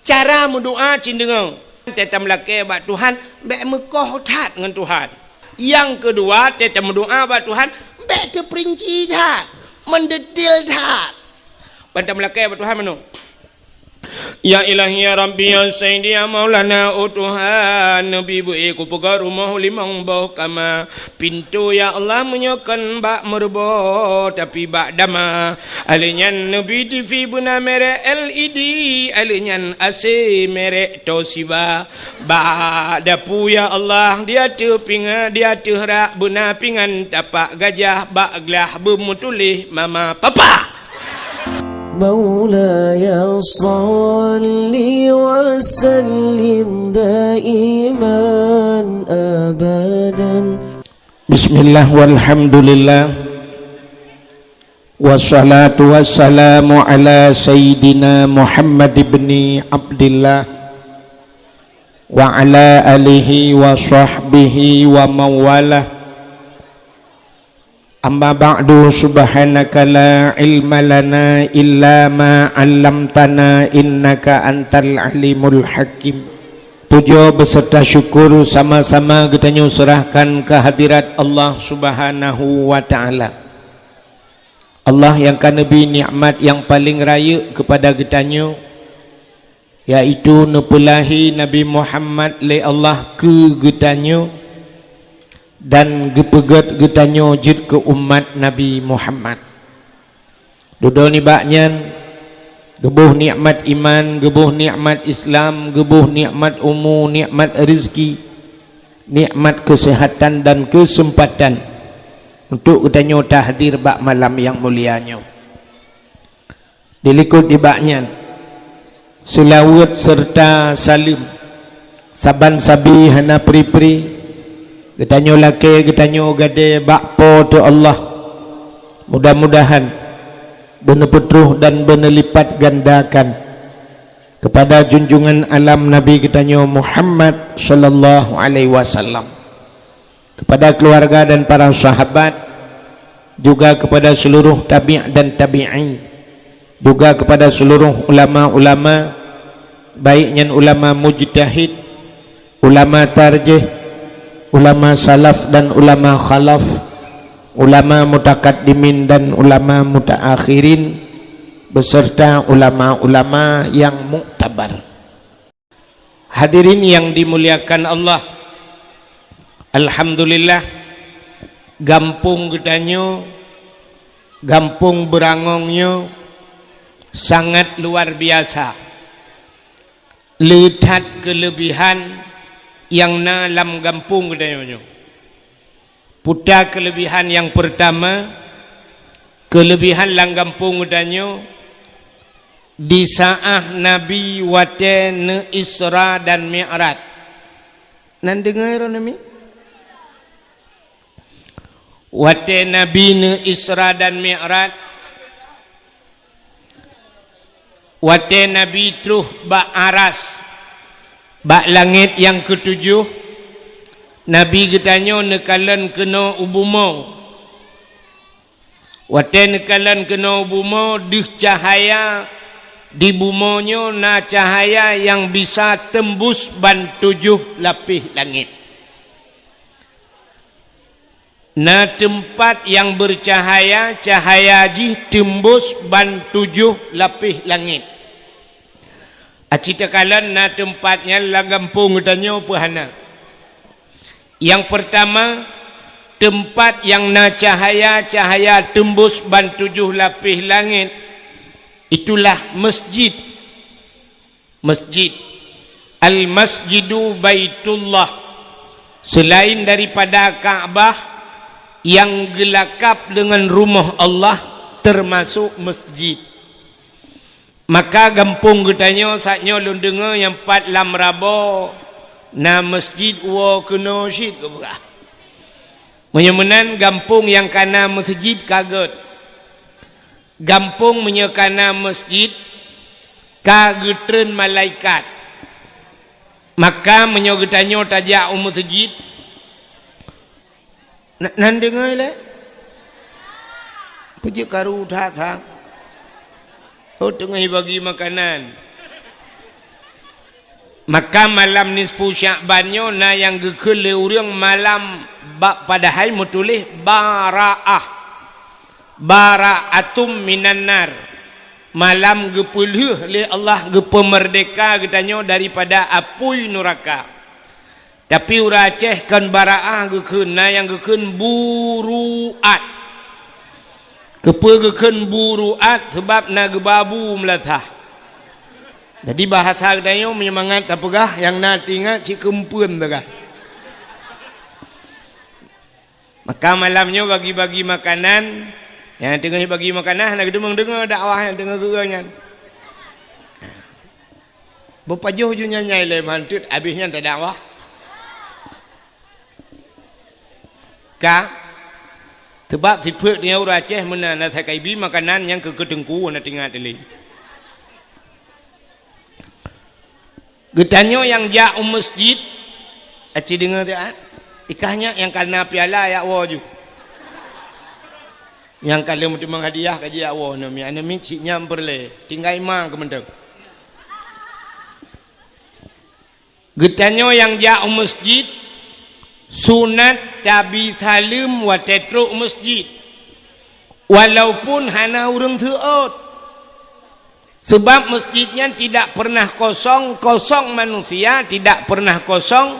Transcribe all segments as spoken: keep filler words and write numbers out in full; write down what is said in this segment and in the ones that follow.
Cara meudoa cit deungoe. Teutam lakée bak Tuhan, bék meukoh that ngon Tuhan. Nyang keudua, teutam meudoa bak Tuhan, bék teupeurinci that, meudetil that. Bantam lakée bak Tuhan meunoe. Ya Ilahi, ya Rabbi, ya Sayyidi, ya Maulana, oh Tuhan, neubi beu-e kupeugöt rumoh limong boh kama. Pintoe, ya Allah, meunyoe kon bak meureubo, tapi bak dama. Alheuh nyan neubi T V beuna merek L E D, alheuh nyan A C merek Toshiba. Bak dapu, ya Allah, di ateueh pingan, di ateueh rak beuna pingan tapak gajah, bak glah beumeutuléh mama papa. مولاي صل وسلم دائما أبدا. Bismillah, walhamdulillah, wassalatu wassalamu ala sayyidina Muhammad ibni Abdillah wa ala alihi wa sahbihi wa mawalah. Amma ba'du, subhanaka la ilma lana illa ma 'allamtana, innaka antal alimul hakim. Pujoe beserta syukur sama-sama geutanyoe serahkan keu hadirat Allah Subhanahu wa Ta'ala. Allah nyang ka neubi nikmat nyang paleng rayeuk keupada geutanyoe, yaitu neupeulahé Nabi Muhammad lé Allah keu geutanyoe dan geupeugét geutanyoe jeuet keu umat Nabi Muhammad. Dudoe nibak nyan, geuboh nikmat iman, geuboh nikmat Islam, geuboh nikmat umu, nikmat rezeki, nikmat keuseuhatan dan keuseumpatan untuk geutanyoe tahdir bak malam nyang mulia nyoe. Dilikot nibak nyan, seulaweuet seureuta saleuem saban sabe hana pri-pri geutanyoe lakée geutanyoe gadée bak Po teu Allah. Mudah-mudahan beuneupeutroh dan beuneulipatgandakan keupada junjungan alam Nabi geutanyoe Muhammad sallallahu alaihi wasallam, kepada keluarga dan para sahabat, juga kepada seluruh tabi' dan tabi'in, juga kepada seluruh ulama-ulama, baik nyan ulama mujtahid, ulama tarjih, ulama salaf dan ulama khalaf, ulama mutakaddimin dan ulama mutaakhirin, beserta ulama-ulama yang muktabar. Hadirin yang dimuliakan Allah, alhamdulillah, gampông geutanyoe, gampông Beurangong nyoe sangat luar biasa. Le that keuleubihan nyang na lam gampông geutanyoe nyoe. Peue ta keuleubihan nyang peurtama, keuleubihan lam gampông geutanyoe, di saát Nabi watée neu-Isra dan Mi'raj. Nan deungoe droeneuh mi? Watée Nabi neu-Isra dan Mi'raj, watée Nabi troh bak aras, bak langét nyang keutujoh, Nabi geutanyoe neukalon keunoe u bumoe. Watée neukalon keunoe u bumoe, deuh cahya di bumoe nyoe na cahya nyang bisa teumbus ban tujoh lapéh langét. Na teumpat nyang beucahya, cahya jih teumbus ban tujoh lapéh langét. Aci takalon na teumpat nyan lam gampông geutanyoe peu hana. Nyang peurtama, teumpat nyang na cahya, cahya teumbus ban tujoh lapéh langét, itulah masjid. Masjid. Al-Masjidu Baitullah. Selain daripada Ka'bah nyang geulakab deungon Rumoh Allah, teumasok masjid. Maka gampông geutanyoe, saat nyoe lôn deungoe nyang pat lam Rabo na masjid woe keunoe cit geupeugah. Meunyoe meunan, gampông nyang ka na masjid ka gét. Gampông meunyoe ka na masjid, ka geutreun malaikat. Maka meunyoe geutanyoe tajak u masjid, na-, nan deungoe lé? Peue jeuet karu that-that? Oh, teungoh jibagi makanan. Maka malam nisfu Sya'ban nyoe na nyang geukheun lé ureuëng malam ba-, padahai meutuléh Baraah. Bara'atum minan nar. Malam geupeulheueh lé Allah, geupeumeurdeka geutanyoe daripada apui nuraka. Tapi ureuëng Aceh kon Baraah geukheun, na nyang geukheun Buruat. Keupeue geukheun Buruat? Sabab na geubabu meulasah. Jadi bahasa geutanyoe meunyoe mangat tapeugah, nyang na teuingat cit keumpeuen teuka. Maka malam nyoe bagi-bagi makanan, nyang teungoh bagi makanan hana geudeungoe-deungoe dakwah nyang teungoh geueu nyan. Beupajoh ju nyan nyai lé manteuet, abéh nyan tadakwah. Ka, sabab sifeuet nyoe ureuëng Aceh meunan, na sakai bi makanan nyang keu-, keu teungku na teuingat lé. Geutanyoe nyang jak u meuseujid, aci deungoe siat, ikah nyak nyang ka na piala yak woe ju. Nyang ka lheueh meuteumong hadiah ka jijak woe, aneuk miet, aneuk miet cit nyang peureulée, tinggai ma keu mantong. Geutanyoe nyang jak u meuseujid, sunat tabi saleuem watée trok u meuseujid, walaupun hana ureuëng seuôt. Sebab meuseujid nyan tidak pernah kosong, kosong manusia tidak pernah kosong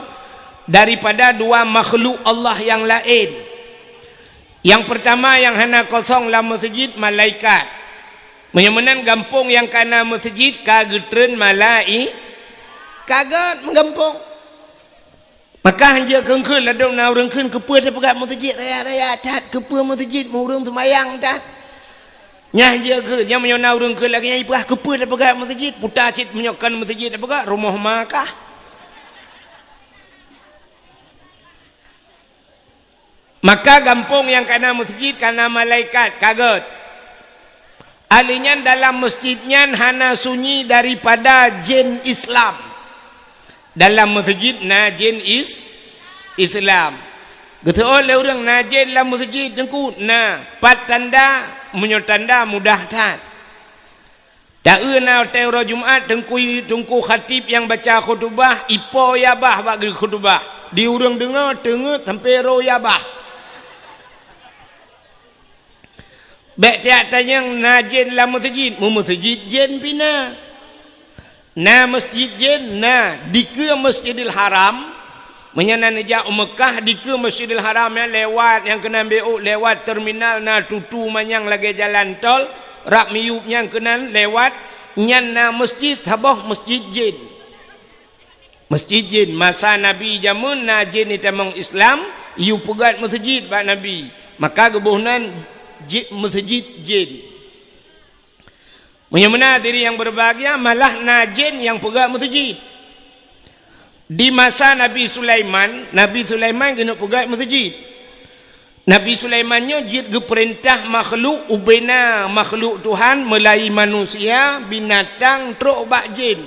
daripada dua makhluk Allah yang laén. Nyang peurtama nyang hana kosong lam meuseujid, malaikat. Meunyoe meunan gampông nyang ka na meuseujid ka geutreun malai-, ka gét meugampông. Maka hanjeuet kheun-kheun ladôm na ureuëng kheun, "Keupeue tapeugah meuseujid raya-raya that? Keupeue meuseujid meu ureuëng seumayang that?" Nyan hanjeuet kheun, nyan meunyoe na ureuëng kheun lagée nyan, ipeugah, "Keupeue tapeugah meuseujid? Puta cit meunyoe kon meuseujid tapeugah, rumoh ma kah?" Maka gampông nyang ka na meuseujid ka na malaikat, ka gét. Ahli nyan dalam meuseujid nyan hana sunyi daripada jén Islam. Dalam meuseujid na jén is-, Islam. Geuseuôt lé ureuëng, "Na jén lam meuseujid, Teungku?" "Na." "Pat tanda?" "Meunyoe tanda mudah that." Taeu na watée uroe Jumat, teungku, teungku khatib nyang baca khutubah, ipo yabah bak geukhutubah. Di ureuëng deungoe teungeut sampoe ro yabah. Bék tiak tanyong na jén lam meuseujid, mu meuseujid jén pih na. Na meuseujid jén, na dikeue Masjidil Haram. Meunyoe na neujak u Meukah, dikeue Masjidil Haram nyan lewat, nyang keunan bék lewat terminal na tutu manyang lagée jalan tol, rab miyueb nyang keunan lewat, nyan na meuseujid saboh meuseujid jén. Meuseujid jén, masa Nabi jameun na jén jitamong Islam, yue peugét meuseujid bak Nabi. Maka geuboh nan ji-, meuseujid jén. Meunyoe meunan hadirin nyang berbahagia, malah na jén nyang peugét meuseujid. Di masa Nabi Sulaiman, Nabi Sulaiman keuneuk peugét meuseujid. Nabi Sulaiman nyoe jeuet geupeurintah makhluk, ubena makhluk Tuhan, meulai manusia, binatang, trok bak jén.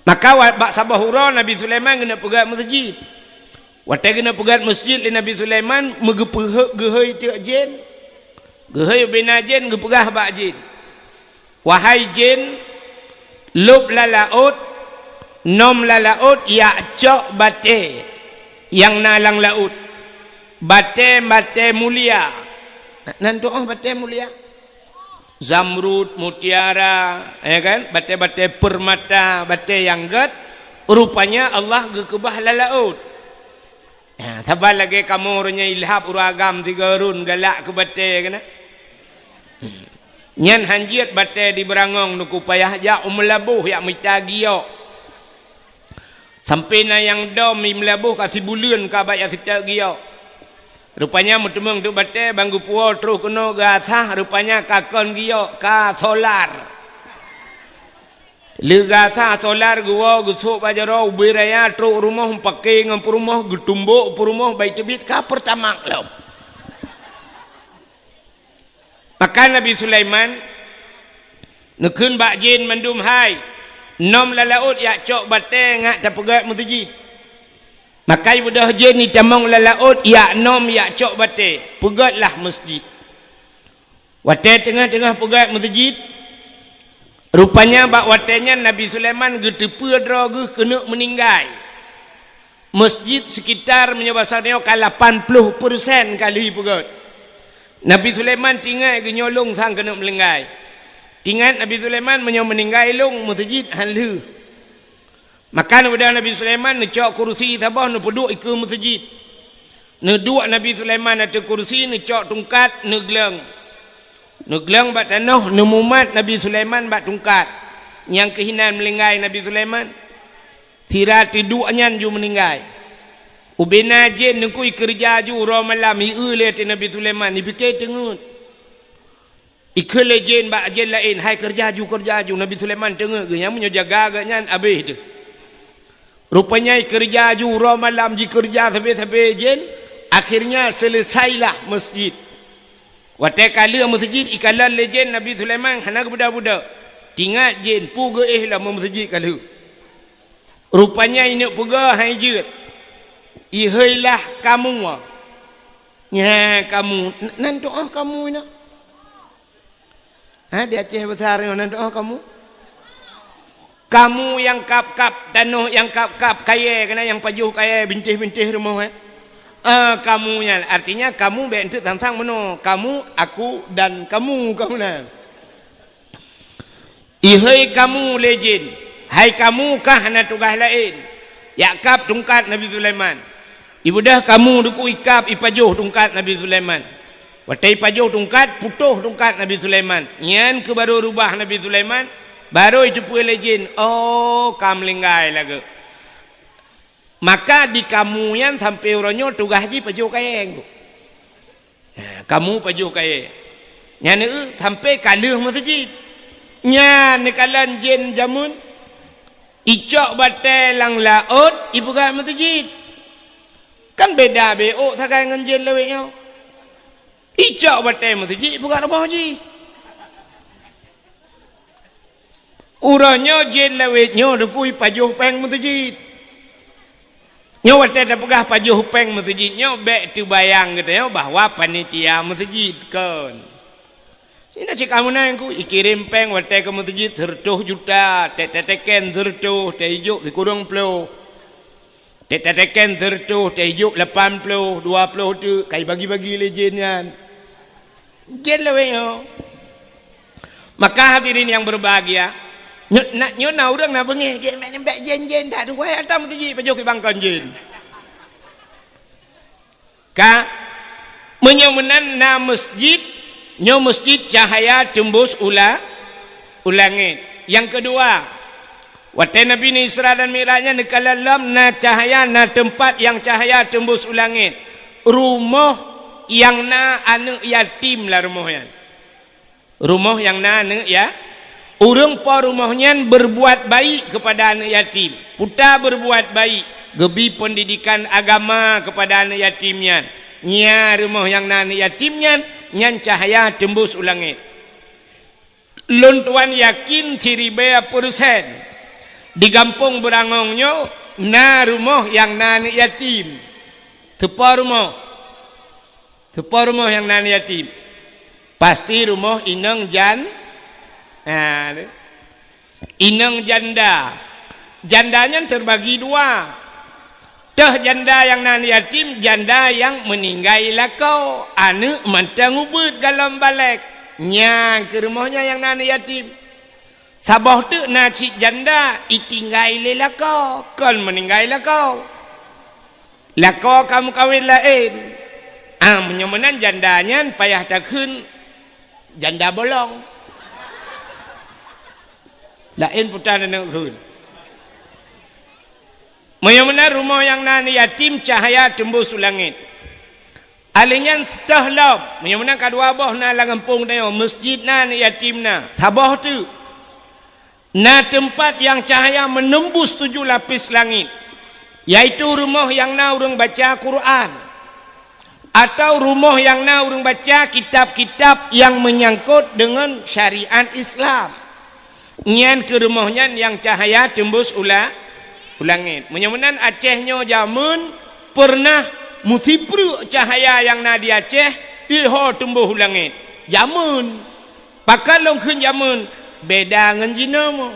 Maka wa-, bak saboh uroe Nabi Sulaiman keuneuk peugét meuseujid. Watée keuneuk peugét meuseujid lé Nabi Sulaiman, meugeupeuheuek geuhôi teuk jén. Geuhôi ubena jén geupeugah bak jén, "Wahai jén, lôb lam laôt, nom lam laôt, jak cok batée nyang na lam laôt. Batée-batée mulia." Nan tu'oh batée mulia. Zamrud, mutiara, ya kan? Batée-batée permata, batée nyang gét, rupanya Allah geukeubah lam laôt. Ha, saban lagée kamoe uroe nyoe ilhab ureuëng agam sigoe rhun galak keu batée keunan. Nyan hanjeuet batée di Beurangong, Teungku, payah jak u Meulaboh jak mita giok. Sampoe na nyang dom i Meulaboh ka sibuleuen ka bak jak seutôt giok. Rupanya meuteumong teuk batée ban geupuwoe troh keunoe geuasah, rupanya ka kon giok, ka solar. Lheueh geuasah solar geuwoe geusôk bak jaroe ubé raya trok rumoh meupaké ngon peurumoh, geutumbok peurumoh, bai teubiet ka Pertamax lom. Maka Nabi Sulaiman neukheun bak jén mandum, "Hai, nom lam laôt jak cok batée ngat tapeugét meuseujid." Maka ibeudôh jén jitamong lam laôt jak nom jak cok batée, peugétlah meuseujid. Watée teungoh-teungoh peugét meuseujid, Rupanya bak watée nyan Nabi Sulaiman geuteupeue droe geuh keuneuk meuninggai. Masjid sekitar meunyoe basa nyoe ka lapan ploh persen ka lheueh peugét. Nabi Sulaiman tingat geuh nyoe lôn sang keuneuk meuninggai. Tingat Nabi Sulaiman meunyoe meuninggai lôn, meuseujid han lheueh. Maka neubeudôh Nabi Sulaiman neucok kursi saboh neupeuduek ikeue meuseujid. Neuduek Nabi Sulaiman ateueh kursi, neucok tungkat, neugleueng. Neugleueng bak tanoh, neumumat Nabi Sulaiman bak tungkat. Nyang keuh inan meuninggai Nabi Sulaiman. Sira teuduek nyan ju meuninggai. Ubena jén neukui keureuja ju uroe malam, ieu lé ateueh Nabi Sulaiman, ipike teungeut. Ikheun lé jén bak jén laén, "Hai keureuja ju, keureuja ju." Nabi Sulaiman teungeut geuh, nyan meunyoe jaga geuh nyan abéh teuh. Rupanya ikeureuja ju uroe malam, jikeureuja sabe-sabe jén, akhirnya seuleusailah masjid. Watée ka lheueh meuseujid ikalon lé jén Nabi Sulaiman hana geubeudôh-beudôh. Tingat jén peue geuéh lom meuseujid ka lheueh. Rupanya ineuk peugah hai jeuet. Iheuilah kamoe. Nya kamoe, n-, nan tu'oh kamoe inoe. Ha, di Aceh Besar nyoe nan tu'oh kamoe. Kamoe nyang kab-kab tanoh, nyang kab-kab kayée, keunan nyang pajoh kayée, bintéh-bintéh rumoh, eh. Ah, kamoe nyan, artinya kamoe bék eunteuk sang-sang meunoe. Kamoe, aku, dan kamoe, kamoe nan. Iheuy kamoe lé jén, hai kamoe kah hana tugaih laén, jak kab tungkat Nabi Sulaiman. Ibeudôh kamoe dukui kab ipajoh tungkat Nabi Sulaiman. Watée ipajoh tungkat, putôh tungkat Nabi Sulaiman. Nyan keuh barô rubah Nabi Sulaiman, barô iteupeue lé jén, "Oh, ka meuninggai lagée." Maka di kamoe nyan sampoe uroe nyoe tugaih jih pajoh kayée. Ha, kamoe pajoh kayée. Nyan eu sampoe ka lheueh meuseujid. Nyan neukalon jén jameun, icok batée lam laôt, ipeugah meuseujid. Kan beda beuôt sagai ngon jén lawét nyoe. Icok batée meuseujid, ipeugah rumoh jih. Uroe nyoe jén lawét nyoe dukui pajoh péng meuseujid. Nyoe watée tapeugah pajoh péng meuseujid nyoe bék teubayang geutanyoe bahwa panitia meuseujid, kon. Inoe cit kamoe nan ku ikirém péng watée keu meuseujid sireutôh juta, tét tateken sireutôh, tét ijok sikureueng ploh. Tét tateken sireutôh, tét ijok lapan ploh, dua ploh teuk, ka ibagi-bagi lé jén nyan. Jén lawét nyoe. Maka hadirin yang berbahagia, nyoe na, nyoe na ureuëng na beungéh, jén bék jén-jén that, wahai ata meuseujid pajoh keu bangkon jén. Ka, meunyoe meunan na meuseujid, nyoe meuseujid cahaya teumbus u la-, u langét. Nyang keudua, watée Nabi Isra dan Mi'raj nyan neukalon lom na cahaya, na teumpat nyang cahaya teumbus u langét. Rumoh nyang na aneuëk yatim lam rumoh nyan. Rumoh nyang na aneuëk ya-, ureuëng po rumoh nyan berbuat baik kepada aneuëk yatim. Peue ta berbuat baik, geubi peundidikan agama kepada aneuëk yatim nyan. Nya rumoh nyang na aneuëk yatim nyan, nyan cahaya teumbus u langét. Lôn tuan yakin siribée persen di gampông Beurangong nyoe na rumoh nyang na aneuëk yatim. Teupo rumoh. Teupo rumoh nyang na aneuëk yatim. Pasti rumoh inong jan-, ha, inong janda. Janda nyan teubagi dua. Teuh janda nyang na aneuëk yatim, janda nyang meuninggai lakoe, aneuëk mantong ubeuet golom balek. Nyan keuh rumoh nyan nyang na aneuëk yatim. Saboh teuk na cit janda itinggai lé lakoe, kon meuninggai lakoe. Lakoe ka meukawen laén. Ah, meunyoe meunan janda nyan payah takheun janda bolong. Laén peue ta neukheun. Meunyoe meunan rumoh nyang na aneuëk yatim cahaya teumbus u langét. Alèh nyan teuh lom, meunyoe meunan ka dua boh na lam gampông tanyoe, meuseujid na, aneuëk yatim na, saboh teuk. Na teumpat nyang cahaya menembus tujuh lapis langit, yaitu rumoh nyang na ureuëng baca Quran, atau rumoh nyang na ureuëng baca kitab-kitab nyang menyangkut deungon syariat Islam. Nyan keuh rumoh nyan nyang cahaya teumbus u la-, u langét. Meunyoe meunan Aceh nyoe jameun peureunah meusipreuk cahaya nyang na di Aceh, iho teumbus u langét. Jameun. Pakon lôn kheun jameun? Beda ngon jinoe mo.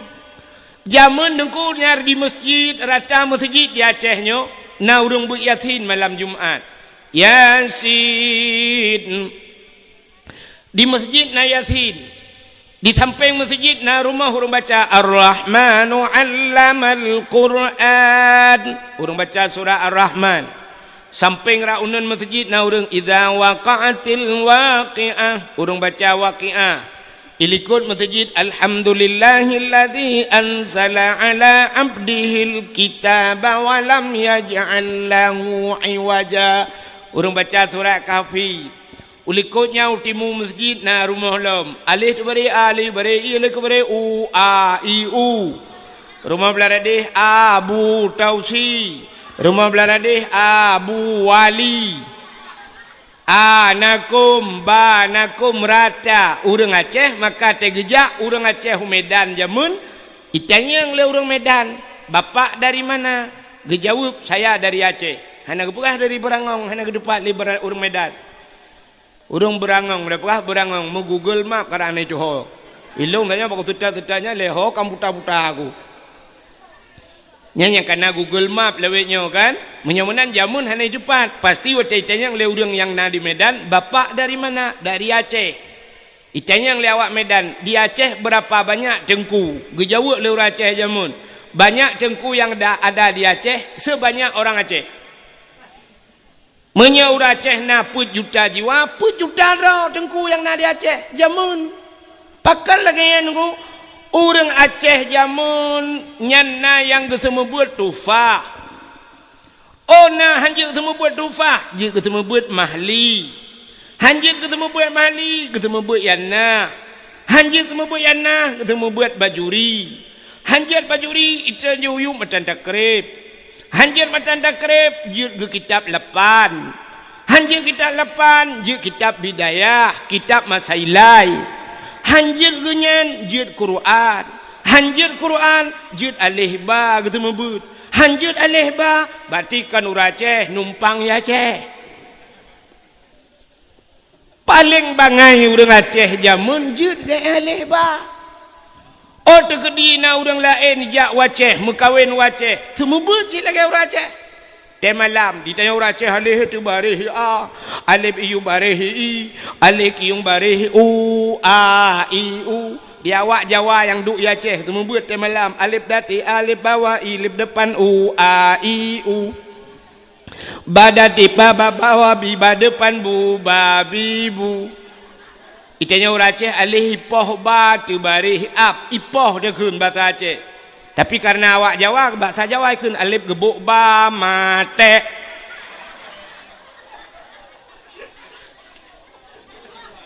Jameun Teungku nyang di masjid, rata masjid di Aceh nyoe, na ureuëng beuet Yasin malam Jumat. Yasin. Di masjid na Yasin. Di sampéng masjid na rumoh ureuëng baca Ar-Rahmanu 'allamal Qur'an. Ureuëng baca surah Ar-Rahman. Sampéng rot uneuen masjid na ureuëng Idza waqa'atil waqi'ah. Ureuëng baca Waqi'ah. Ilikot masjid Alhamdulillahilladzi anzala 'ala 'abdihil kitaba wa lam yaj'al lahu 'iwaja. Ureuëng baca surah Kahfi. Ulikot nyan u timu masjid na rumoh lom. Aleh teubaré a, aleh baré i, aleh keubaré u, a, i, u. Rumoh blah radeh Abu Tausi. Rumoh blah radeh Abu Wali. A, nakum, ba, nakum, rata. Ureuëng Aceh maka teugeujak ureuëng Aceh u Medan jameun, itanyong lé ureuëng Medan, "Bapak dari mana?" Geujaweueb, "Saya dari Aceh." Hana geupeugah dari Beurangong, hana geuteupat lé beura-, ureuëng Medan. Ureuëng Beurangong, udah peugah Beurangong, meu-Google Map karena itu ho. Ilong tanya bak tuta-tutanya lé ho kam buta-buta aku. Nyan nyang kana Google Map lawét nyoe kan. Meunyoe meunan jameun hana teupat, pasti watée itanyong lé ureuëng nyang na di Medan, "Bapak dari mana?" "Dari Aceh." Itanyong lé awak Medan, "Di Aceh berapa banyak teungku?" Geujaweueb lé ureuëng Aceh jameun, "Banyak teungku yang da-, ada di Aceh sebanyak orang Aceh." Meunyoe ureuëng Aceh na peuet juta jiwa, peuet juta droe teungku nyang na di Aceh jameun. Pakon lagée nyan, Teungku? Ureuëng Aceh jameun nyan na nyang geuseumeubeuet tufah. Oh, na hanjeuet geuseumeubeuet tufah, jeuet geuseumeubeuet mahli. Hanjeuet geuseumeubeuet mahli, geuseumeubeuet yana. Hanjeuet geuseumeubeuet yana, geuseumeubeuet bajuri. Hanjeuet bajuri, itanyong uyueb matan takreb. Hanjeuet matan takreb, jeuet geukitab lapan. Hanjeuet kitab lapan, jeuet kitab Bidayah, kitab Masailai. Hanjeuet geunyan, jeuet Quran. Hanjeuet Quran, jeuet aleh ba geuseumeubeuet. Hanjeuet aleh ba, berarti kon ureuëng Aceh numpang di Aceh. Paleng bangai ureuëng Aceh jameun jeuet geualeh ba. Oh, teukeudi na ureuëng laén jak u Aceh, meukawen u Aceh, seumeubeuet cit lagée ureuëng Aceh. Tée malam, ditanyong ureuëng Aceh aleh teubareh a, alef iyueb bareh i, alef kiyueb bareh u, a, i, u. Di awak Jawa nyang duek di Aceh, seumeubeuet tée malam, alef dati, alef bawa, i, alef depan, u, a, i, u. Ba dati ba, ba bawa bi, ba depan bu, ba bi bu. Itanyong ureuëng Aceh aleh ipoh ba teubareh ab, ipoh teuh kheun basa Aceh. Tapi karena awak Jawa, basa Jawa kheun alef geubok ba maté.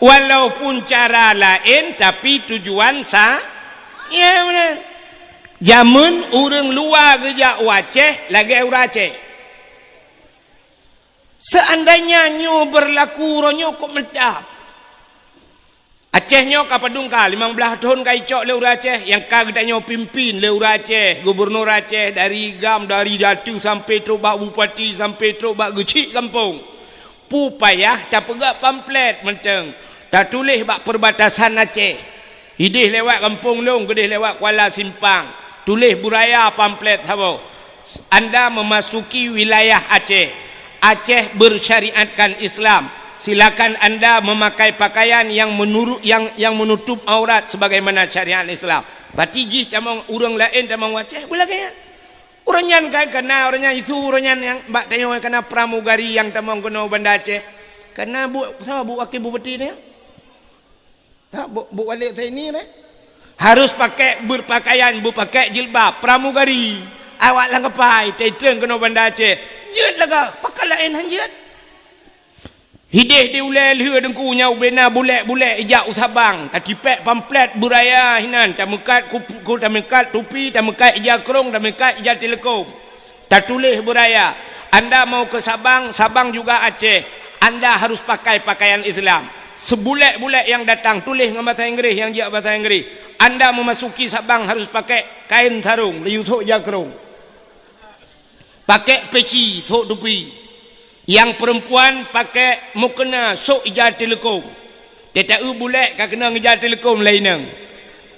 Walaupun cara laén, tapi tujuan sa-, ya, beuna. Jameun ureuëng luwa geujak u Aceh lagée ureuëng Aceh. Seandainya nyoe beurlaku uroe nyoe kok meutab. Aceh nyoe ka padum ka, limong blaih thon ka icok lé ureuëng Aceh, nyang ka geutanyoe pimpin lé ureuëng Aceh, gubunur Aceh, dari GAM, dari datu sampai trok bak bupati, sampai trok bak geuchik gampông. Peue payah tapeugah pamflet mantong, tatuléh bak perbatasan Aceh. Idéh lewat gampông lôn, geudéh lewat Kuala Simpang. Tuléh beuraya pamflet saboh. Anda memasuki wilayah Aceh. Aceh bersyariatkan Islam. Silakan anda memakai pakaian yang menurut, yang, yang menutup aurat sebagaimana syariat Islam. Berarti jih tamong ureuëng laén tamong Aceh, beulagée nyan. Uroe nyan kan kana, uroe nyan isu, uroe nyan nyang bak tanyoe kana pramugari nyang tamong keunoe Banda Aceh. Kana bu, sa bu wakil bupati nyoe? Ha, bu, bu wali Utsaimin, eh? Harus pakai berpakaian, berpakai jilbab, pramugari. Awak lam kapai, teutrön keunoe Banda Aceh. Jeuet lagak, pakon laén han jeuet. Hidéh di ulée lheueh Teungku nyan ubena bulek-bulek ijak u Sabang, tatipék pamflet beuraya hinan, tameukat kup-, ku-, tameukat tupi, tameukat ija krông, tameukat ija teuleukom. Tatuléh beuraya, "Anda mau ke Sabang, Sabang juga Aceh, anda harus pakai pakaian Islam." Seubulek-bulek nyang datang tuléh ngon basa Inggréh, nyang jak basa Inggréh, "Anda memasuki Sabang harus pakai kain sarung, leubeh thok ija krông." Pakai peci, thok tupi. Nyang peurempuan pakai mukena, sok ija teuleukom. Teuta-eu bulek ka keunong ija teuleukom laineng.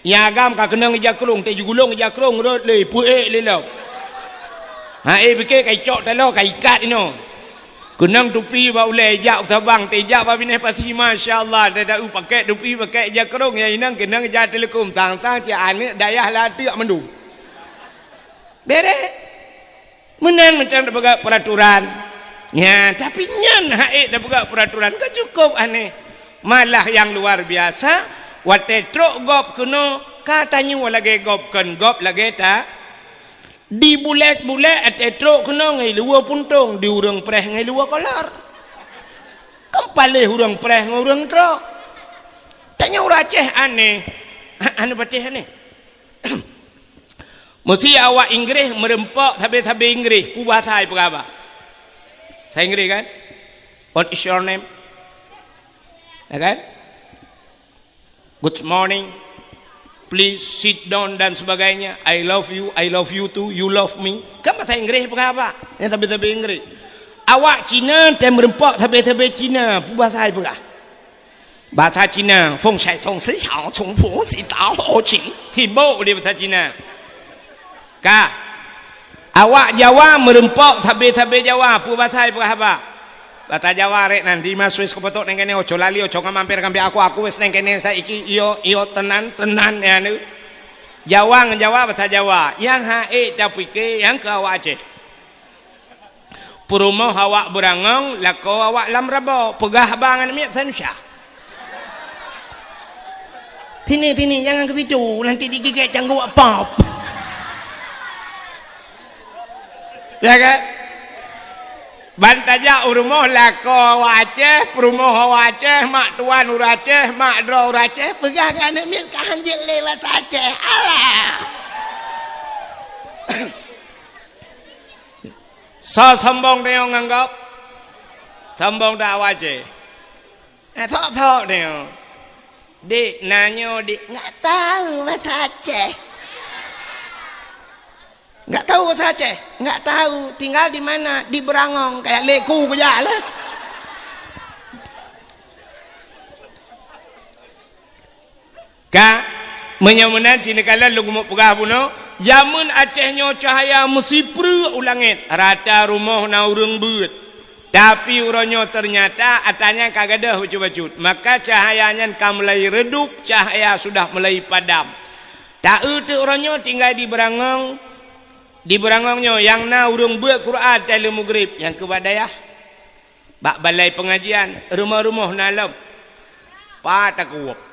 Nyang agam ka keunong ija krông, teuh jigulong ija krông rot lé, peuék lé lom. Ha, eh, pike ka icok taloe, ka ikat inoe. Keunong tupi bak ulée, jak u Sabang, teuh jak bak binéh pasi, masya Allah, teuh taeu pakai tupi, pakai ija krông, nyang inong keunong ija teuleukum, sang-sang cit aneuk dayah lateuk mandum. Bereh. Meunan mantong tapeugah peuraturan. Nya, tapi nyan hak ék tapeugah peuraturan ka cukup aneh. Malah nyang luar biasa, watée trok gob keunoe, ka tanyoe lagée gob kon gob lagée ta. Di bulek-bulek watée trok keunoe ngon luwa puntông, di ureuëng preh ngon luwa kolor. Kan paléh ureuëng preh ngon ureuëng trok. Tanyoe ureuëng Aceh aneh. Aneh patéh aneh. Meusi awak Inggréh meureumpok sabe-sabe Inggréh, peue bahasa ipeugah bak? Bahasa Inggréh kan? "What is your name?" Ya kan? "Good morning. Please sit down," dan sebagainya. "I love you, I love you too, you love me." Kan bahasa Inggréh ipeugah bak? Nyang sabe-sabe Inggréh. Awak Cina tem meureumpok sabe-sabe Cina, peue bahasa ipeugah? Bahasa Cina, "Feng shai tong si xiao, cong fu si dao ho qing." Sibok di bahasa Cina. Ka. Awak Jawa meureumpok sabe-sabe Jawa, peue bahasa ipeugah bak? Bahasa Jawa rek nan, di ma Swiss kupotok neng kene, oco lali, oco ngamamper kambi aku, aku wes neng kene saiki, iyo, iyo, tenan, tenan, ya, nu. Jawa ngon Jawa, bahasa Jawa. Nyang hak ék tapike, nyang keu awak Aceh. Peurumoh awak beurangong, lakoe awak lam rabo, peugah haba ngon miet sanusya. "Sini, sini, jangan ke situ, nanti digigit cangguek pop." Ya kan? Ban tajak u rumoh lakoe awak Aceh, peurumoh awak Aceh, mak tuan ureuëng Aceh, mak droe ureuëng Aceh, peugah keu aneuk miet ka hanjeuet lé basa Aceh. Alah! Soe sombong tanyoe ngon gob? Sombong dak awak Aceh? Eh, sok-sok tanyoe. Dik, na nyoe, Dik. Nggak tahu bahasa Aceh. Nggak tahu bahasa Aceh? Nggak tahu. Tinggal di mana? Di Beurangong. Kayak leku kujak lah. Ka, meunyoe meunan cit neukalon lôn keumeung peugah bunoe, jameun Aceh nyoe cahya meusipreuk u langét, rata rumoh na ureuëng beuet. Tapi uroe nyoe teunyata atra nyan ka gadôh bacut-bacut, maka cahya nyan ka mulai redup, cahya sudah mulai padam. Taeu teuk uroe nyoe tinggai di Beurangong, di Beurangong nyoe nyang na ureuëng beuet Quran watée lheueh mugrib, nyang keu bak dayah. Bak balai pengajian, rumoh-rumoh na lom. Pat takuwok.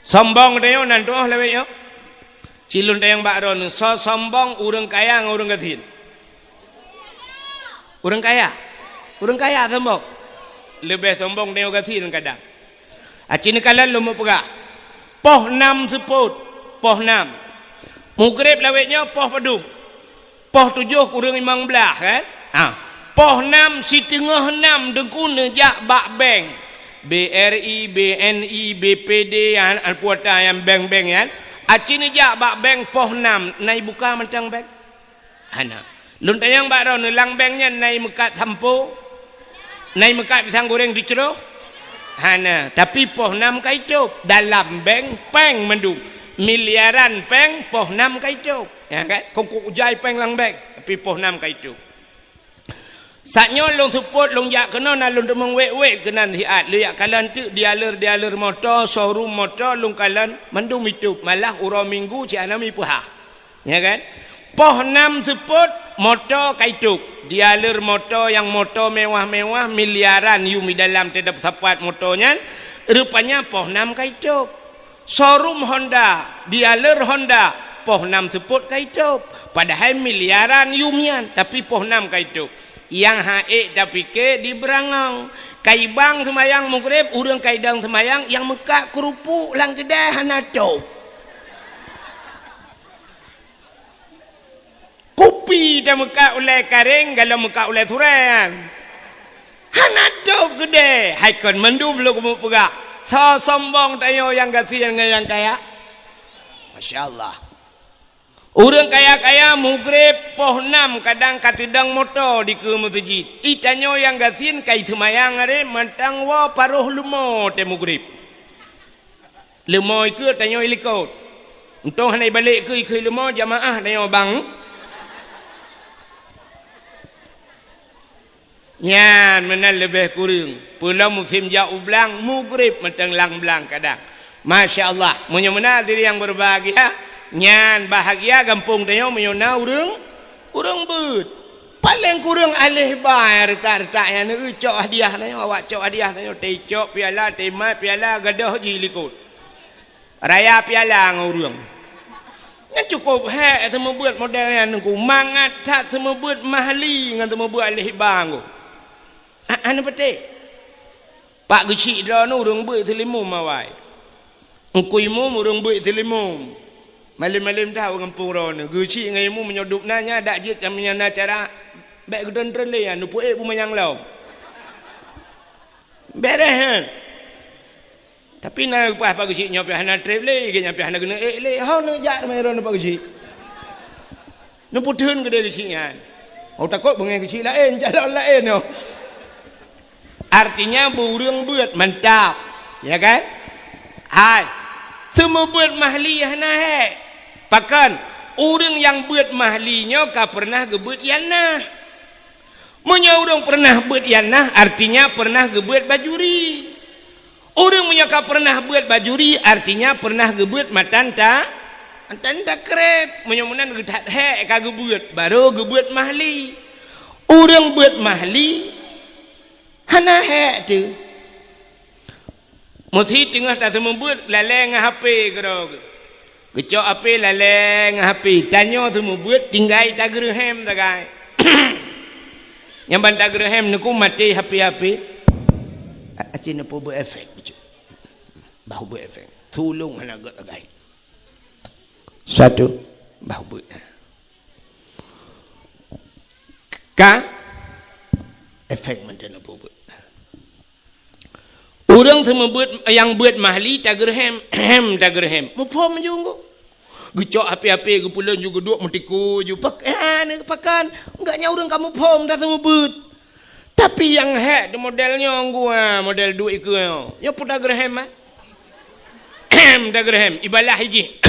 Sombong tanyoe nan tuoh lawét nyoe. Cilôn tanyong bak droeneuh, soe sombong ureuëng kaya ngon ureuëng gasien? Ureuëng kaya. Ureuëng kaya sombong. Leubeh sombong tanyoe gasien kadang. Aci neukalon lôn meupeugah. Poh nam seupôt, poh nam. Mugrib lawét nyoe poh padum? Poh tujoh kureueng limong blaih, kan? Ah. Poh nam siteungoh nam Teungku neujak bak bank. B R I, B N I, B P D, an, an puata nyang bank-bank nyan. Aci neujak bak bank poh nam, na ibuka mantong bank? Hana. Lôn tanyong bak droeneuh, lam bank nyan na imeukat sampo? Na imeukat pisang goreng teucroh? Hana. Tapi poh nam ka itôb. Dalam bank péng mandum. Miliaran péng poh nam ka itôb. Ya kan? Kongkok ujai péng lam bank. Tapi poh nam ka itôb. Saat nyoe lôn seupôt, lôn jak keunoe na lôn teumeung wét-wét keunan siat. Lôn jak kalon teuk dealer-dealer moto, showroom moto, lôn kalon mandum itôb. Malah uroe Minggu cit hana mipeuhah. Ya kan? Poh nam seupôt moto ka itôb. Dealer moto nyang moto mewah-mewah miliaran yum di dalam teutab sapat moto nyan, rupanya poh nam ka itôb. Showroom Honda, dealer Honda, poh nam seupôt ka itôb. Padahai miliaran yum nyan, tapi poh nam ka itôb. Nyang ha'ék tapike di Beurangong. Ka ibang seumayang mugrib, ureuëng ka idong seumayang nyang meukat keurupuk lam keudai hana tôb. Kupi tameukat ulée karéng, galom meukat ulée surée nyan. Hana tôb keudée, hai kon mandum lôn keumeung peugah. Soe sombong tanyoe nyang gasien ngon nyang kaya? Masya Allah. Ureuëng kaya-kaya mugrib poh nam kadang ka teudong moto dikeue meuseujid. I tanyoe nyang gasien ka iseumayang aré mantong woe paroh leumo tée mugrib. Leumo ikeu tanyoe ilikot. Untông hana ibalek keu ikeu leumo jamaah tanyoe bang. Nyan meunan leubeh kureueng. Peulom musém jak u blang, mugrib mantong lam blang kadang. Masya Allah, meunyoe meunan hadirin yang berbahagia, nyan bahagia gampông tanyoe meunyoe na ureueng, ureueng beuet. Paleng kureueng aléh ba retak-retak nyan, neucok hadiah tanyoe, awak cok hadiah tanyoe, teucok piala, teumat piala, gadôh jih likot. Raya piala ngon ureueng. Nyan cukôp hék seumeubeuet model nyan Teungku. Mangat that seumeubeuet mahli ngon seumeubeuet aléh ba Teungku. A-, hana patéh. Pak geuchik droeneuh ureueng beuet seulimum awai. Teungku Imum ureueng beuet seulimum. Malém-malém that u gampông droeneuh. Geuchik ngon Imum meunyoe dub na nyan dak jeuet nyang na cara bék geutreun-treun lé nyan, neupeuék beumanyang lom. Beres nyan. Tapi na leupah Pak Geuchik nyoe pih hana treb lé, geuh nyan pih hana geuneuk ék lé. Ho neujak teuma droeneuh Pak Geuchik. Neupeutheun keudéh geuchik nyan. Oh, takot beungéh geuchik laén, calon laén nyoe. Artinya, beu ureueng beuet mantap. Ya kan? Hai. Seumeubeuet mahli hana hék. Pakon? Ureueng nyang beuet mahli nyoe ka peureunah geubeuet ianah. Meunyoe ureueng peureunah beuet ianah, artinya peureunah geubeuet bajuri. Ureueng meunyoe ka peureunah beuet bajuri, artinya peureunah geubeuet matan ta-, matan takreb. Meunyoe meunan geuthat hék ka geubeuet, barô geubeuet mahli. Ureueng beuet mahli, hana hék teuh. Meusi teungoh taseumeubeuet lalée ngon H P keudroe geuh. Geucok H P lalée ngon H P. Tanyoe seumeubeuet tinggai tageureuhem sagai. Nyang ban tageureuhem neuku maté H P-H P. A-, aci neupeubuet efek. Bah buet efek. Tulông hana gét sagai. Satu. Bah buet. Ka efek mantong neupeubuet. Ureueng seumeubeuet nyang beuet mahli tageureuhem, hem tageureuhem. Muphom ju ngon. Geucok H P-H P geupeulon ju geuduek meutikue ju pak-, eh, ni pakon. Enggak nyan ureueng ka muphom dah seumeubeuet. Tapi nyang hék tu model nyoe gua, model duek ikeu nyoe. Nyoe peue tageureuhem, ah? Hem tageureuhem, ibalah ijih.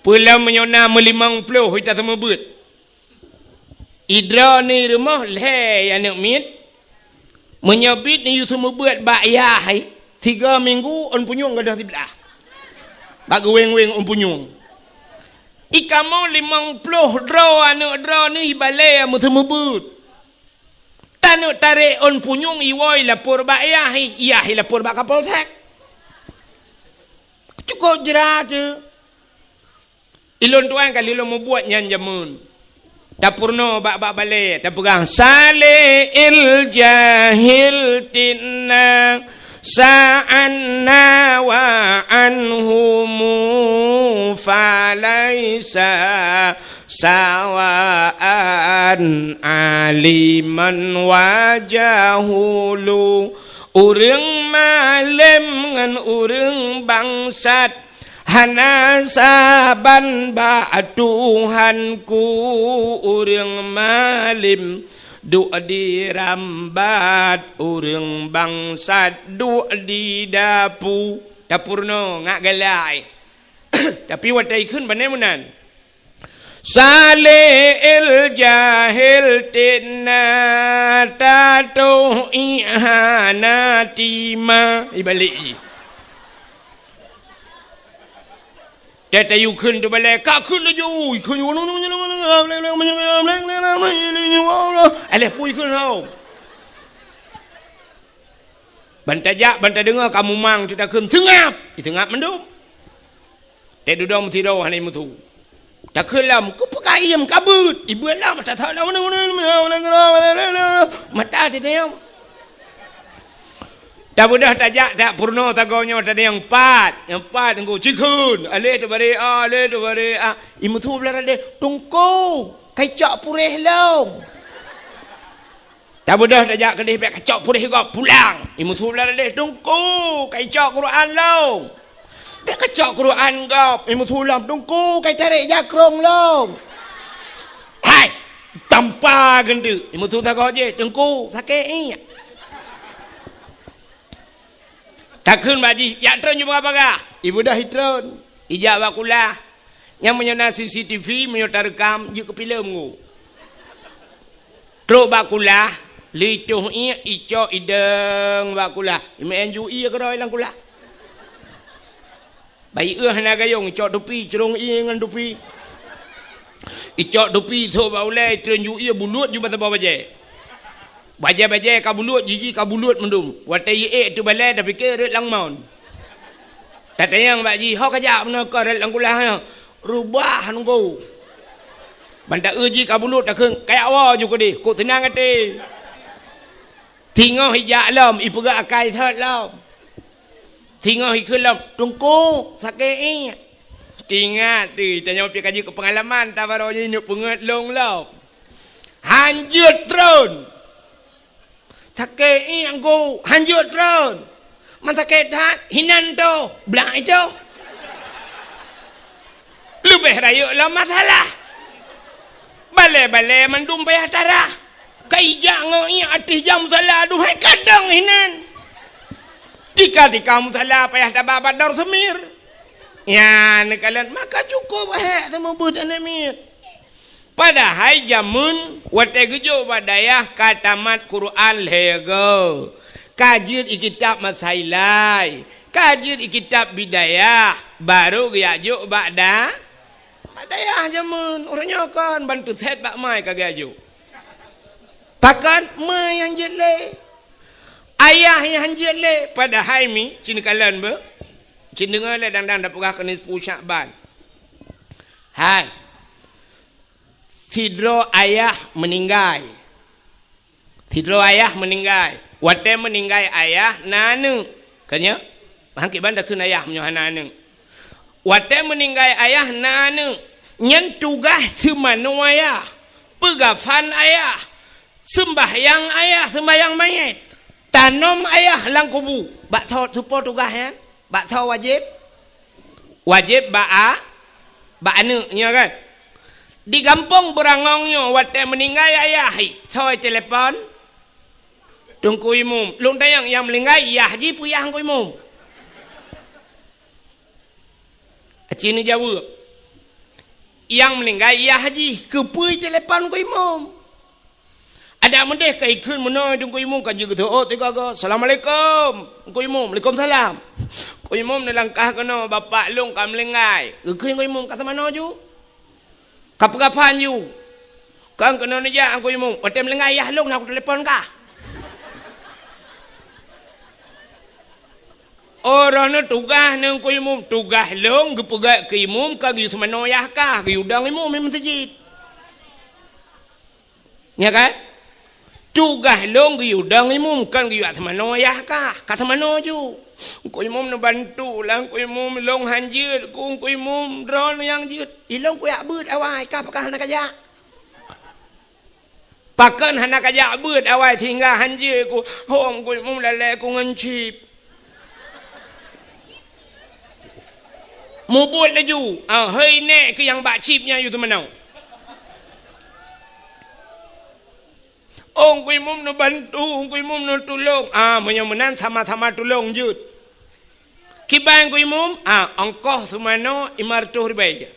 Peulom meunyoe na meulimong ploh ita seumeubeuet. Idroe ni rumoh lhée aneuk miet. Meunyoe bit neuyue seumeubeuet bak yah hai, tiga minggu ôn punyueng gadôh siblah. Bak geuweng-weng ôn punyueng. Ikamoe limong ploh droe aneuk droe ni ibalée meuseumeubeuet. Taneuk tarek ôn punyueng iwoe ilapor bak yah hai, yah ilapor bak Kapolsek. Cukôp jra teuh. Ilôn tuan ka lheueh lôn mubuet nyan jameun. Tapeurunoe bak, bak balée, tapeugah, "Saleh il jahil tinna, sa'anna wa anhumu falaisa sawaan aliman wa jahulu." Ureueng malém ngon ureueng bangsat hana saban bak Tuhanku. Ureueng malém duek di rambat, ureueng bangsat duek di dapu. Tapeurunoe ngat galai. Tapi watée ikheun bane meunan. Saleh il jahil tinna tatoh ihana tima. Ibalek jih. Teuh tayue kheun teubalée, ka kheun laju, kheun. Aléh pui kheun hau. Ban tajak, ban tadeungoe ka mumang teuh takheun, "Seungab!" Iseungab mandum. Teuh dudoe meusidroe hana imeusu. Takheun lom, "Keupeue ka iem ka beuet?" Ibeuet lom, mata thok lom. Mata teuh tanyong. Tabeudôh tajak, tapeurunoe sagoe nyoe tanyong pat. Nyang pat Teungku, cikheun. Aléh teubarek, ah, aléh teubarek, ah. Imeusu blah radeh, "Teungku, ka icok puréh lôn." Tabeudôh tajak keudeh bék kacok puréh gob pulang. Imeusu blah radeh, "Teungku, ka icok Quran lôn." Bék kacok Quran gob, imeusu lom, "Teungku, ka itarek jakrong lôn." Hai, tampa geunteuk, imeusu sagoe jih, "Teungku, sakét iék." Takheun bak jih, "Jak treun ju bagah-bagah." Ibeudôh itreun. Ijak bak kulah. Nyang meunyoe na C C T V, meunyoe tareukam, jeuet keu filem ngu. Trok bak kulah, lheuh itoh iék, icok idong bak kulah. Imeu'en ju ié keudroe lam kulah. Bayi eu hana gayong, icok tupi, crông ié ngon tupi. Icok tupi, thok bak ulèe, treun ju ié, bulut ju bak saboh bajèe. Bajèe-bajèe ka bulut, jiji ka bulut mandum. Watèe iék teubalèe, tapike rot lam mon. Tatanyong bak jih, "Ho kajak meunoe keu rot lam kulah nyoe?" "Reubah nunggu." Ban ta eu jih ka bulut, takheun, "Kajak woe ju keudeh, kok seunang até." Singoh ijak lom, ipeugah akai thot lom. Singoh ikheun lom, "Teungku, sakét iék." Ingat teuh, tanyoe pih ka jeuet keu peungalaman, tabarô jih neuk peungeut lôn lom. Han jeuet treun. "Sakét iék, Teungku, han jeuet treun. Man sakét that, hinan toh, blah itoh." Leubeh rayeuk lom masalah. Balèe-balèe mandum payah tarah. Ka ijak ngon iék ateueh jam musala, aduhai kadang hinan. Tika-tika musala payah taba bak dor seumir. Nyan neukalon, maka cukôp hék seumeubeuet aneuk miet. Padahai jameun watèe geujok bak dayah ka tamat Quran lhèe goe. Ka jeuet i kitab Masailai. Ka jeuet i kitab Bidayah. Barô geujak jok bak da-, bak dayah jameun. Uroe nyoe kon ban teusét bak mai ka geujak jok. Pakon? Ma nyang jeuet lé. Ayah nyang han jeuet lé. Padahai mi, ci neukalon beuh. Ci neudeungoe lé dang-dang tapeugah keu nisfu Syakban. Hai. Sidroe ayah meuninggai. Sidroe ayah meuninggai. Watèe meuninggai ayah na aneuk. Kan nyo? Bang kiban takheun ayah meunyoe hana aneuk. Watèe meuninggai ayah na aneuk. Nyan tugaih seumanoe ayah. Peugafan ayah. Seumbahyang ayah, seumbahyang manyét. Tanom ayah lam kubu. Bak soe, soe po tugaih nyan? Bak soe wajéb? Wajéb bak a-, bak aneuk nyoe kan. Di gampông Beurangong nyoe watèe meuninggai ayah, hi, soe telepon? Teungku Imum. Lôn tanyong nyang meuninggai yah jih peue yah Teungku Imum? Aci neujaweueb. Nyang meuninggai yah jih, keupeue telepon Teungku Imum? Adak meudeh ka ikheun meunoe Teungku Imum ka jeuet geuteuôt tiga go. "Assalamualaikum." Teungku Imum, "Waalaikumsalam." Teungku Imum neulangkah keunoe, "Bapak lôn ka meuninggai." Geukheun Teungku Imum, "Ka seumanoe ju? Ka peugafan ju?" "Kon keunoe neujak Teungku Imum. Watèe meuninggai yah lôn na kutelepon kah." Oh, droeneuh tugaih Teungku Imum. Tugaih lôn geupeugah keu Imum ka geuyue seumanoe yah kah, geuyue dong Imum di meuseujid. Nya kan? Tugaih lôn geuyue dong Imum, kon geuyue seumanoe yah kah. Ka seumanoe ju. Teungku Imum neubantu lah, Teungku Imum, lôn han jeuet, Teungku Imum, droeneuh nyang jeuet. Ilôn kujak beuet awai, kah pakon hana kajak? Pakon hana kajak beuet awai sehingga han jeuet ku, hom ku Imum lalé ku ngon chip. Mubuet laju, ah, hei nèk keu nyang bak chip nyan yue teumanoe. Oh, Teungku Imum neubantu, Teungku Imum neutulông. Ah, meunyoe meunan sama-sama tulông jeuet. Kiban Teungku Imum, ah, ongkoh seumanoe lima reutôh ribèe.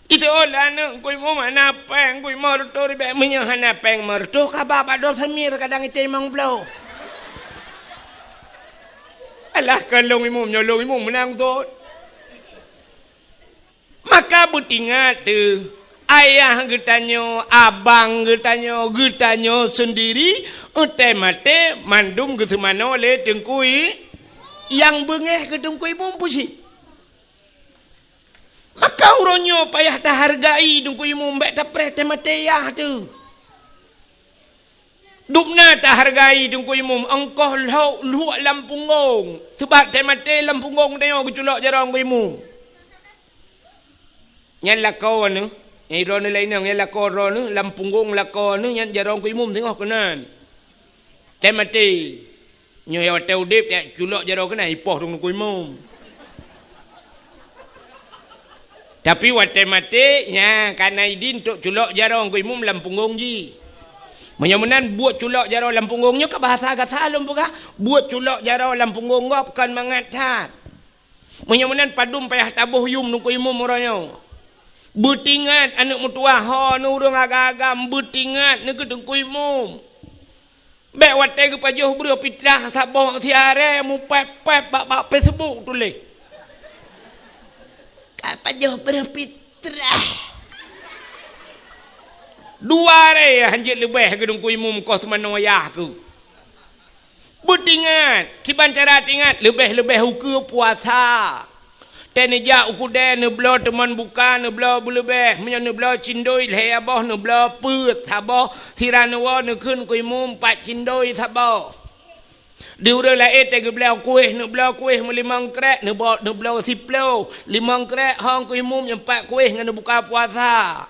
Itu oh, lah aneuk Teungku Imum hana péng, Teungku Imum reutôh ribèe, meunyoe hana péng lima reutôh, ka ba bak dor seumir kadang item limong ploh. Alah, kon lôn Imum, nyoe lôn Imum meunan thon. Maka beutingat teuh, ayah geutanyoe, abang geutanyoe, geutanyoe seundiri, watèe maté mandum geuseumanoe lé Teungku I-, nyang beungéh keu Teungku Imum peue cit. Maka uroe nyoe payah tahargai Teungku Imum, bèk tapreh watèe maté yah teuh. Dubna tahargai Teungku Imum, ongkoh lhok luek lam punggong. Sabab watèe maté lam punggong tanyoe geuculok jaroe Teungku Imum. Nyan lakoe neuh, nyang droeneuh laén inong, nyan lakoe droeneuh, lam punggong lakoe neuh, nyan jaroe Teungku Imum singoh keunan. Watèe maté. Nyoe watèe udép, taculok jaroe keunan, ipoh Teungku Imum. Tapi watèe maté, nyan ka na idin untuk culok jaroe Teungku Imum lam punggong jih. Meunyoe meunan buet culok jaroe lam punggong nyoe ka bahasa gata lôn peugah, buet culok jaroe lam punggong gob kon mangat that. Meunyoe meunan padum payah taboh yum Teungku Imum uroe nyoe. Beutingat aneuk meutuwah ho neu ureuëng agam-agam, beutingat neu keu Teungku Imum. Bék watée geupajoh breuh pitrah saboh siaré mupép-pép bak, bak Facebook tuléh. Ka pajoh breuh pitrah. Dua aré hanjeuet leubeh keu Teungku Imum koh teumanoe yah keu. Beutingat, kiban cara tingat, leubeh-leubeh ukeue puasa. Teuh neujak u keudè neubloe teumon buka, neubloe beuleubeh. Meunyoe neubloe cindoi lhée boh, neubloe peuet saboh, sira neuwoe neukheun Teungku Imum pat cindoi saboh. Di ureuëng laén teuh geubloe kueh, neubloe kueh meulimong krek, neubo-, neubloe siploh, limong krek hong Teungku Imum nyang pat kueh ngon neubuka puasa.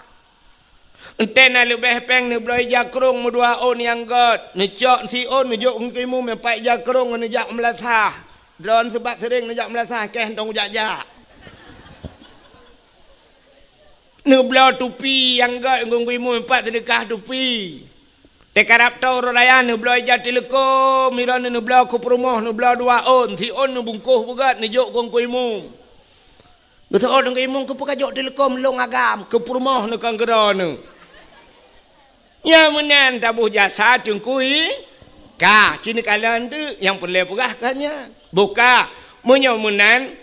Enteuk na leubeh péng neubloe ija krong meudua ôn nyang gét, neucok siôn neujok Teungku Imum nyang pat ija krong ngon neujak meulasah. Droeneuh seubab seuréng neujak meulasah, keh hantong jak-jak. Neubloe tupi nyang gét Teungku Imum nyang pat seudeukah tupi. Teukarab tô uroe raya neubloe ija teuleukom, miron neubloe keu peurumoh, neubloe dua ôn, siôn neubungkôh beugét neujok keu Teungku Imum. Geuseuôt Teungku Imum keupeue kajok teuleukom lôn agam keu peurumoh neu kon keudroe neu. Nyang meunan taboh jasa Teungku I, ka, ci neukalon teuk nyang peureulée peugah ka nyan. Buka, meunyoe meunan,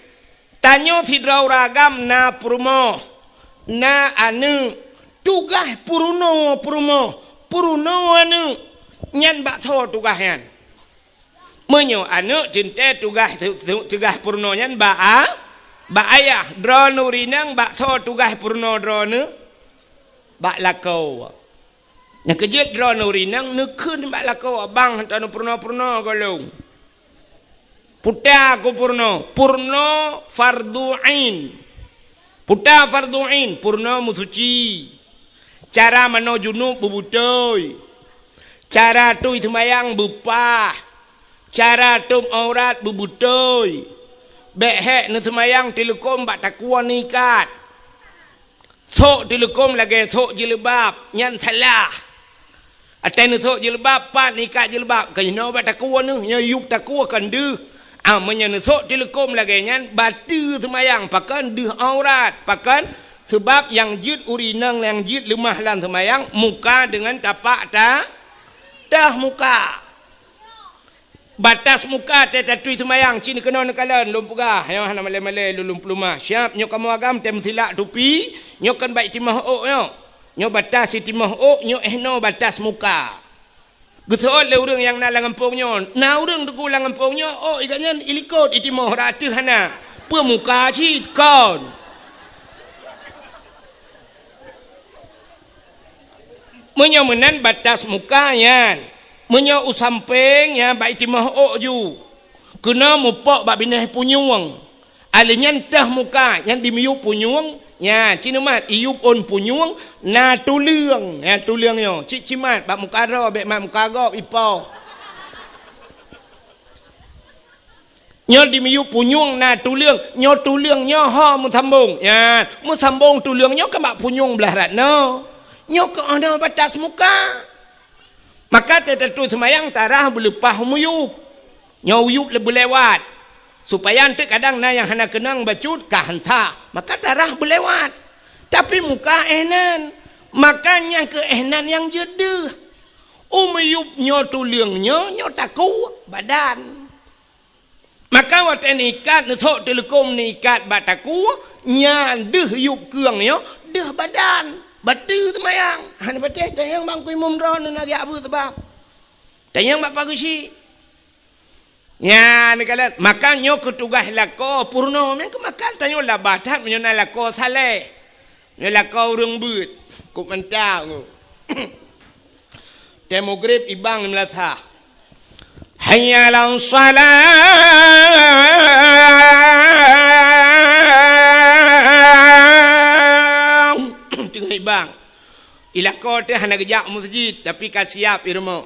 tanyoe sidroe ureuëng agam na peurumoh, na aneuk, tugaih peurunoe peurumoh, peurunoe aneuk, nyan bak soe tugaih nyan? Meunyoe aneuk teuntée tugaih, tu-, tu-, tugaih peurunoe nyan bak a-, bak ayah. Droeneuh ureuëng inong bak soe tugaih peurunoe droeneuh? Bak lakoe. Nyang keu jeuet droeneuh ureuëng inong neukheun bak lakoe, "Abang, hana peurunoe-peurunoe gohlom." Peue ta keu peurunoe? Peurunoe fardu ain. Peue ta fardu ain? Peurunoe meusuci. Cara manoe junub beubeutôi. Cara tui seumayang beupah. Cara tôb aurat beubeutôi. Bék hék neuseumayang teuleukom bak takue neuikat. Sôk teuleukom lagée sôk jilbab, nyan salah. Watée neusôk jilbab, pat neuikat jilbab, ka jinoe bak takue neuh, nyoe yueb takue kon deuh. Ah, meunyoe neusôk teuleukom lagée nyan, bateue seumayang, pakon deuh aurat, pakon? Seubab nyang jeuet ureuëng inong nyang jeuet leumah lam seumayang, muka deungon tapak ta-, teuh muka. Batas muka teuh tatui seumayang, ci neukeunong neukalon, lôn peugah, nyoe hana malée-malée lôn, lôn peulumah. Siab, nyoe kamoe agam teuh meusilak tupi, nyoe kon bak itimoh ôk nyoe. Nyoe batas itimoh ôk, nyoe éh noe batas muka. Geuseuôt lé ureuëng nyang na lam gampông nyoe, na ureuëng teungku lam gampông nyoe, ôk i gobnyan ilikot itimoh, rata hana. Peue muka cit kon. Meunyoe meunan batas muka nyan, meunyoe u sampéng nyan bak itimoh ôk ju, keunoe mupok bak binéh punyueng. Alèh nyan teuh muka, nyan dimiyueb punyueng, nyan ci neumat iyueb ôn punyueng, na tuleueng, nyan tuleueng nyoe, cit cimat bak muka droe, bék mat muka gob ipoh. Nyoe dimiyueb punyueng na tuleueng, nyoe tuleueng nyoe ho meusambong. Nyan, meusambong tuleueng nyoe keu bak punyueng blaih rat nyoe. Nyoe keuh na batas muka. Maka teutatui seumayang tarah beuleupah u miyueb. Nyoe u yueb le-, beulewat. Supaya eunteuk kadang na nyang hana keunong bacut ka hanta. Maka tarah beulewat. Tapi muka éh nan. Maka nyang keu éh nan nyang jeuet deuh. U miyueb nyoe tuleueng nyoe, nyoe takue badan. Maka watée neuikat, neusôk teuleukom neuikat bak takue, nyan deuh yueb keueng nyoe, deuh badan. Bateue seumayang. Hana patéh tanyong bak Teungku Imum droeneuh na geujak beuet sabab. Tanyong bak Pak Geuchik. Nyan neukalon, maka nyoe keuh tugaih lakoe peurunoe. Nyang keu maka tanyoe laba that meunyoe na lakoe saleh. Nyoe lakoe ureuëng beuet, kok mantap nyoe. Teuh mugrib ibang meulasah. Hayya 'alas shalah. Teungoh ibang. I lakoe teuh hana geujak u meuseujid, tapi ka siab i rumoh.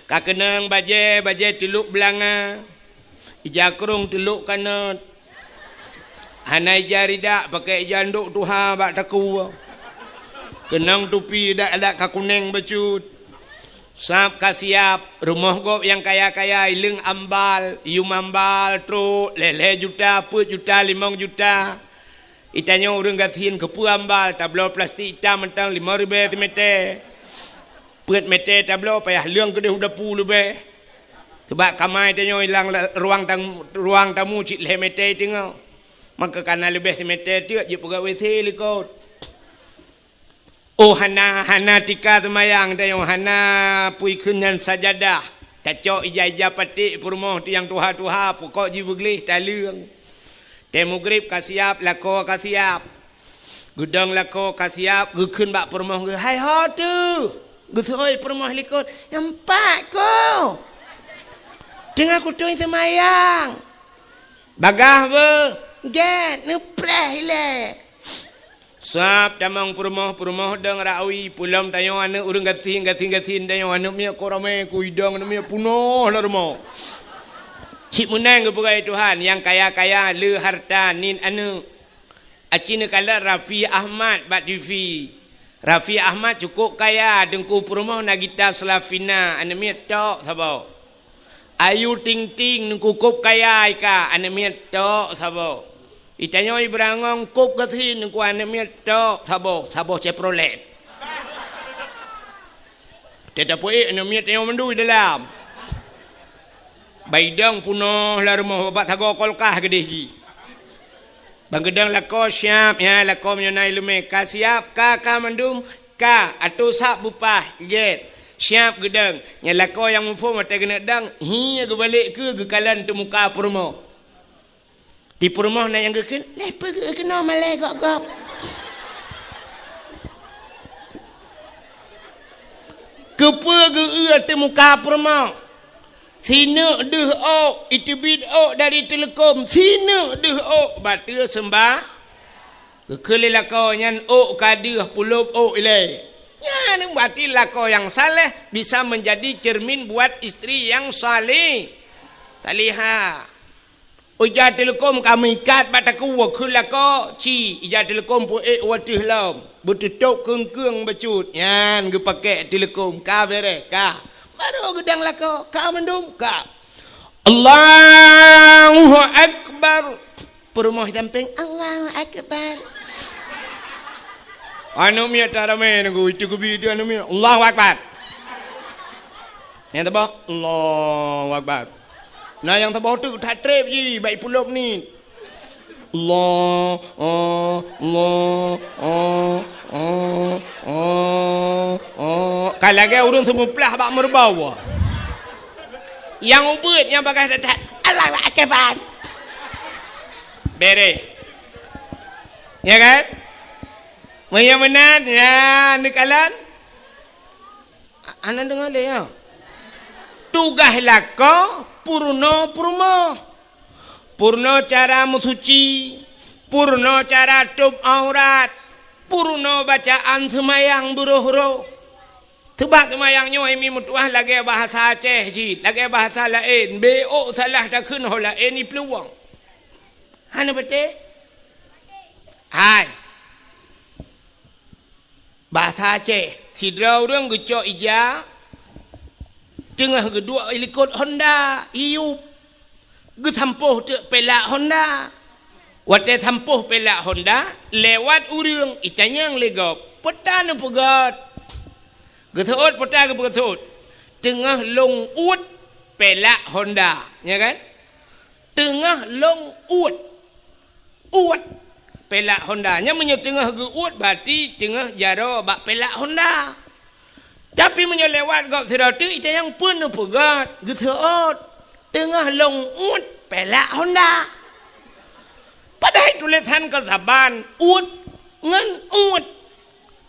Ka keunong bajée, bajée teulok beulanga, ija krong teulok kanot. Hana ija ridak, pakai ija ndok tuha bak takue. Keunong tupi adat-adat ka kuneng bacut. Sab ka siab, rumoh gob nyang kaya-kaya, ileueng ambal, yum ambal, trok, lhèe-lhèe juta, peuet juta, limong juta. Itanyoe ureueng gasien keupeue ambal, tabloe plastik itam mantong limong ribèe simètè. Peuet mètè tabloe payah leueng keudeh u dapu leubeh. Sabab kama itanyoe ilang la-, ruang tam-, ruang tamu cit lhèe mètè teungoh. Maka kana leubeh simètè teuk jeuet peugöt W C likot. Oh, hana, hana tika seumayang tanyoe, hana pui kheun nyan sajadah. Tacok ija-ija paték peurumoh tu nyang tuha-tuha, pokok jih beugleh taleueng. Tée mugrib ka siab, lakoe ka siab. Geudong lakoe ka siab, geukheun bak peurumoh geuh, "Hai ho teuh?" Geuseuôt peurumoh likot, "Nyan pat ko. Teungoh kutôi seumayang." "Bagaih beuh?" "Gét, neupreh ilée." Sab tamong peurumoh, peurumoh dong rawi, peulom tanyoe aneuëk ureuëng gasien, gasien, gasien tanyoe aneuëk miet ko ramé, ku idong aneuëk miet punoh lam rumoh. Cit meunan geupeugah Tuhan, nyang kaya-kaya le harta nit aneuëk. Aci neukalon Raffi Ahmad bak T V. Raffi Ahmad cukup kaya, teungku peurumoh Nagita Slavina, aneuëk miet tok saboh. Ayu Ting Ting, teungku kop kaya ika, aneuëk miet tok saboh. Itanyoe Ibrangong kop gasien, teungku aneuëk miet tok saboh, saboh Chevrolet. Teuh tapeuék aneuëk miet tanyoe mandum dalam. Baidong punoh lam rumoh, bapak sagoe kolkah keudeh jih. Ban geudong lakoe siab, ya, lakoe meunyoe na iéleumé ka siab, ka, ka mandum, ka, atô sab beupah, gét. Siab geudong. Nyan lakoe nyang muphom watée keuneuk dong, hi geubalek keu geukalon teumuka peurumoh. Di peurumoh na nyang geukheun, "Lé peugeuh keunoe malée gop-gop." Keupeue geu-eu teumuka peurumoh? Sineuk deuh ôk, iteubiet ôk dari teuleukom, sineuk deuh ôk, bateue seumbah. Geukheun lé lakoe nyan ôk ka deuh, pulop ôk ilée. Nyan berarti lakoe nyang saleh bisa menjadi cermin buat istri yang salih-, salihah. Ija teuleukom ka meuikat bak takue, kheun lakoe, ci, ija teuleukom peuék u ateueh lom, beuteutôb keung-keung bacut, nyan geupakée teuleukom, ka beureh, ka. Barô geudong lakoe, ka mandum, ka. Allahu Akbar. Peurumoh sampéng, Allahu Akbar. Aneuëk miet taramé nunggu, itu geubi itu aneuëk miet, Allahu Akbar. Nyang teuboh, Allahu Akbar. Na nyang teuboh teuk that treb jih, bak ipulop nit. Allah, oh, Allah, oh, oh, oh, oh. Ka lagée ureuëng seumeuplah bak meureubau. Nyang ubeuet, nyang bagaih that-that, Allahu Akbar. Beureh. Ya kan? Meunyoe meunan, ya, neukalon. Hana deungoe lé, ya. Tugaih lakoe peurunoe peurumoh. Peurunoe cara meusuci, peurunoe cara tôb aurat, peurunoe bacaan seumayang beuroh-roh. Seubab seumayang nyoe mi meutuah lagée bahasa Aceh jih, lagée bahasa laén, bék salah takheun ho laén iplueng. Hana patéh? Hai. Bahasa Aceh, sidroe ureuëng geucok ija, teungoh geuduek ilikot honda, iyup, geusampôh teuk pelak honda. Watée sampôh pelak honda, lewat ureuëng, itanyong lé gob, "Peue ta neupeugét?" Geuseuôt peue ta geupeugét? "Teungoh lôn uet pelak honda." Ya kan? Teungoh lôn uet. Uet pelak honda. Nyan meunyoe teungoh geu-uet, berarti teungoh jaroe bak pelak honda. Tapi meunyoe lewat gob sidroe teuk, itanyong, "Peue neupeugét?" Geuseuôt, "Teungoh lôn uet pelak honda." Padahai tulésan ka saban, uet ngon uet.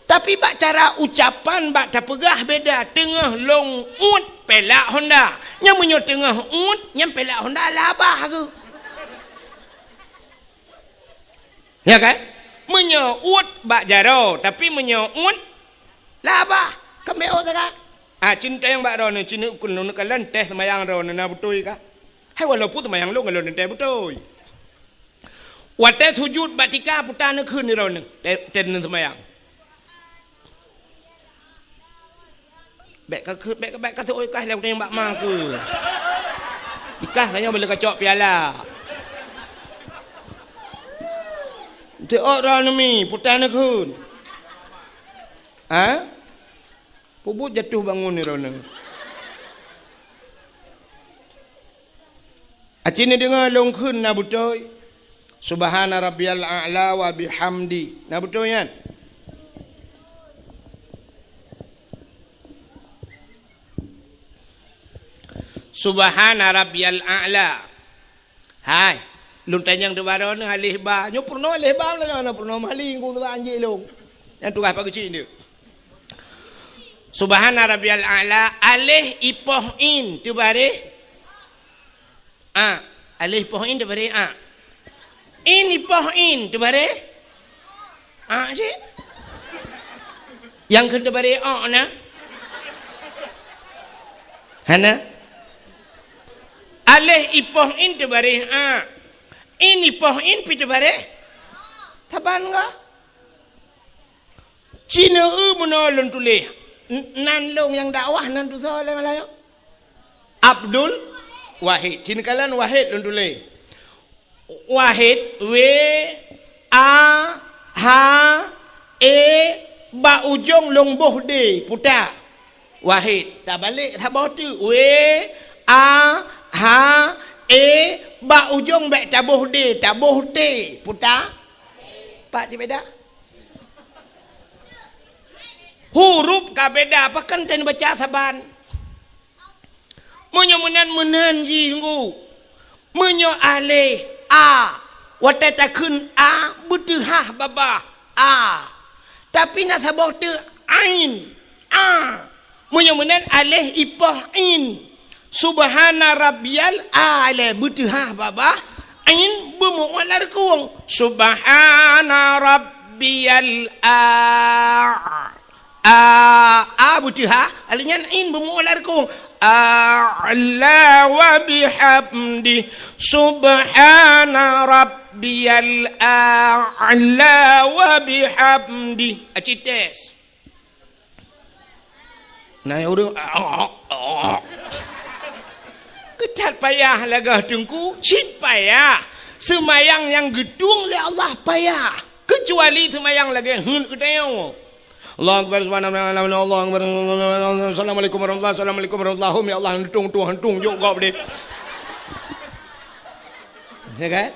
Tapi bak cara ucapan bak tapeugah beda, "Teungoh lôn uet pelak honda." Nyan meunyoe teungoh uet, nyan pelak honda labah geuh. Ya kan? Meunyoe uet bak jaroe, tapi meunyoe uet labah, keumbéo saga. Ah, cin tayang bak droeneuh, cin ukun lôn kalon teh seumayang droeneuh na beutôi ka? Hai walaupun seumayang lôn ngon lôn teh beutôi. Watée sujut bak tika peue ta neukheun droeneuh, teh, teh neuseumayang. Bèk ka, bèk, bèk ka teuôt ikah lé, bak ma keu. Ikah tanyoe bèk lé kacok piala. Teuôt droeneuh mi, puta neukheun. Ha? Peubuet jatuh bangun ni droeneuh. Aci neudeungoe lôn kheun na beutôi. Subhana rabbiyal a'la wa bihamdi. Na beutôi nyan? Subhana rabbiyal a'la. Hai, lôn tanyong teubarô neuh aleh ba. Nyoe peurunoe aleh ba, lôn nyoe peurunoe mali, ku teuba anjing lôn. Nyang tugaih Pak Geuchik nyoe. Subhana rabbiyal a'la, aleh ipoh in teubareh a. Aleh ipoh in teubareh a. In ipoh in teubareh a cit. Nyang kheun teubareh o na? Hana. Aleh ipoh in teubareh a. In ipoh in pi teubareh. Saban ga? Ci neueu meunoe lôn tuléh. N-, nan lôn nyang dakwah nan tusoe lé Malayu. Abdul Wahid. Ci neukalon Wahid lôn tuléh. Wahid, W, A, H, E, bak ujong lôn boh D, puta. Wahid. Tabalek saboh teuk. W, A, H, E, bak ujong bèk taboh D, taboh T, puta. Pat cit beda? Huruf ka beda, pakon teubaca saban. Meunyoe meunan, meunan jih ngu. Meunyoe aleh a, watèe takheun a, beuteuhah babah a. Tapi na saboh teuk ain, a. Meunyoe meunan aleh ipoh in. Subhana rabbiyal a'la, beuteuhah babah, in beumu'ulah reukung. Subhana rabbiyal a-, a, a beuteuhah, aleh nyan in beumu'ulah reukung. A'la wa bihamdi. Subhana rabbiyal a'la wa bihamdi. Aci tes. Na ureueng, keutat payah lagèe teungku, cit payah. Seumayang nyang geutueng lé Allah payah, keucuali seumayang lagèe heuet geutanyoe. Allahu Akbar, subhanallah, Allahu Akbar, assalamualaikum warahmatullahi, assalamualaikum warahmatullahi, ya Allah, hantung, hantung, hantung, jok gob deh. Ya kan?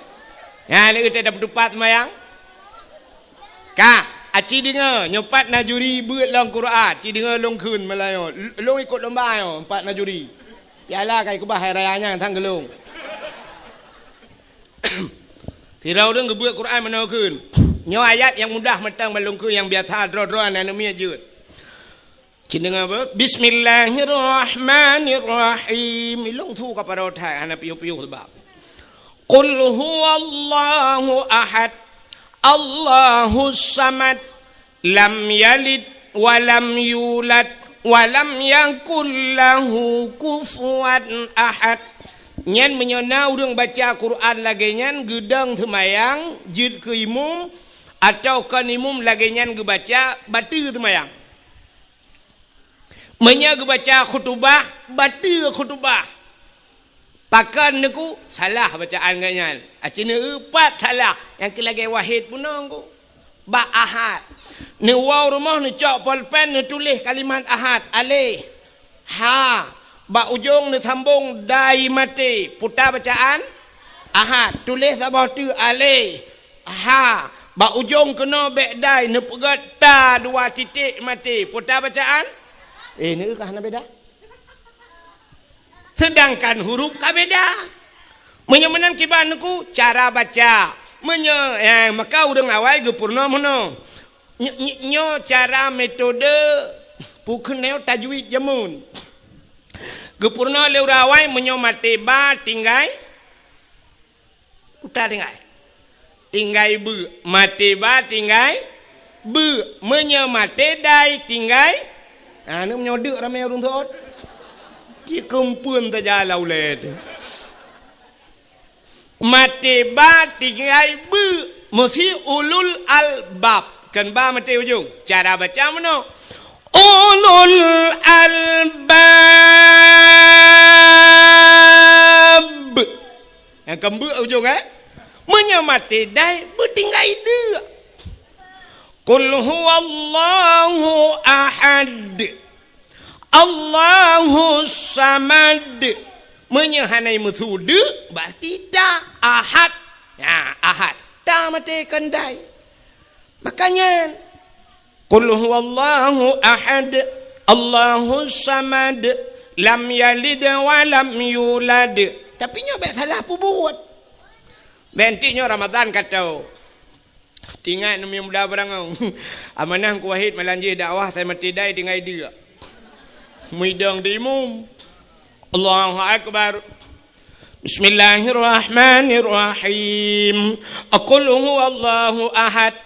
Ya, ni kita dapat tupat seumayang. Ka, aci deungoe, nyoe pat na juri beuet lom Quran, ci deungoe lôn kheun meulayeue. L-, lôn ikot lomba nyoe, pat na juri. Piala ka ikeubah hai raya nyan sang geulong. Sidroe ureueng geubeuet Quran meunoe kheun. Nyoe ayat nyang mudah mantong ban lôn kheun, nyang biasa droe-droe aneuk miet jeuet. Ci deungoe beuh. Bismillahirrahmanirrahim. Ilong su ka parot hai, hana piôh-piôh sabab. Qul huwallahu ahad. Allahus samad. Lam yalid wa lam yulad wa lam yakul lahu kufuwan ahad. Nyan meunyoe na ureueng baca Quran lagèe nyan geudong seumayang, jeuet keu imum, atawa kon imum lagèe nyan geubaca, bateue seumayang. Meunyoe geubaca khutubah, bateue khutubah. Pakon neuku salah bacaan geuh nyan. Aci neueu pat salah, nyang keu lagèe wahid bunoe ku. Bak ahad. Neuwoe rumoh neucok polpen neutuléh kalimat ahad, aleh. Ha. Bak ujong neusambong dai maté, puta bacaan ahad. Tuléh saboh teuk aleh. Ha, bak ujong keunoe bèk dai neupeugèt ta dua titik maté. Peue ta bacaan? Eh, neueu ka hana beda. Seudangkan huruf ka beda. Meunyoe meunan kiban neuku cara baca. Meunyoe, eh, maka ureueng awai geupeurunoe meunoe. Ny-, ny-, nyoe cara metode pukeuneuk tajwid jameun. Geupeurunoe lé ureueng awai meunyoe maté ba tinggai Uta tinggai. Tinggai beu. Maté ba tinggai beu. Meunyoe maté dai tinggai. Ha, ni meunyoe deuk ramé ureueng thot. Cit keumpeuen saja lam ulèe teuh. Maté ba tinggai beu. Meusi ulul albab. Kon ba maté ujong. Cara baca meunoe. Ulul albab. Nyang keumbeuek ujong, eh? Meunyoe maté dai, beutinggai deuk. Qul huwallahu ahad. Allahus samad. Meunyoe hana meusu deuk, berarti ta ahad. Ya, ahad. Ta maté kon dai. Makanya, qul huwallahu ahad, Allahus samad, lam yalid wa lam yulad. Tapi nyoe bèk salah peubuet. Bèk nyoe Ramadan kato. Tingat neumi muda beurangau. Amanah Teungku Wahid malam jih dakwah, saya mati dai tinggai deuk. Muidong di imum. Allahu Akbar. Bismillahirrahmanirrahim. Qul huwallahu ahad.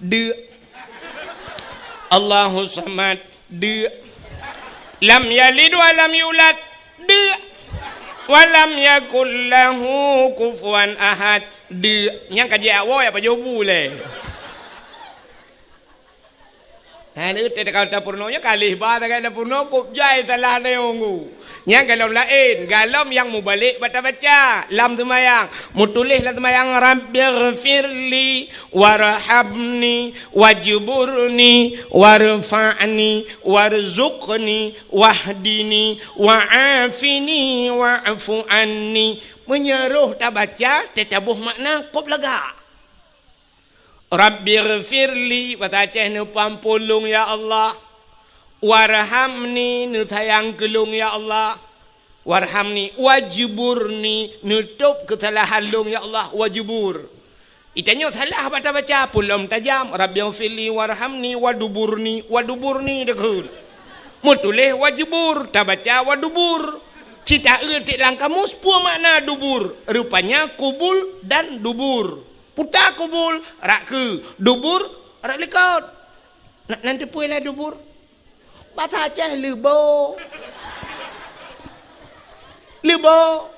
Deuk. Allahu samad. Deuk. Lam yalid wa lam yulad. Deuk. Wa lam yakul lahu kufuwan ahad. Deuk. Nyang ka jeuet awai apa jobu lé. Hai, ni teuka tapeurunoe nyoe kalih ba tagai tapeurunoe kok jai salah neunggu. Nyang galom laén, galom nyang mubalek bata baca lam seumayang. Mutuléh lam seumayang, "Rabbighfirli warhamni wajburni warfa'ni warzuqni wahdini wa'afini wa'fu anni." Meunyoe roh tabaca, teutabôh makna kop lagak. Rabbighfirli, basa Aceh, neupeuampôn lôn ya Allah. Warhamni, neusayang keu lôn ya Allah. Warhamni, wajburni, neutôb keusalahan lôn ya Allah, wajbur. Itanyoe salah bata baca, pulom tajam, Rabbighfirli warhamni waduburni, waduburni deukheun. Meutuléh wajbur, tabaca wadubur. Cita eu tiek lam kamus, peue makna dubur? Rupanya kubul dan dubur. Puta kubul, rak keu, dubur, rak likot. Na, nan teupeue lah dubur? Basa Aceh leubo. Leubo.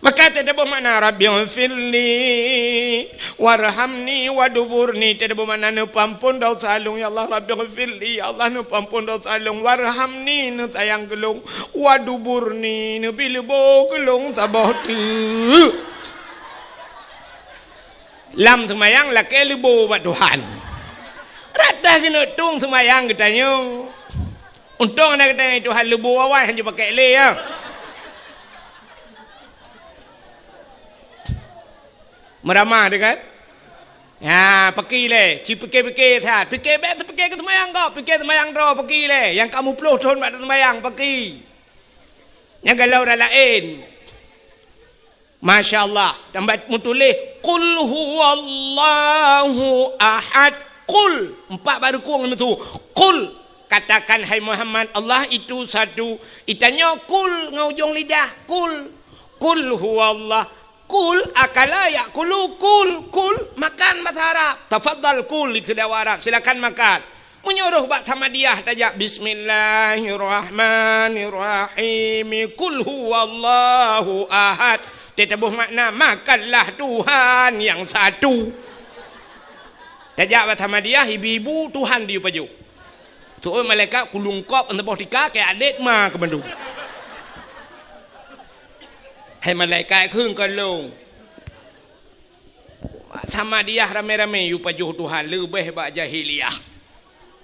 Maka teutabôh makna Rabbighfirli warhamni waduburni, teutabôh makna neupeuampôn dosa lôn ya Allah, Rabbighfirli ya Allah, neupeuampôn dosa lôn, warhamni, neusayang keu lôn, waduburni, neubi leubo keu lôn saboh teuk. Lam seumayang lakée leubo bak Tuhan. Rata keuneuk tueng seumayang geutanyoe. Untông na geutanyoe Tuhan leubo awai hanjeuet pakai lé ya. Meuramah deh kan? Ha, paki lé, ci pike-pike that. Pike bèk seupike keu seumayang kok, pike seumayang droe paki lé. Nyang ka muploh thon bak seumayang paki. Nyang galom ureueng laén. Masya Allah, tambah meutuléh, "Qul huwallahu ahad." Qul, empat baru kong itu. "Qul," katakan, hai Muhammad, Allah itu satu. Itanyoe qul ngon ujong lidah, qul. Qul huwallah. Qul akala ya'kulu, qul, qul, makan basa Arab. Tafadhal kul, dikheun Arab, silakan makan. Meunyoe roh bak Samadiyah tajak, "Bismillahirrahmanirrahim. Qul huwallahu ahad." Teutabôh makna, "Makanlah Tuhan yang satu." Tajak bak Samadiyah, ibu-ibu, Tuhan di pajoh. Tu'ôt malaikat kulungkop saboh tika keu adét ma keu bandum. Hai malaikat kheun keu lôn. Samadiyah ramé-ramé yue pajoh Tuhan leubeh bak jahiliyah.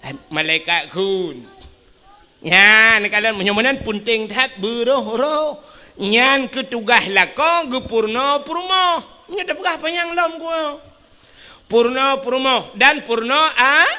Hai malaikat kheun. Nyan kalon meunyoe meunan peunteng that beuroh-roh. Nyan keu tugaih lakoe geupeurunoe peurumoh. Nyoe tapeugah panyang lom keu Peurunoe peurumoh dan peurunoe a-,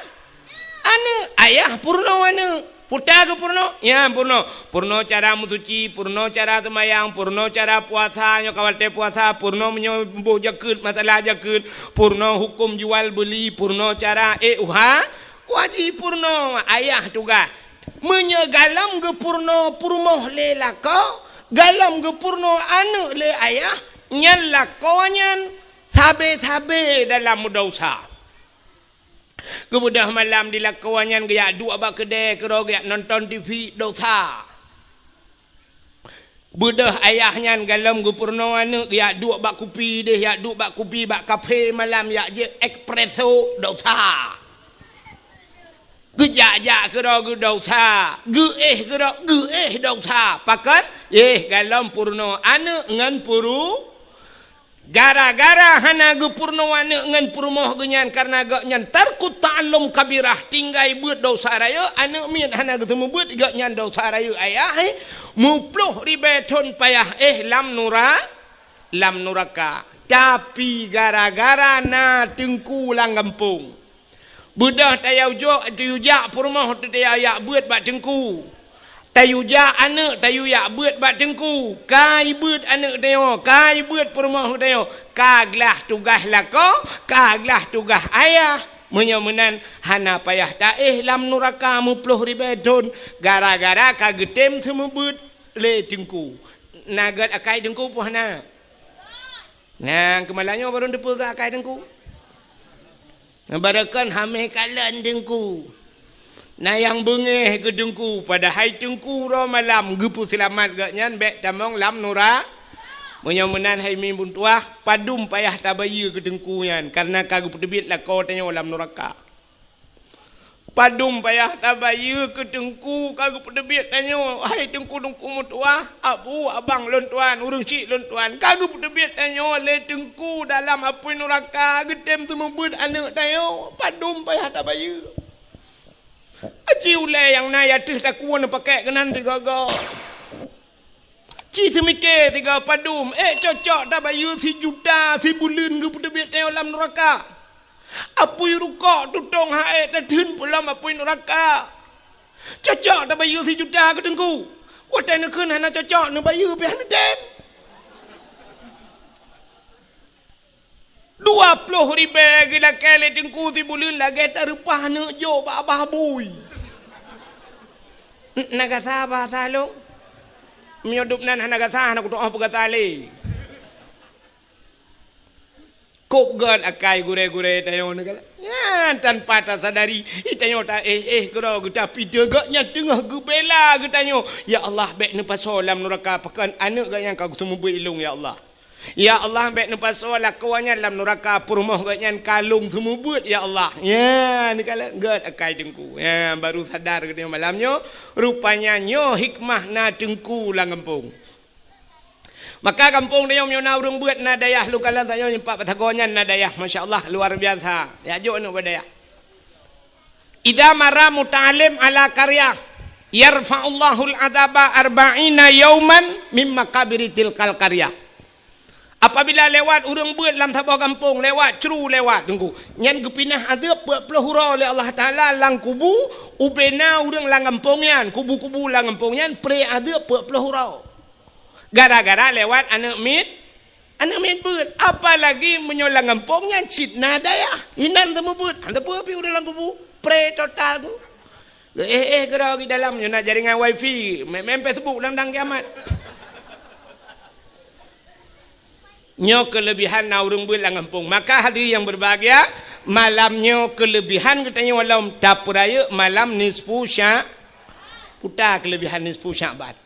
aneuk. Ayah peurunoe aneuk. Puta geupeurunoe, nyan peurunoe. Peurunoe cara meusuci, peurunoe cara seumayang, peurunoe cara puasa, nyoe ka watée puasa, peurunoe meunyoe boh jakeuet, masalah jakeuet, peurunoe huköm jual beuli, peurunoe cara ék uha, wajéb peurunoe ayah tugaih. Meunyoe galom geupeurunoe peurumoh lé lakoe, galom geupeurunoe aneuk lé ayah, nyan lakoe nyan sabe-sabe dalam meudosa. Geubeudôh malam di lakoe nyan geujak duek bak keudè keudroe geujak nonton T V, dosa. Beudôh ayah nyan galom geupeurunoe aneuk geujak duek bak kupi deh, jak duek bak kupi bak kafe malam, jak jép espresso, dosa. Geujak-jak keudroe geudesya, geuéh keudroe geuéh desya. Pakon? Éh, golom peurunoe aneuëk ngon puru-, gara-gara hana geupeurunoe aneuëk ngon peurumoh geuh nyan, kareuna gobnyan tarkut ta'allum kabirah, tinggai beuet desya rayeuk, aneuëk miet hana geuteumeubeuet, gobnyan desya rayeuk ayah, éh, meuploh ribée thon payah éh lam nura-, lam nuraka. Tapi gara-gara na teungku lam gampông, beudôh tayue jok, tayue jak peurumoh teuh tayue jak beuet bak teungku. Tayue jak aneuëk tayue jak beuet bak teungku. Ka jibeuet aneuëk tanyoe, ka jibeuet peurumoh tanyoe. Ka glah tugaih lakoe, ka glah tugaih ayah. Meunyoe meunan hana payah taéh lam nuraka meuploh ribée thon gara-gara ka geutem seumeubeuet lé teungku. Na gét akai teungku peue hana? Nah, keumalam nyoe barô teupeue gét akai teungku. Barô kon hamé kalon teungku. Na nyang beungéh keu teungku, padahai teungku uroe malam geupeuseulamat gobnyan bék tamong lam nura-. Meunyoe meunan hai mimpén tuah, padum payah tabayeue keu teungku nyan, kareuna ka geupeuteubiet lakoe tanyoe lam nuraka. Padum payah tabayeue keu teungku ka geupeuteubiet tanyoe, hai teungku-teungku meutuwah, abu, abang lôn tuan, ureuëng chik lôn tuan, ka geupeuteubiet tanyoe lé teungku dalam apui nuraka, geutem seumeubeuet aneuëk tanyoe, padum payah tabayeue. Aci ulée nyang na ateueh takue neupakèk keunan sigoe-goe. Ci teumike sigoe padum, ék cocok tabayeue sijuta sibuleuen geupeuteubiet tanyoe lam nuraka. Apui rukok tutong han ék tatheun peue lom apui nuraka. Cocok tabayeue sijuta keu teungku. Watée neukheun hana cocok neubayeue pih hana tem. Dua ploh ribée geulakée lé teungku sibuleuen lagée tareupah aneuëk jok bak babah bui. N-, na gasa bahasa lôn? Meunyoe dum nan hana gasa, hana kutu'oh peugasa lé. Kok gét akai gurée-gurée tanyoe nyan, tanpa tasadari, tanyoe taéh-éh keudroe geuh, tapi gobnyan teungoh geubela geutanyoe. Ya Allah, bék neupasoe lam nuraka pakon aneuëk gobnyan ka geuseumeubeuet lé lôn, ya Allah. Ya Allah, bék neupasoe lakoe nyan lam nuraka, peurumoh gobnyan ka lôn seumeubeuet, ya Allah. Nyan, neukalon gét akai teungku. Nyan, baru sadar geutanyoe malam nyoe, rupanya nyoe hikmah na teungku lam gampông. Maka gampông tanyoe meunyoe na ureuëng beuet na dayah lôn kalon tanyoe nyoe pat batagoe nyan na dayah, masya Allah, luar biasa. Jak jok aneuëk bak dayah. Idza marra muta'allim ala qaryah, yarfa'ullahul adzaba arba'ina yauman mim maqabiri tilkal qaryah. Apabila lewat ureuëng beuet lam saboh gampông, lewat cru lewat teungku, nyan geupinah azeub peuet ploh uroe lé Allah Taala lam kubu, ubena ureuëng lam gampông nyan, kubu-kubu lam gampông nyan pré azeub peuet ploh uroe. Gara-gara lewat aneuëk miet, aneuëk miet beuet. Apalagi meunyoe lam gampông nyan cit na dayah, hinan teumeubeut, hana teupeu pih ureuëng lam kubu, pré total tu. Geuéh-éh keudroe di dalam, nyoe na jaringan wifi, main-main Facebook lam dang kiamat. Nyoe keulebihan na ureuëng beuet lam gampông. Maka hadirin yang berbahagia, malam nyoe keulebihan geutanyoe lom tapeurayeuk malam nisfu Sya-, puta keulebihan nisfu Sya'ban.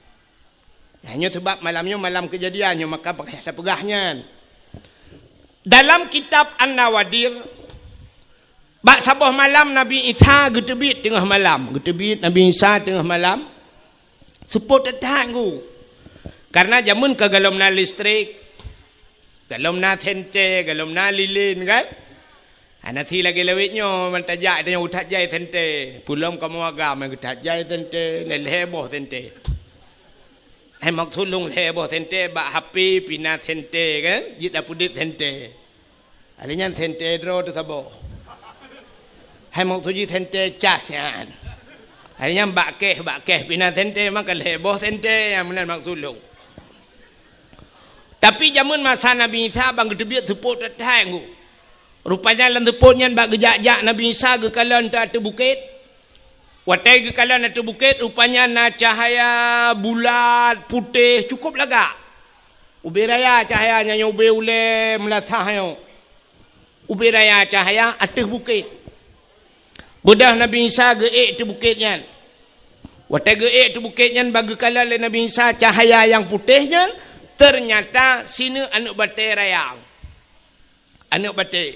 Nah, nyoe sebab malam nyoe malam keujadian nyoe, maka pakon tapeugah nyan. Dalam kitab An-Nawadir, bak saboh malam Nabi Isa geuteubiet teungoh malam. Geuteubiet Nabi Isa teungoh malam. Seupôt that-that teungku. Kareuna jameun ka golom na listrik, golom na senter, golom na lilin kan. Hana si lagée lawét nyoe, ban tajak tanyoe that jai senter. Peulom kamoe agam that jai senter, lhée boh senter. Hai maksud lôn lhée boh senter bak H P pih na senter kan, jeuet tapeudeuet senter. Alèh nyan senter droe teuh saboh. Hai maksud jih senter cas nyan. Alèh nyan bak keh, bak keh pih na senter, maka lhée boh senter nyang meunan maksud lôn. Tapi jameun masa Nabi Isa ban geuteubiet seupôt that-that teungku. Rupanya lam seupôt nyan bak geujak-jak Nabi Isa geukalon ateueh bukét. Watée geukalon ateueh bukét, rupanya na cahya bulat, putéh, cukup lagak. Ubé raya cahya nyan, ubé ulée meulasah nyoe. Ubé raya cahya ateueh bukét. Beudôh Nabi Isa geuék ateueh bukét nyan. Watée geuék ateueh bukét nyan, ban geukalon lé Nabi Isa cahya nyang putéh nyan, teunyata sineuk aneuëk batée raya. Aneuëk batée.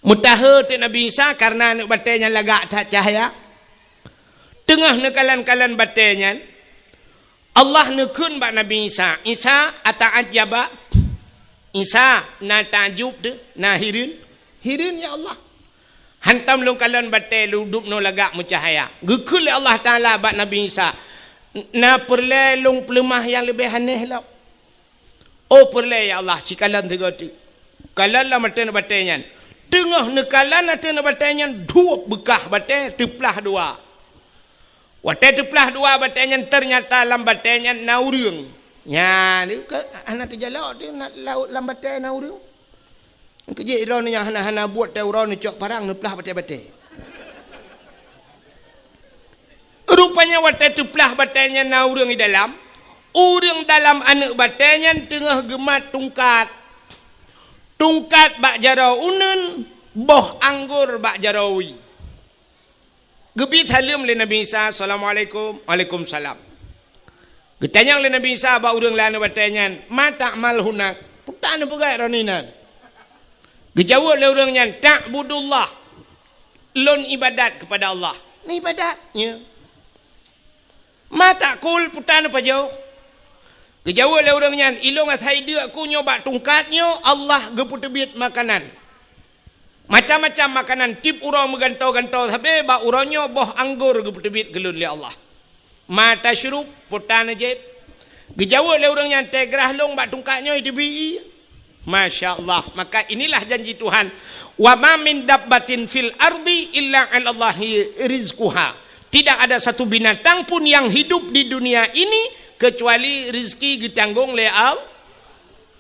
Meutahe teuk Nabi Isa kareuna aneuëk batée nyan lagak that cahya. Teungoh neukalon-kalon batée nyan, Allah neukheun bak Nabi Isa, "Isa, ata'ajjaba?" Isa, na takjub teuh, na hireuen? Hireuen, ya Allah. Hantom lôn kalon batée lôn dubnoe lagak meucahya. Geukheun lé Allah Taala bak Nabi Isa, "Na peureulée lôn peuleumah nyang leubeh aneh lom?" "Oh, peureulée, ya Allah, ci kalon sigoe teuk." Kalon lom ateueh batée nyan. Teungoh neukalon ateueh batée nyan, duek beukah batée teuplah dua. Watée teuplah dua batée nyan, teunyata lam batée nyan na ureuëng. Nyan, ka, hana teujalok teuh na, lam, lam batée na ureuëng. Keujeuet droeneuh nyang hana-hana buet teuh uroe neucok parang neuplah batée-batée. Rupanya watée teuplah batée nyan na ureuëng di dalam, ureuëng dalam aneuëk batée nyan teungoh geumat tungkat. Tungkat bak jaroe uneuen, boh anggor bak jaroe wie. Geubi saleuem lé Nabi Isa, "Assalamualaikum." "Waalaikumsalam." Geutanyong lé Nabi Isa bak ureuëng lam aneuëk batée nyan, "Ma ta'mal hunak?" "Peue tan neupeugét droeneuh inan?" Geujaweueb lé ureuëng nyan, "Ta'budullah." "Lôn ibadat keupada Allah." "Neuibadat?" "Ya." "Ma ta'kul?" "Peue tan neupajoh?" Geujaweueb lé ureuëng nyan, "Ilôn asai deuk ku nyoe bak tungkat nyoe, Allah geupeuteubiet makanan. Macam-macam makanan, tieb uroe meugantoe-gantoe sabe, bak uroe nyoe boh anggor geupeuteubiet keu lôn lé Allah." "Ma tasyrub?" "Peue tan neujieb?" Geujaweueb lé ureuëng nyan, "Teugrah lôn bak tungkat nyoe, iteubiet." Masya Allah. Maka inilah janji Tuhan, "Wa ma min dabbatin fil ardi illa 'alallahi rizquha." Tidak ada satu binatang pun yang hidup di dunia ini kecuali rezeki geutanggong lé Allah.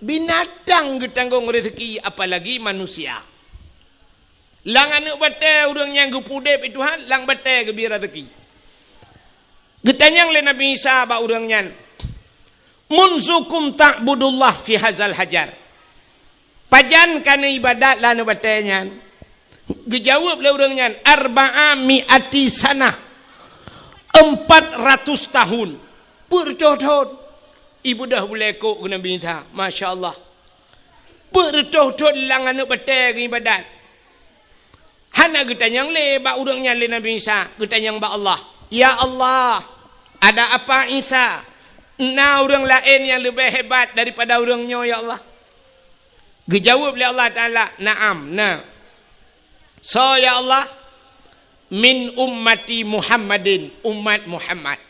Binatang geutanggong rezeki, apalagi manusia. Lam aneuëk batée ureuëng nyang geupeuudeb lé Tuhan, lam batée geubri rezeki. Geutanyong lé Nabi Isa bak ureuëng nyan, "Munzukum ta'budullah fi hazal hajar?" "Pajan ka neuibadat lam aneuëk batée nyan?" Geujaweueb lé ureuëng nyan, "Arba'a mi'ati sanah." "Empat ratus tahun." Peuet reutôh thon. Ibeudôh bulée kok keu Nabi Isa. Masya Allah. Peuet reutôh thon lam aneuëk batée geuibadat. Hana geutanyong lé bak ureuëng nyan lé Nabi Isa, geutanyong bak Allah. "Ya Allah, ada apa Isa? Na ureuëng laén nyang leubeh hebat daripada ureuëng nyoe, ya Allah?" Geujaweueb lé Allah Taala, "Na'am, na." "Soe, ya Allah?" "Min ummati Muhammadin," umat Muhammad.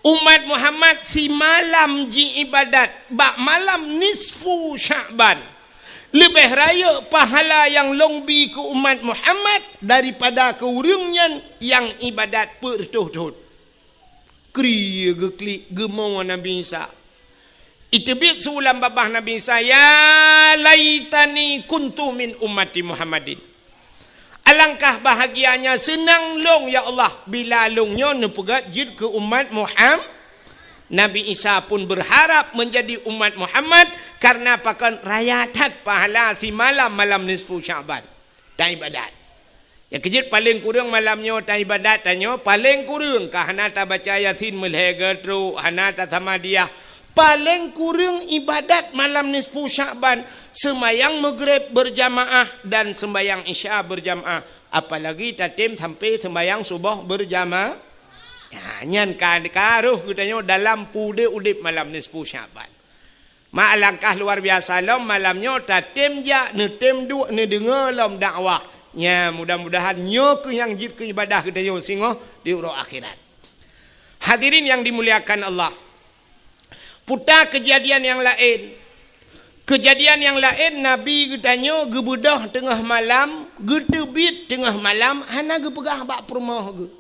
Umat Muhammad simalam jiibadat bak malam nisfu Sya'ban. Leubeh rayeuk pahala nyang lôn bi keu umat Muhammad daripada keu ureuëng nyan nyang ibadat peuet reutôh thon. Kri geuklik geumo Nabi Isa. Iteubiet su lam babah Nabi Isa, "Ya laitani kuntu min ummati Muhammadin." Alangkah bahagianya seunang lôn, ya Allah, bila lôn nyoe neupeugét jeuet keu umat Muham-, Nabi Isa pun berharap menjadi umat Muhammad, karena pakon raya that pahala simalam malam nisfu Sya'ban. Taibadat. Ya keujeuet paleng kureueng malam nyoe taibadat tanyoe, paleng kureueng ka hana tabaca Yasin meulhée geutrok, hana tasamadiyah. Paleng kureueng ibadat malam nisfu Sya'ban, seumayang Maghrib berjamaah dan seumayang Isya berjamaah, apalagi tatem sampai seumayang suboh berjamaah. Ya, nyan ka, ka roh geutanyoe dalam peudeh udeb malam nisfu Sya'ban. Ma alangkah luar biasa lom malam nyoe tatem jak, neutem duek, neudeungoe lom dakwah. Nya, mudah-mudahan nyoe keuh nyang jeuet keu ibadah geutanyoe singoh di uroe akhirat. Hadirin yang dimuliakan Allah. Puta keujadian nyang laén. Keujadian nyang laén, Nabi geutanyoe geubeudôh teungoh malam, geuteubiet teungoh malam, hana geupeugah bak peurumoh geuh.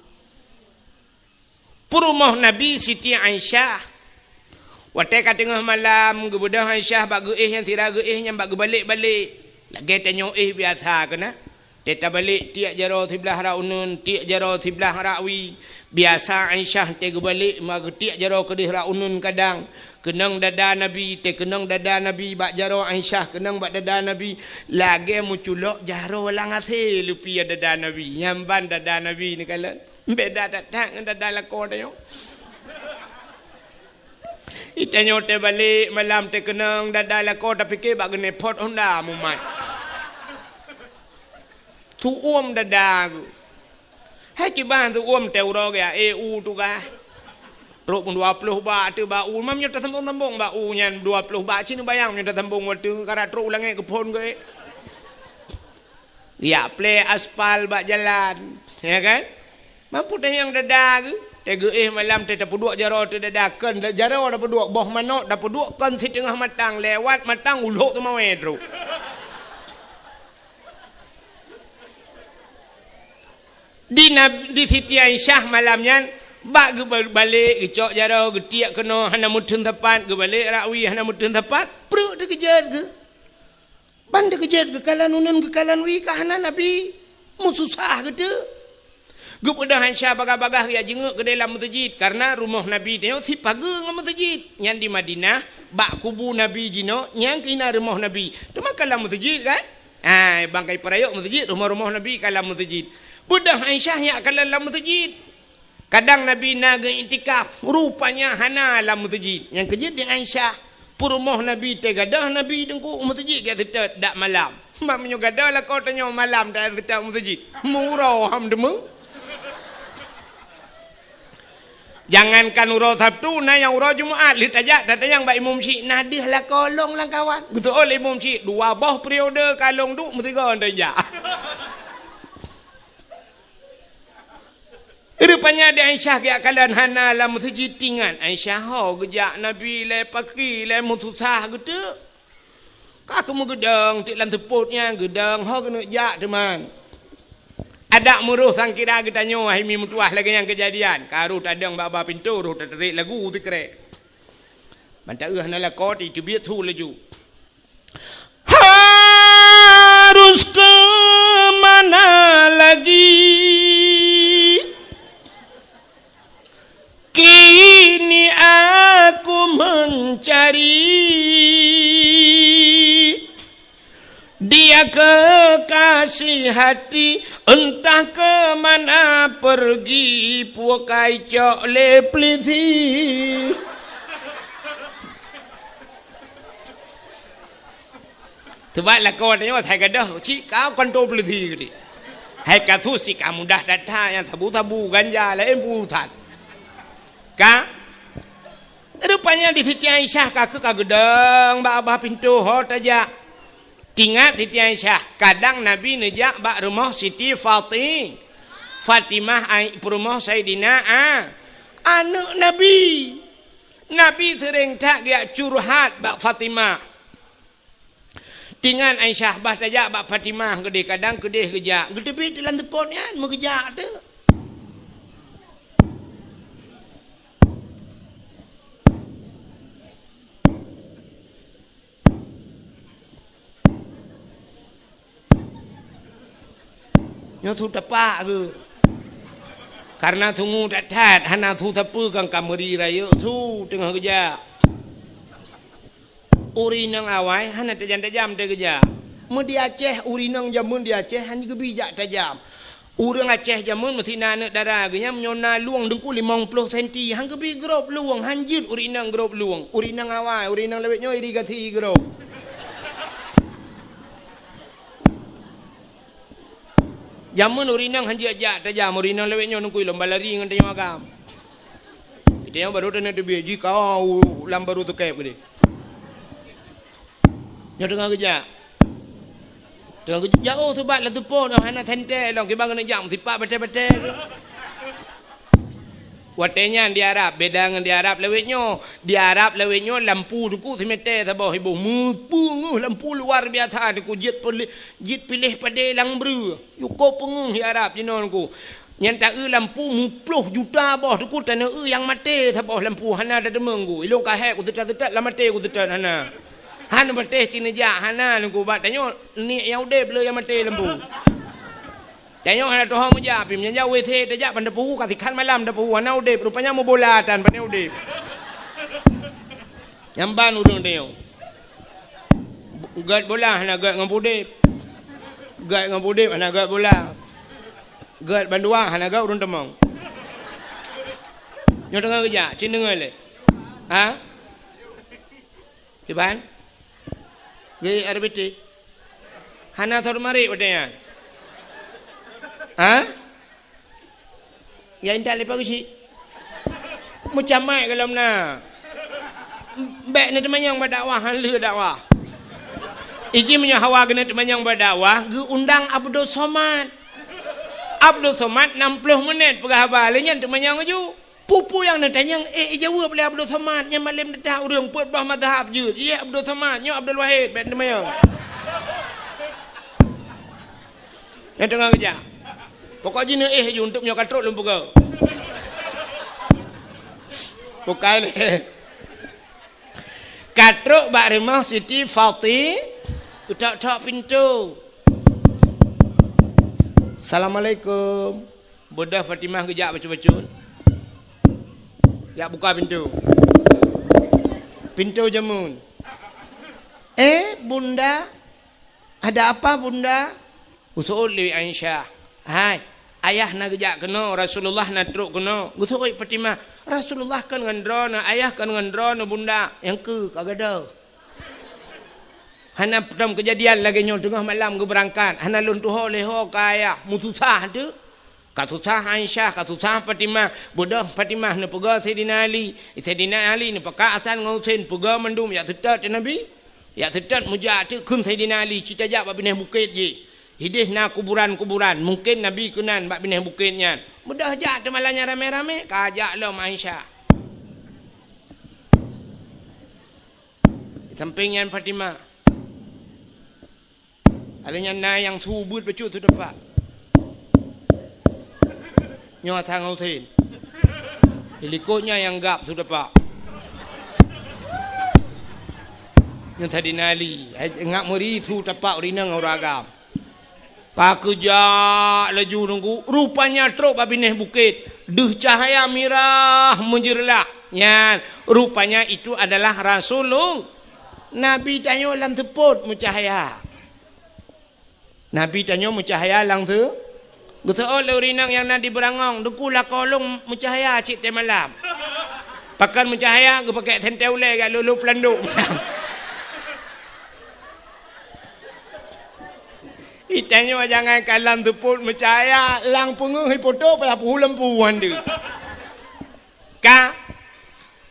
Peurumoh Nabi Siti Aisyah. Watée ka teungoh malam, geubeudôh Aisyah bak geuéh nyang sira geuéh nyan bak geubalek-balek. Lagée tanyoe éh biasa keunan. Tée tabalek tiek jaroe siblah rak uneuen, tiek jaroe siblah rak wie. Biasa Aisyah tée geubalek ma geutiek jaroe keudeh rak uneuen kadang. Keunong dada Nabi, tée keunong dada Nabi bak jaroe Aisyah, keunong bak dada Nabi. Lagée meuculok jaroe lam asée leupie dada Nabi. Nyan ban dada Nabi neukalon. Beda that-that ngon dada lakoe tanyoe. Itanyoe teubalek malam teukeunong dada lakoe tapike bak geuneupot honda mumat. Tuom dada geuh. Hai kiban tuom teuroe geuh, eh, u tugaih. Trok pun dua ploh bak teuh bak u, mam nyoe tasambong-sambong bak u nyan dua ploh bak, cit neubayang nyoe tasambong watèe karat trok u langèt geuphon geuh. Yak plè aspal bak jalan, ya kan? Mampu tanyong dada geuh, teuh geuh malam teuh tapeuduek jaroe teuh dada, kon jaroe tapeuduek, boh manok tapeuduek, kon siteungoh matang, lewat matang ulok teumawé trok. Di Nab-, di Siti Aisyah malam nyan, bak geubalek, geucok jaroe, geutiek keunoe, hana meuteun sapat, geubalek rakwi, hana meuteun sapat, pruet teukeujot geuh. Ban teukeujot geukalon uneun geukalon wie ka hana Nabi, meususah geuteuk. Geupeugah Aisyah bagah-bagah geujak jingeuk keudeh lam meuseujid, kareuna rumoh Nabi nyoe sipageue ngon meuseujid. Nyan di Madinah, bak kubu Nabi jinoe, nyan keuh na rumoh Nabi. Teuma ka lam meuseujid kan? Hai, bangkai peurayok meuseujid, rumoh-rumoh Nabi ka lam meuseujid. Beudôh Aisyah nyak kalon lam meuseujid. Kadang Nabi na geu-iktikaf, rupanya hana lam meuseujid. Nyang keujeuet di Aisyah, peurumoh Nabi teuh gadôh Nabi teungku u meuseujid geuseutôt dak malam. Mak meunyoe gadôh lakoe tanyoe malam taseutôt u meuseujid. Meuuroe ham deungoe. Jangankan uroe Sabtu, na nyang uroe Jumat lheueh tajak tatanyong bak imum syiek, na deuh lakoe lôn lam kawan. Geuseuôt lé imum syiek, dua boh periode ka lôn duek meusigoe tajak. Rupanya di Aisyah geujak kalon hana lam meuseujid, tingat Aisyah ho geujak Nabi lé paki lé meususah geuteuk. Ka keumeung geudong teuk lam seupôt nyan, geudong ho keuneuk jak teuma. Adak meuroh sangkira geutanyoe hai mi meutuwah lagèe nyang keujadian, ka rôh tadong bak ba pintoe, rôh tatarek lagu sikrek. Ban taeu hana lakoe, teubiet su laju. Harus ke mana lagi? Kini aku mencari dia kekasih hati, entah ke mana pergi, pukai cok lé peulisi. Teubat lakoe tanyoe asai gadôh, cit ka kantô peulisi geuti. Hai kasus cit ka mudah that-that nyang sabu-sabu ganja laén peue that. Ka? Rupanya di Siti Aisyah ka keuh ka geudong bak babah pintoe ho tajak. Tingat Siti Aisyah, kadang Nabi neujak bak rumoh Siti Fati-, Fatimah ai-, peurumoh Saidina A-, aneuk Nabi. Nabi seuréng that geujak curhat bak Fatimah. Tingat Aisyah bah tajak bak Fatimah keudeh, kadang keudeh geujak, geuteubiet lam seupôt nyan meugeujak teuk. Nyoe su tapak geuh. Kareuna sungue that-that, hana su sapeue kan ka meuri rayeuk su teungoh geujak. Ureueng inong awai hana tajam-tajam teuh geujak. Meu di Aceh, ureueng inong jameun di Aceh hana geubi jak tajam. Ureueng Aceh jameun meusti na aneuk dara geuh nyan meunyoe na lueng teungku limong ploh senti, han geubi grob lueng, han jeuet ureueng inong grob lueng. Ureueng inong awai, ureueng inong lawét nyoe irigasi grob. Jameun ureueng inong han jeuet jak tajam, ureueng inong lawét nyoe teungku lom balari ngon tanyoe agam. Tanyoe barô taneuk teubiet jih ka u lam barô teukeb keudeh. Nyoe teungoh geujak. Teungoh geujak, oh, subat lam seupôt, oh, hana sentée lom, kiban keuneuk jak meusipak batée-batée. Watée nyan di Arab, beda ngon di Arab lawét nyoe. Di Arab lawét nyoe lampu teungku simeté saboh iboh. Meupeungeuh lampu luar biasa teungku, jeuet piléh, jeuet piléh padé lam breueh. Yue ko peungeuh di Arab jinoe teungku. Nyan taeu lampu muploh juta boh teungku, taneuk eu nyang maté saboh lampu, hana tateumeung ku. Ilôn ka hék kuseutôt-seutôt lam maté kuseutôt hana. Han maté cit neujak hana teungku, bak tanyoe niet nyang udeb le nyang maté lampu. Tanyoe hana tuho meujak pih, meunyo jak WC tajak ban tapeuhu ka sikhan malam tapeuhu hana udeb, rupanya meubola tan pane udeb. Nyan ban ureueng tanyoe. Gét bola hana gét ngon udeb. Gét ngon udeb hana gét bola. Gét bandua hana gét ureueng teumong. Nyoe teungoh geujak, cit deungoe lé. Ha? Kiban? Gét R B T. Hana sot marit watée nyan. Ha? Ya intat lé Pak Geuchik. Meucamai golom na. Bèk neuteumanyong bak dakwah, han lheueh dakwah. Iji meunyoe hawa keuneuk teumanyong bak dakwah, geuundang Abdul Somad. Abdul Somad nam ploh menit peugah haba, lé nyan teumanyong laju. Peue-peue nyang neutanyong, eh, ijaweueb lé Abdul Somad, nyan malém teutab ureueng peuet boh mazhab jeuet. Ié Abdul Somad, nyoe Abdul Wahid, bèk teumanyong. Nyang teungoh geujak. Pokok jih neuéh ju, untuk meunyoe ka trok lôn peugah. Bukai lé. Ka trok bak rumoh Siti Fati, geutok-tok pintoe. Assalamualaikum. Beudôh Fatimah geujak bacut-bacut. Jak buka pintoe. Pintoe jameun. "Eh, Bunda, ada apa, Bunda?" Geuseuôt lé Aisyah. "Hai, ayah na geujak keunoe, Rasulullah na trok keunoe." Geuseuôt Fatimah. "Rasulullah kon ngon droeneuh, ayah kon ngon droeneuh, Bunda." "Nyang keu ka gadôh." Hana peutrang keujadian lagèe nyoe teungoh malam geubeurangkat. Hana lôn tuho lé ho ka ayah. Meususah teuh. Ka susah Aisyah, ka susah Fatimah. Beudôh Fatimah neupeugah Saidina Ali. Saidina Ali neupakat Hasan ngon Husein peugah mandum jak seutôt keu Nabi. Jak seutôt meujak teuk kheun Saidina Ali, "Ci tajak bak binéh bukét jih. Idéh na kuburan-kuburan. Mungken Nabi keunan bak binéh bukét nyan." Beudôh jak teuma lagèe nyan ramé-ramé, ka jak lom Aisyah. Di sampéng nyan Fatimah. Alèh nyan na nyang su beuet bacut su teumpat. Nyoe Hasan ngon Husein. Di likot nyan nyang gab su teumpat. Nyoe Saidina Ali, hai, ngat meuri su teumpat ureueng inong ureueng agam. Ka keujak laju nunggu, rupanya trok bak binéh bukét. Deuh cahya mirah meujeureulah. Nyan, rupanya itu adalah Rasulullah. Nabi tanyoe lam seupôt meucahya. Nabi tanyoe meucahya lam seu-, geuseuôt lé ureueng inong nyang na di beurangong, "Teungku, lakoe lôn meucahya cit teuh malam." Pakon meucahya, geupakék sentée ulée jak lolo peulandok. Itanyoe jangankan lam seupôt meucahya, lam peungeuh ipoto payah peuhu lampu han deuh. Ka,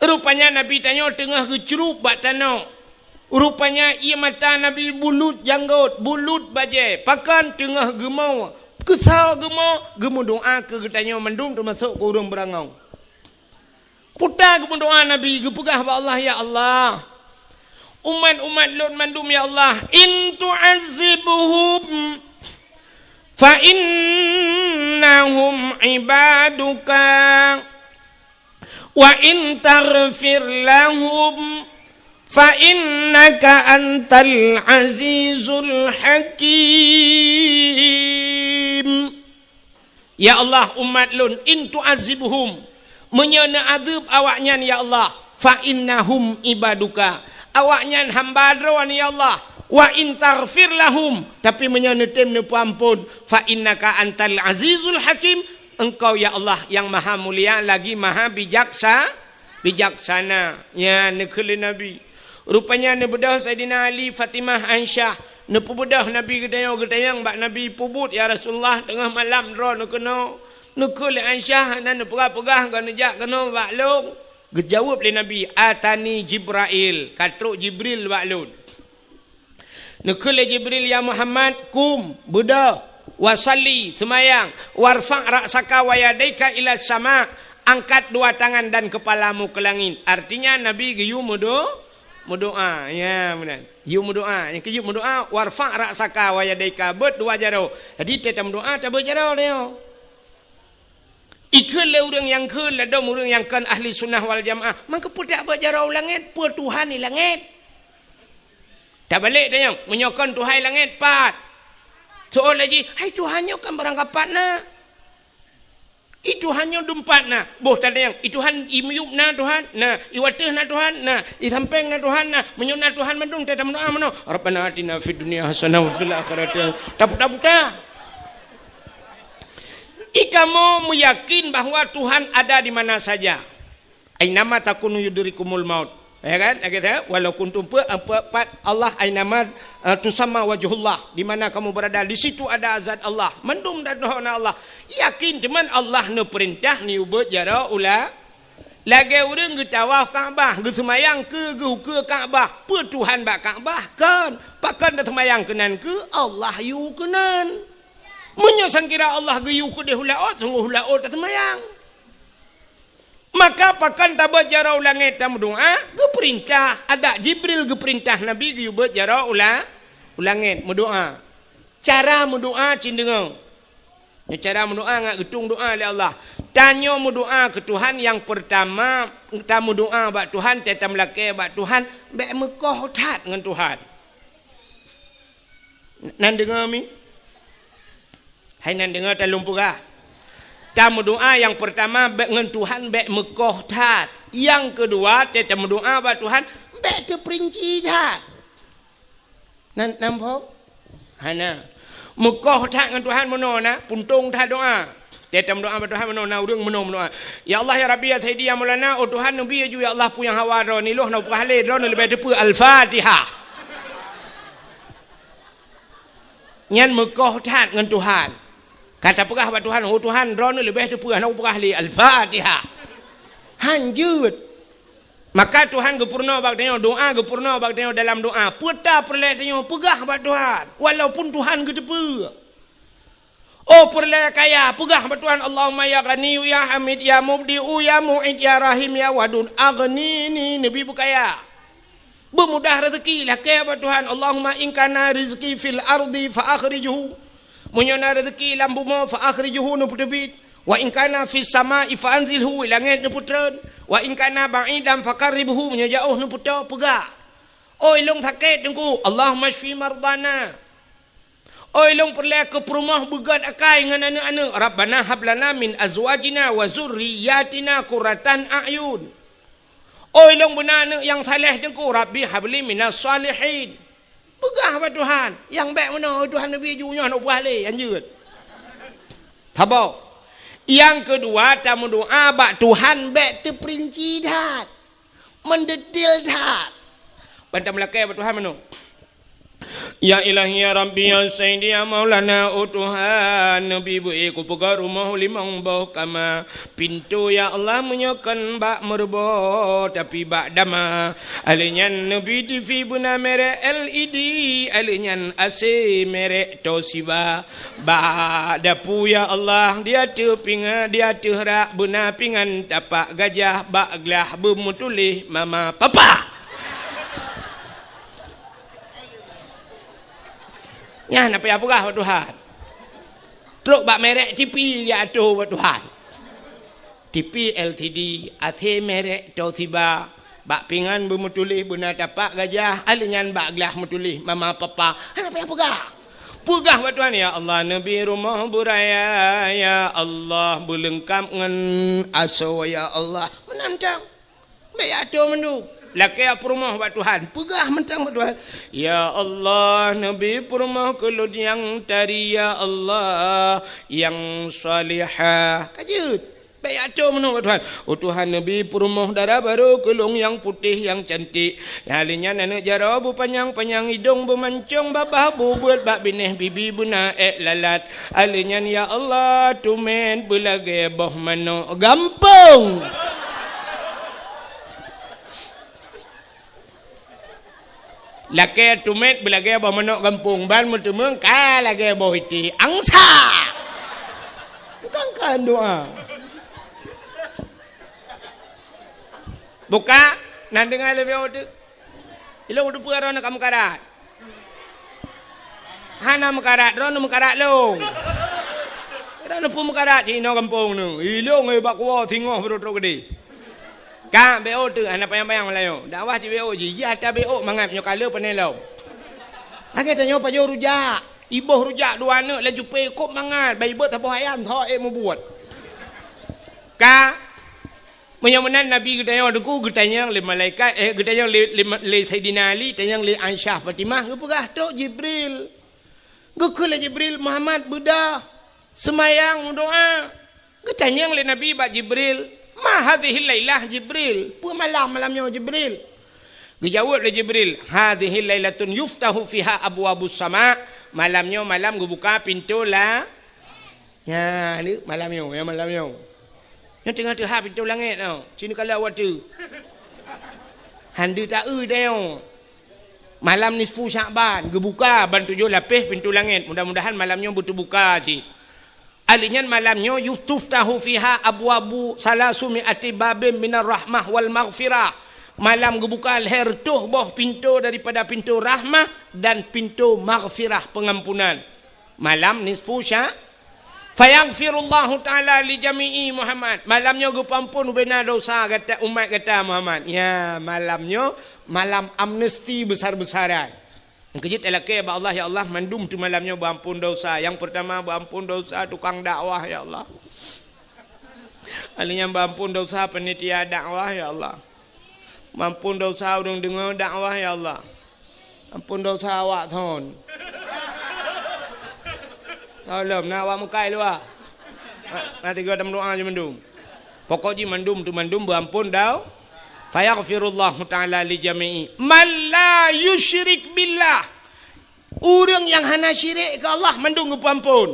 rupanya Nabi tanyoe teungoh geucrueb bak tanoh. Rupanya ié mata Nabi bulut janggôt, bulut bajée, pakon teungoh geumo. Keusoe geumo, geumeudoá keu geutanyoe mandum teumasok keu ureueng beurangong. Peue ta geumeudoá Nabi, geupeugah bak Allah, "Ya Allah, umat-umat lôn mandum, ya Allah, in tu'azzibhum fa innahum ibaduka, wa in taghfir lahum fa innaka antal azizul hakim." Ya Allah, umat lôn, in tu'azzibhum, meunyoe neuazeueb awaknyan, ya Allah, fa innahum ibaduka, awaknyan hamba Droe, ya Allah, wa in taghfir lahum, tapi meunyoe neutem neupeuamphon, fa innaka antal azizul hakim, Engkau, ya Allah, nyang maha mulia lagi maha bijaksa-, bijaksana. Nyan neukheun lé Nabi. Rupanya neubeudôh Saidina Ali, Fatimah, Aisyah. Neupeubeudôh Nabi geutanyoe, geutanyong bak Nabi, "Peubuet, ya Rasulullah, teungoh malam droeneuh keunoe?" Neukheun lé Aisyah, hana neupeugah-peugah, "Goh neujak keunoe bak lôn?" Geujaweueb lé Nabi, "Atani Jibrail, ka trok Jibril bak lôn." Neukheun lé Jibril, "Ya Muhammad, kum, beudôh, wa shalli, seumayang, warfa' ra'saka wa yadaika ila sama, angkat dua tangan dan kepalamu ke langit." Artinya, Nabi geuyue meudo-, meudoá. Ya, meunan. Geuyue meudoá. Nyang keujeuet meudoá, "Warfa' ra'saka wa yadaika," beuet dua jaroe. Jadi, teuh tameudoá, tabeuet jaroe nyoe. Ikheun lé ureueng nyang kheun ladôm ureueng nyang kon ahli sunnah wal jamaah, mangkeupeudak bak jaroe u langét, peue Tuhan di langét? Tabalek tanyong, meunyoe kon Tuhan di langét, pat? Soe laju, hai Tuhan nyoe kan barang kapat na. I Tuhan nyoe dumpat na. Boh tatanyong, i Tuhan i miyueb na Tuhan? Na. I wateuh na Tuhan? Na. I sampéng na Tuhan? Na. Meunyoe na Tuhan mandum, teuh tameudoá meunoe, "Rabbana atina fid dunya hasanah wa fil akhirati hasanah." Taputa-puta. I kamoe meuyakin bahwa Tuhan ada di mana saja. "Ainama takunu yudrikumul maut." Ya kan? Lagèe tu, "Walau kuntum," pe-, pe-, pat Allah, "ainama, eh, tusamma wajhullah," di mana kamu berada, di situ ada zat Allah. Mandum dan Allah. Yakin teuma Allah neupeurintah neuyue beuet jaroe u la-, lagèe ureueng geutawaf Ka'bah, geuseumayang keu geuh ukeue Ka'bah. Peue Tuhan bak Ka'bah? Kon. Pakon taseumayang keunan keu Allah yue keunan. Meunyoe sangkira Allah geuyue keudeh u laôt, sunggoh u laôt taseumayang. Maka pakon tabeuet jaroe u langèt tameudoa? Geupeurintah, adak Jibril geupeurintah Nabi geuyue beuet jaroe u la-, u langèt meudoa. Cara meudoa cit deungoe. Nyoe cara meudoa ngat geutueng doa lé Allah. Tanyoe meudoa keu Tuhan, nyang peurtama tameudoa bak Tuhan, tameulakèe bak Tuhan, bèk meukoh that ngon Tuhan. Nan deungoe mi? Hai nan deungoe, talôn peugah. Tameudoa nyang peurtama bèk ngon Tuhan bèk meukoh that. Nyang keudua, tameudoa bak Tuhan bèk teupeurinci that. Nan, nan phon? Hana. Meukoh that ngon Tuhan meunoe na, puntông that doa. Tameudoa bak Tuhan meunoe na, ureueng meunoe meudoa. "Ya Allah, ya Rabbi, ya Sayyidi, ya Maulana, oh Tuhan, neubi ju, ya Allah, peue nyang hawa droe, nyoe lôn peugah lé, droeneuh leubeh teupeu Al-Fatihah." Nyan meukoh that ngon Tuhan. Ka tapeugah bak Tuhan, "Oh Tuhan, droeneuh leubeh teupeu, hana kupeugah lé Al-Fatihah." Hanjeuet. Maka Tuhan geupeurunoe bak tanyoe, doa geupeurunoe bak tanyoe dalam doa. Peue ta peureulèe tanyoe peugah bak Tuhan, walaupun Tuhan geuteupeue. Oh peureulèe kaya, peugah bak Tuhan, "Allahumma ya Ghaniyyu ya Hamid ya Mubdi'u ya Mu'id ya Rahim ya Wadud, aghnini," neubi beukaya. Beumudah rezeki, lakèe bak Tuhan, "Allahumma in kana rizqi fil ardi fa akhrijhu." Meunyoe na rezeki lam bumoe, fa akhrijhu, neupeuteubiet. "Wa in kana fis sama'i fa anzilhu," langèt neupeutreun. "Wa in kana ba'idan fa qarribhu," meunyoe jaoh neupeutoe, peugah. Oh lôn sakét Teungku, "Allahumma syfi mardana." Oh lôn peureulèe keu peurumoh beugöt akai ngon aneuk-aneuk, "Rabbana hab lana min azwajina wa dzurriyyatina qurratan a'yun." Oh lôn beuna aneuk nyang saleh Teungku, "Rabbi habli minas shalihin." Peugah bak Tuhan, nyang bèk meunoe, "Oh Tuhan, neubi ju, nyoe hana peugah lé," hanjeuet. Saboh. Nyang keudua, tameudoa bak Tuhan bèk teupeurinci that. Meudetil that. Ban tameulakèe bak Tuhan meunoe. "Ya Ilahi, ya Rabbi, ya Sayyidi, ya Maulana, oh Tuhan, neubi beu-ék kupeugöt rumoh limong boh kama. Pintoe, ya Allah, meunyoe kon bak meureubo, tapi bak dama. Alèh nyan neubi TV beuna merek L E D, alèh nyan A C merek Toshiba. Bak dapu, ya Allah, di ateueh pinga-, di ateueh rak beuna pingan tapak gajah, bak glah beumeutuléh mama papa." Nyan na payah peugah bak Tuhan. Trok bak merek TV ya ateueh bak Tuhan. TV L C D, A C merek Toshiba, bak pingan beumeutuléh beuna tapak gajah, alèh nyan bak glah meutuléh mama papa. Hana payah peugah. Peugah bak Tuhan, "Ya Allah, neubi rumoh beuraya, ya Allah, beuleungkap ngon asoe, ya Allah." Meunan mantong. Bèk ateueh mandum. Lakèe peurumoh bak Tuhan. Peugah mantong bak Tuhan, "Ya Allah, neubi peurumoh keu lôn nyang tari, ya Allah, nyang salihah." Ka jeuet. Bèk ateueh mandum bak Tuhan. "Oh Tuhan, neubi peurumoh dara barô keu lôn nyang putéh, nyang cantik. Nyang lheueh nyan aneuk jaroe beupanyang-panyang idông, beumancông babah, beubeuet bak binéh bibi beuna èk lalat. Alheuh nyan, ya Allah, teumèt beulagèe boh manok gampông." Lakèe teumèt beulagèe boh manok gampông, ban meuteumeung ka lagèe boh iték angsa. Bukan kan doa. Buka, nan deungö lé B O teuk. Ilông teupeue droeneuh ka meukarat. Hana meukarat, droeneuh meukarat lông. Droeneuh peue meukarat, cit inoe gampông neuh. Ilông, eh, bak kuwoe singoh beutôi-beutôi keudéh. Ka, B O teuk, hana panyang-panyang meulayeue. Dakwah cit B O jih, jih ata B O mangat nyoe ka le pané lom. Lagèe tanyoe pajoh rujak. Iboh rujak dua aneuk laju pé kôb mangat, bah ibeuet saboh ayam, tho ék mubuet. Ka, meunyoe meunan Nabi geutanyoe teungku, geutanyong lé malaikat, eh, geutanyong lé, lé, lé Saidina Ali, tanyong lé Aisyah Fatimah, geupeugah trok Jibril. Geukheun lé Jibril, "Muhammad, beudôh, seumayang, meudoa." Geutanyong lé Nabi bak Jibril, "Ma hadhihil lailah Jibril?" Peue malam, malam nyoe Jibril? Geujaweueb lé Jibril, "Hadhihi lailatun yuftahu fiha abwabus sama." Malam nyoe malam geubuka pintoe la-, nya, ni malam nyoe, ya malam nyoe. Nyoe teungoh teuhah pintoe langét nyoe. Sinoe ka lheueh watèe. Han deuh taeu teuh nyoe. Malam nisfu Sya'ban geubuka ban tujoh lapéh pintoe langét. Mudah-mudahan malam nyoe beuteubuka cit. Ahli nyan malam nyoe, "Yustaftahu fiha abwabu salasumi ati babim minar rahmah wal maghfirah." Malam geubuka lhèe reutôh boh pintoe daripada pintoe rahmah dan pintoe maghfirah, pengampunan. Malam nisfu sya-, fayaghfirullahu ta'ala li jami'i Muhammad. Malam nyoe geupeuamphon ubena dosa gata, umat gata Muhammad. Ya, malam nyoe malam amnesti besar-besaran. Nyang keujeuet talakèe bak Allah, "Ya Allah, mandum teuh malam nyoe beuamphon dosa." Nyang peurtama beuamphon dosa tukang dakwah, ya Allah. Ahli nyan beuamphon dosa panitia dakwah, ya Allah. Beuamphon dosa ureueng deungö dakwah, ya Allah. Amphon dosa awak thon. Tolong, na awak mukai luwa. Na, na tiga dalam doa je mandum. Pokok jih mandum tu mandum beuamphon dau-, fayaghfirullahu ta'ala li jami'i man la yusyrik billah. Ureueng nyang hana syirik keu Allah mandum geupeuamphon.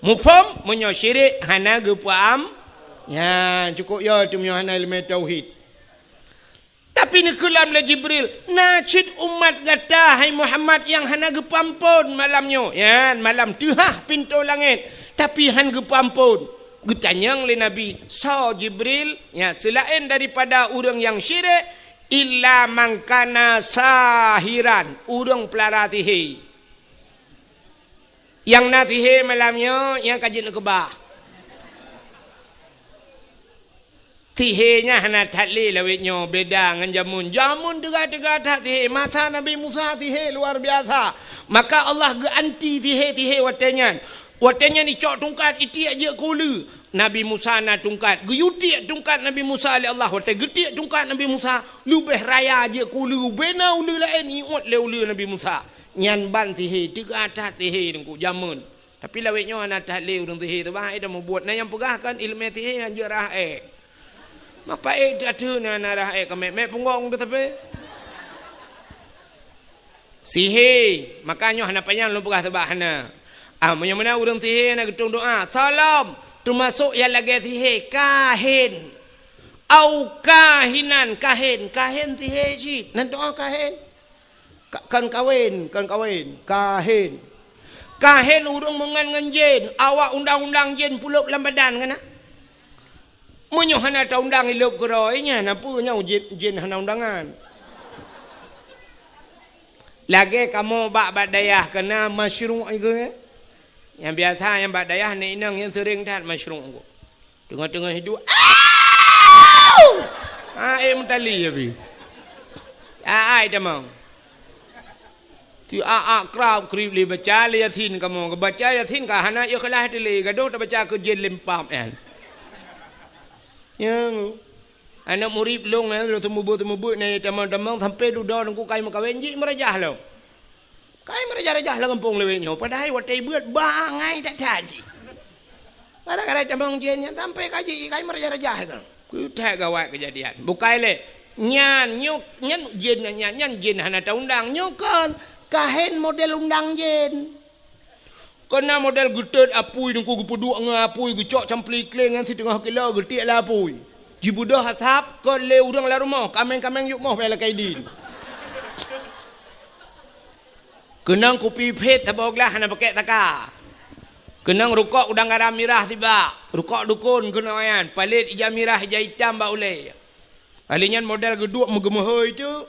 Muphom, meunyoe syirik hana geupeuam-, nyan cukôp yo teuh meunyoe hana ileumèe tauhid. Tapi neukeulam lé Jibril, "Na cit umat gata, hai Muhammad, nyang hana geupeuamphon malam nyoe." Nyan, malam teuhah pintoe langét, tapi han geupeuamphon. Geutanyong lé Nabi, "Soe Jibril?" Nyan, seulaén daripada ureueng nyang syirik, "Illa man kana sahiran," ureueng peulara sihé. Nyang na sihé malam nyoe, nyang ka jeuet neukeubah. Sihé nyan hana that lé lawét nyoe, beda ngon jameun. Jameun teuga-teuga that sihé. Masa Nabi Musa sihé luar biasa. Maka Allah geuanti sihé-sihé watèe nyan. Watèe nyan icok tungkat, itiek jeuet keu uleue. Nabi Musa na tungkat. Geuyue tiek tungkat Nabi Musa lé Allah. Watèe geutiek tungkat Nabi Musa, leubeh raya jeuet keu uleue. Bena uleue laén iôt lé uleue Nabi Musa. Nyan ban sihé, teuga that sihé teungku jameun. Tapi lawét nyoe hana that lé ureueng sihé teuh, bah, eh, dah mubuet. Na nyang peugah kan ileumèe sihé han jeuet rhah èk. Mapa èk that teuh na, na rhah èk keu mèk, mèk punggong teuh tapi. Sihé, maka nyoe hana panyang lôn peugah sabab hana. Ah, meunyoe meunan ureueng sihé na geutueng doa, salam, teumasok nyang lagèe sihé, kahin. Au kahinan, kahin, kahin sihé cit. Nan doa kahin. Ka-, kon kawen, kon kawen, kahen. Kahen ureueng meungan ngon jén, awak undang-undang jén pulop lam badan kan na? Meunyoe hana taundang ilop keudroe, nyan na peue nyoe jén, jén hana undangan. Lagèe kamoe bak, bak dayah keu na masyru' iku, eh? Nyang biasa nyang bak dayah nèk inong nyang seuring that masyru' iku. Teungoh-teungoh hidup, "Au!" Ah, eh, meutali ya, bi. Ah, ai tamong. Ti a, a, krab, krib lé baca lé Yasin kamoe. Baca Yasin ka hana ikhlas teuh lé, gadoh tabaca keu jén lempam, eh. Ya, aneuk murit lôn, eh, lôn teumubeuet-teumubeuet nyan tamong-tamong sampai dudoe teungku kai meukawen jih meurajah lom. Kai meurajah-rajah lam gampông lawét nyoe, padahai watèe beuet bangai that-that jih. Gara-gara tamong jén nyan sampai ka jih kai meurajah-rajah kan. Keu that gawat keujadian. Bukai lé. Nyan nyoe, nyan jén nyan, nyan jén hana taundang. Nyoe kon kahen model undang jén. Kon na model geutot apui teungku geupeuduek ngon apui geucok campli kléng nyan siteungoh kilo geutiek lam apui. Jibeudôh asap kon lé ureueng lam rumoh, kaméng-kaméng yub moh bèk lakèe idin. Keunong kupi phét saboh glah hana pakèk taka. Keunong rukok udang garam mirah sibak. Rukok dukon keunong nyan, palét ija mirah ija itam bak ulèe. Kali nyan model geuduek meugeumeuhôi teuk.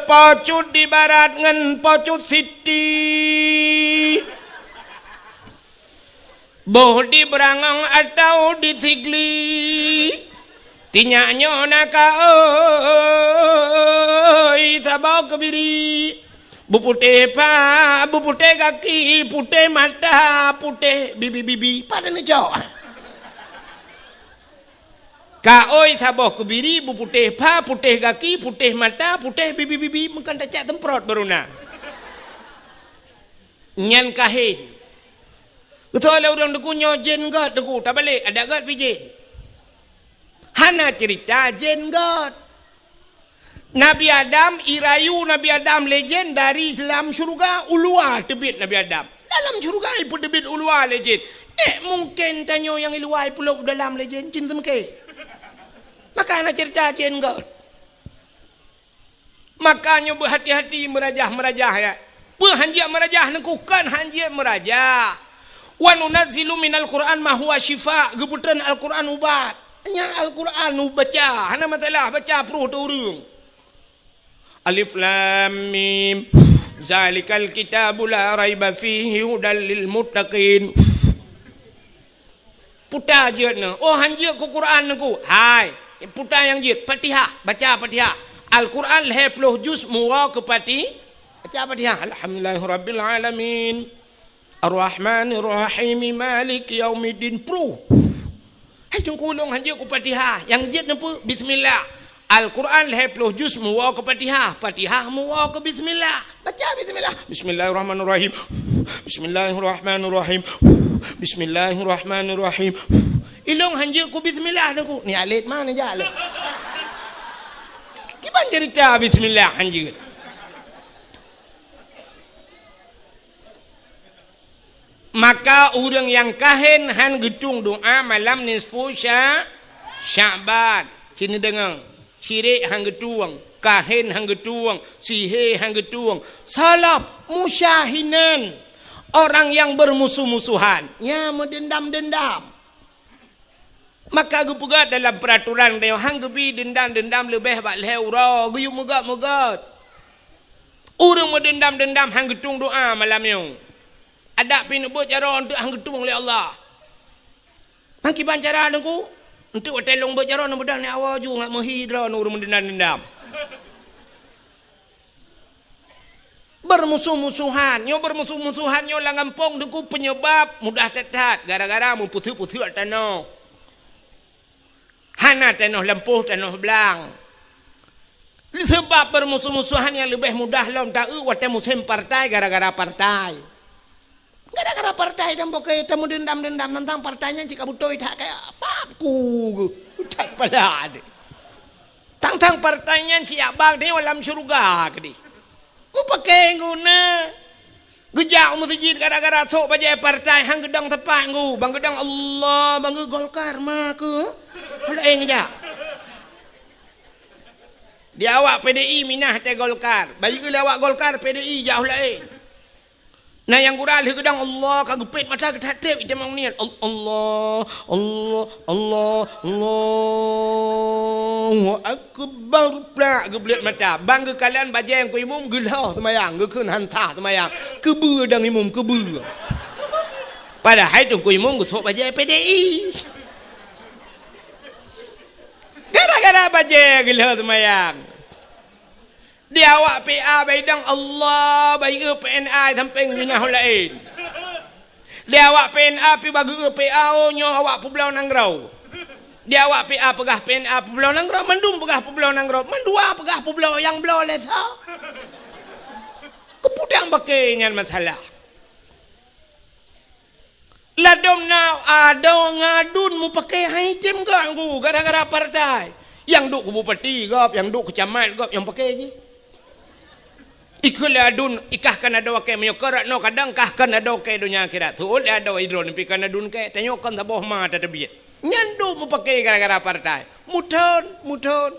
Pocut di barat ngon pocut siti. Boh di Beurangong atawa di Sigli, tinyak nyoe na kaôi saboh keubiri. Beuputéh pha, beuputéh gaki, putéh mata, putéh bibi-bibi. Pat neucok? Kaôi saboh keubiri, beuputéh pha, putéh gaki, putéh mata, putéh bibi-bibi. Meukan tacak semprot baru na. Nyan kahen. Beutôi lé ureuëng Teungku nyoe jén göt Teungku, tabalek adak göt pih jén. Hana cerita jén göt. Nabi Adam, irayu Nabi Adam lé jén dari dalam syeuruga, u luwa teubiet Nabi Adam. Dalam syeuruga ipeuteubiet u luwa lé jén. Eh, mungken tanyoe nyang i luwa ipulop u dalam lé jén, cit seumeuke. Maka hana cerita jén göt. Maka nyoe beuhati-hati meurajah-meurajah, ya. Peue hanjeuet meurajah Teungku, kon hanjeuet meurajah. "Wa nunazzilu minal Qur'an ma huwa syifa," geupeutreun Al-Qur'an ubat. Nyan Al-Qur'an ubaca, hana masalah, baca pruh teu ureuëng. Alif Lam Mim. Zalikal kitabu la raiba fihi hudal lil muttaqin. Puta jeuet nyoe. Oh, hanjeuet keu Quran Teungku. Hai, puta nyang jeuet. Fatihah, baca Fatihah. Al-Quran lhée ploh juz muwoe keu Fati-, baca Fatihah. Alhamdulillahirabbil alamin. Arrahmanirrahim. Maliki yaumiddin. Pruh. Hai Teungku, lôn hanjeuet keu Fatihah. Nyang jeuet neupeu bismillah. Al-Quran lhée ploh juz muwoe keu Fatihah. Fatihah muwoe keu bismillah. Baca bismillah. Bismillahirrahmanirrahim. Bismillahirrahmanirrahim. Bismillahirrahmanirrahim. Ilôn hanjeuet keu bismillah Teungku. Ni alet mana jak lé? Kiban cerita bismillah hanjeuet. Maka ureuëng nyang kahen han geutueng doa malam nisfu Sya-, Sya'ban. Cit neudeungoe, syirik han geutueng, kahen han geutueng, sihé han geutueng, salab, musyahinan, orang yang bermusuh-musuhan, ya, meudendam-dendam. Maka geupeugah dalam peuraturan tanyoe, han geubi deundam-deundam leubeh bak lhée uroe, geuyue meugét-meugét. Ureuëng meudendam-dendam han geutueng doa malam nyoe. Adak pih neubeuet jaroe eunteuk han geutueng lé Allah. Nang kiban cara Teungku, eunteuk watée lôn beuet jaroe neubeudah ni awai ju ngat meuhi droe ureuëng meudendam-dendam. Beurmusoh-musohan. Nyoe beurmusoh-musohan nyoe lam gampông Teungku peunyeubab mudah that-that gara-gara meupeuseuek-peuseuek tanoh. Hana tanoh lampôh, tanoh blang. Seubab beurmusoh-musohan nyang leubeh mudah lom taeu watée musém partai gara-gara partai. Gara-gara partai dan boke tameudeundam-deundam tantang partai nyan cit ka beutôi that kaya pap ku that pala deh. Tang-tang partai nyan siyak bang tanyoe lam syeuruga keudeh. Mupakée guna. Geujak u meuseujid gara-gara sôk bajée partai han geudong teumpat ngu. Bang geudong Allah, bang geu Golkar ma keu. Laén geujak. Di awak P D I minah tée Golkar. Bayeue lé awak Golkar P D I jak laén. Na nyang gura lheueh geudong Allah ka geupét mata geutatép itamong niet. Al-, Allah, Allah, Allah, Allahu Akbar. Plak geubleut mata. Bang geukalon bajée Teungku Imum geulhah seumayang, geukheun han sah seumayang. Keubeue dang Imum, keubeue. Padahai Teungku Imum geusôk bajée P D I. Gara-gara bajée geulhah seumayang. Di awak P A baidong Allah, bayeue P N A sampéng minah laén. Di awak P N A pi bageue P A, oh, nyoe awak peubloe nanggroe. Di awak P A peugah P N A peubloe nanggroe, mandum peugah peubloe nanggroe, mandua peugah peubloe nyang bloe lé sa. Keuputang bakée nyan masalah. Ladom na adoe ngadun mupakée hai tem gak ngu gara-gara partai. Nyang duek keu bupati gob, nyang duek keu camat gob nyang pakée jih. Ikeu lé adun ikah kan adoe kée meunyoe keu rat noe kadang kah kan adoe kée donya akhirat. Teuôt lé adoe idroe neupi kan adun kée. Tanyoe kon saboh ma tateubiet. Nyan duek mupakée gara-gara partai. Muthon, muthon.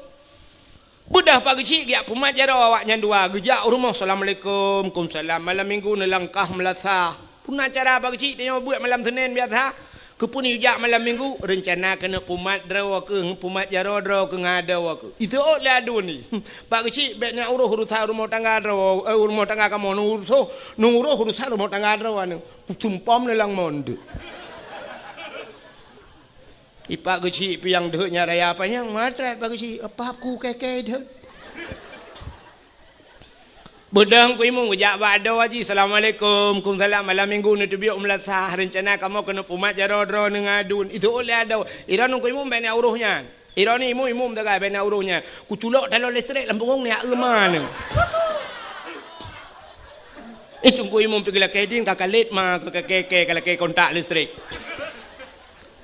Beudah Pak Geuchik geujak pumat jaroe awak nyan dua, geujak u rumoh, "Assalamualaikum." "Kumsalam." Malam minggu neulangkah meulasah. Puna cara Pak Geuchik tanyoe buet malam Senin biasa. Keupeue neujak malam minggu? Reuncana keuneuk pumat droe keuh, pumat jaroe droe keuh ngon adoe keuh. Iteuôt lé adun ni. "Pak Geuchik, bék neuuroh urusan rumoh tangga droe, eh, rumoh tangga kamoe, neuuroh, neuuroh urusan rumoh tangga droe anu." Kusumpom lé lam mon deuek. Ipak Geuchik piang deuek nyan raya panyang, matrat Pak Geuchik, apah ku kée-kée deuek. Beudang ku imum geujak bak adoe jih, "Assalamualaikum." "Kumsalam." "Malam minggu neuteubiet u meulasah, reuncana kamoe keuneuk pumat jaroe droe ngon adun." Iteuôt lé adoe, "Iroe nyoe ku imum bék neuuroh nyan." Iroe nyoe imum-imum sagai bék neuuroh nyan. Kuculok taloe listrik lam punggong nyan eu ma nyoe. Eh, Teungku Imum pih geulakée ding ka kalét ma, ka kakée-kée, ka lakée kontak listrik.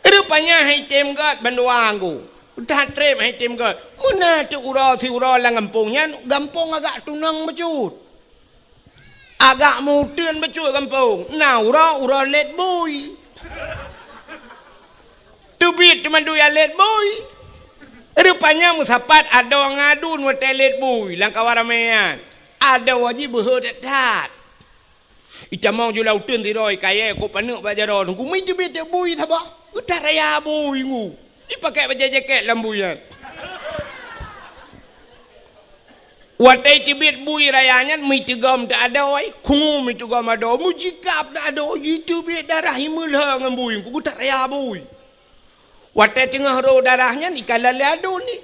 Rupanya hai tem gét bandua ngku. Udah treb hai tem gét. Meunan teuk uroe siuroe lam gampông nyan, gampông agak tunong bacut. Agak meuteun bacut gampông. Na uroe, uroe lét bui. Teubiet teumandui lét bui. Rupanya meusapat adoe ngon aduen watée lét bui lam kawan ramé nyan. Adoe jih beuhe that-that. Itamong ju lam uteuen sidroe kayée kok paneuk bak jaroe Teungku, mi teubiet teuk bui saboh. Geutaraya bui ngku. Ipakai bajée jakét lam bui nyan. Watée teubiet bui raya nyan, mi teugom teuk adoe, khungu mi teugom adoe, meujikab teuk adoe, jiteubiet darah imeulhö ngon bui, ngku geutaraya bui. Watée teungoh rô darah nyan, ikalon lé aduen ni.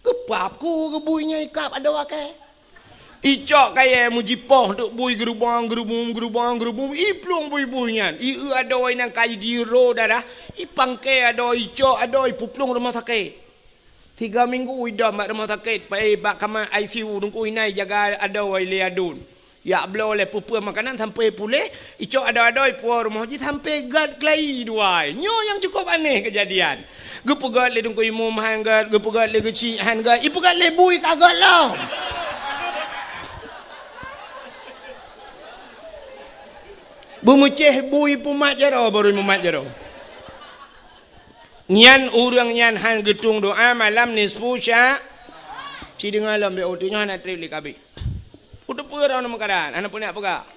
Geupap ku geu bui nyan ikab adoe akée. Icok kayée meujipoh teuk bui geurubong, geurubong, geurubong, geurubong, iplueng bui-bui nyan. Ieu adoe nyang ka jidiro darah, ipangke adoe, icok adoe, ipeuplueng rumoh sakét. Tiga minggu idom bak rumoh sakét, pai bak kama I C U Teungku, inan ijaga adoe lé aduen. Jak bloe lé peue-peue makanan sampoe puléh, icok adoe-adoe ipuwoe rumoh jih sampoe gét keulayi dua. Nyoe nyang cukôp aneh keujadian. Geupeugét lé Teungku Imum han gét, geupeugét lé geuchik han gét, ipeugét lé bui ka gét lom. Beumeucéh bui pumat jaroe, baru mumat jaroe. Nyan ureuëng nyan han geutueng doá malam nisfu Sya-, ci deungoe lom, bék uteunyoe hana treb lé kabeh. Uteupeue droeneuh meukaran, hana peue nak peugah.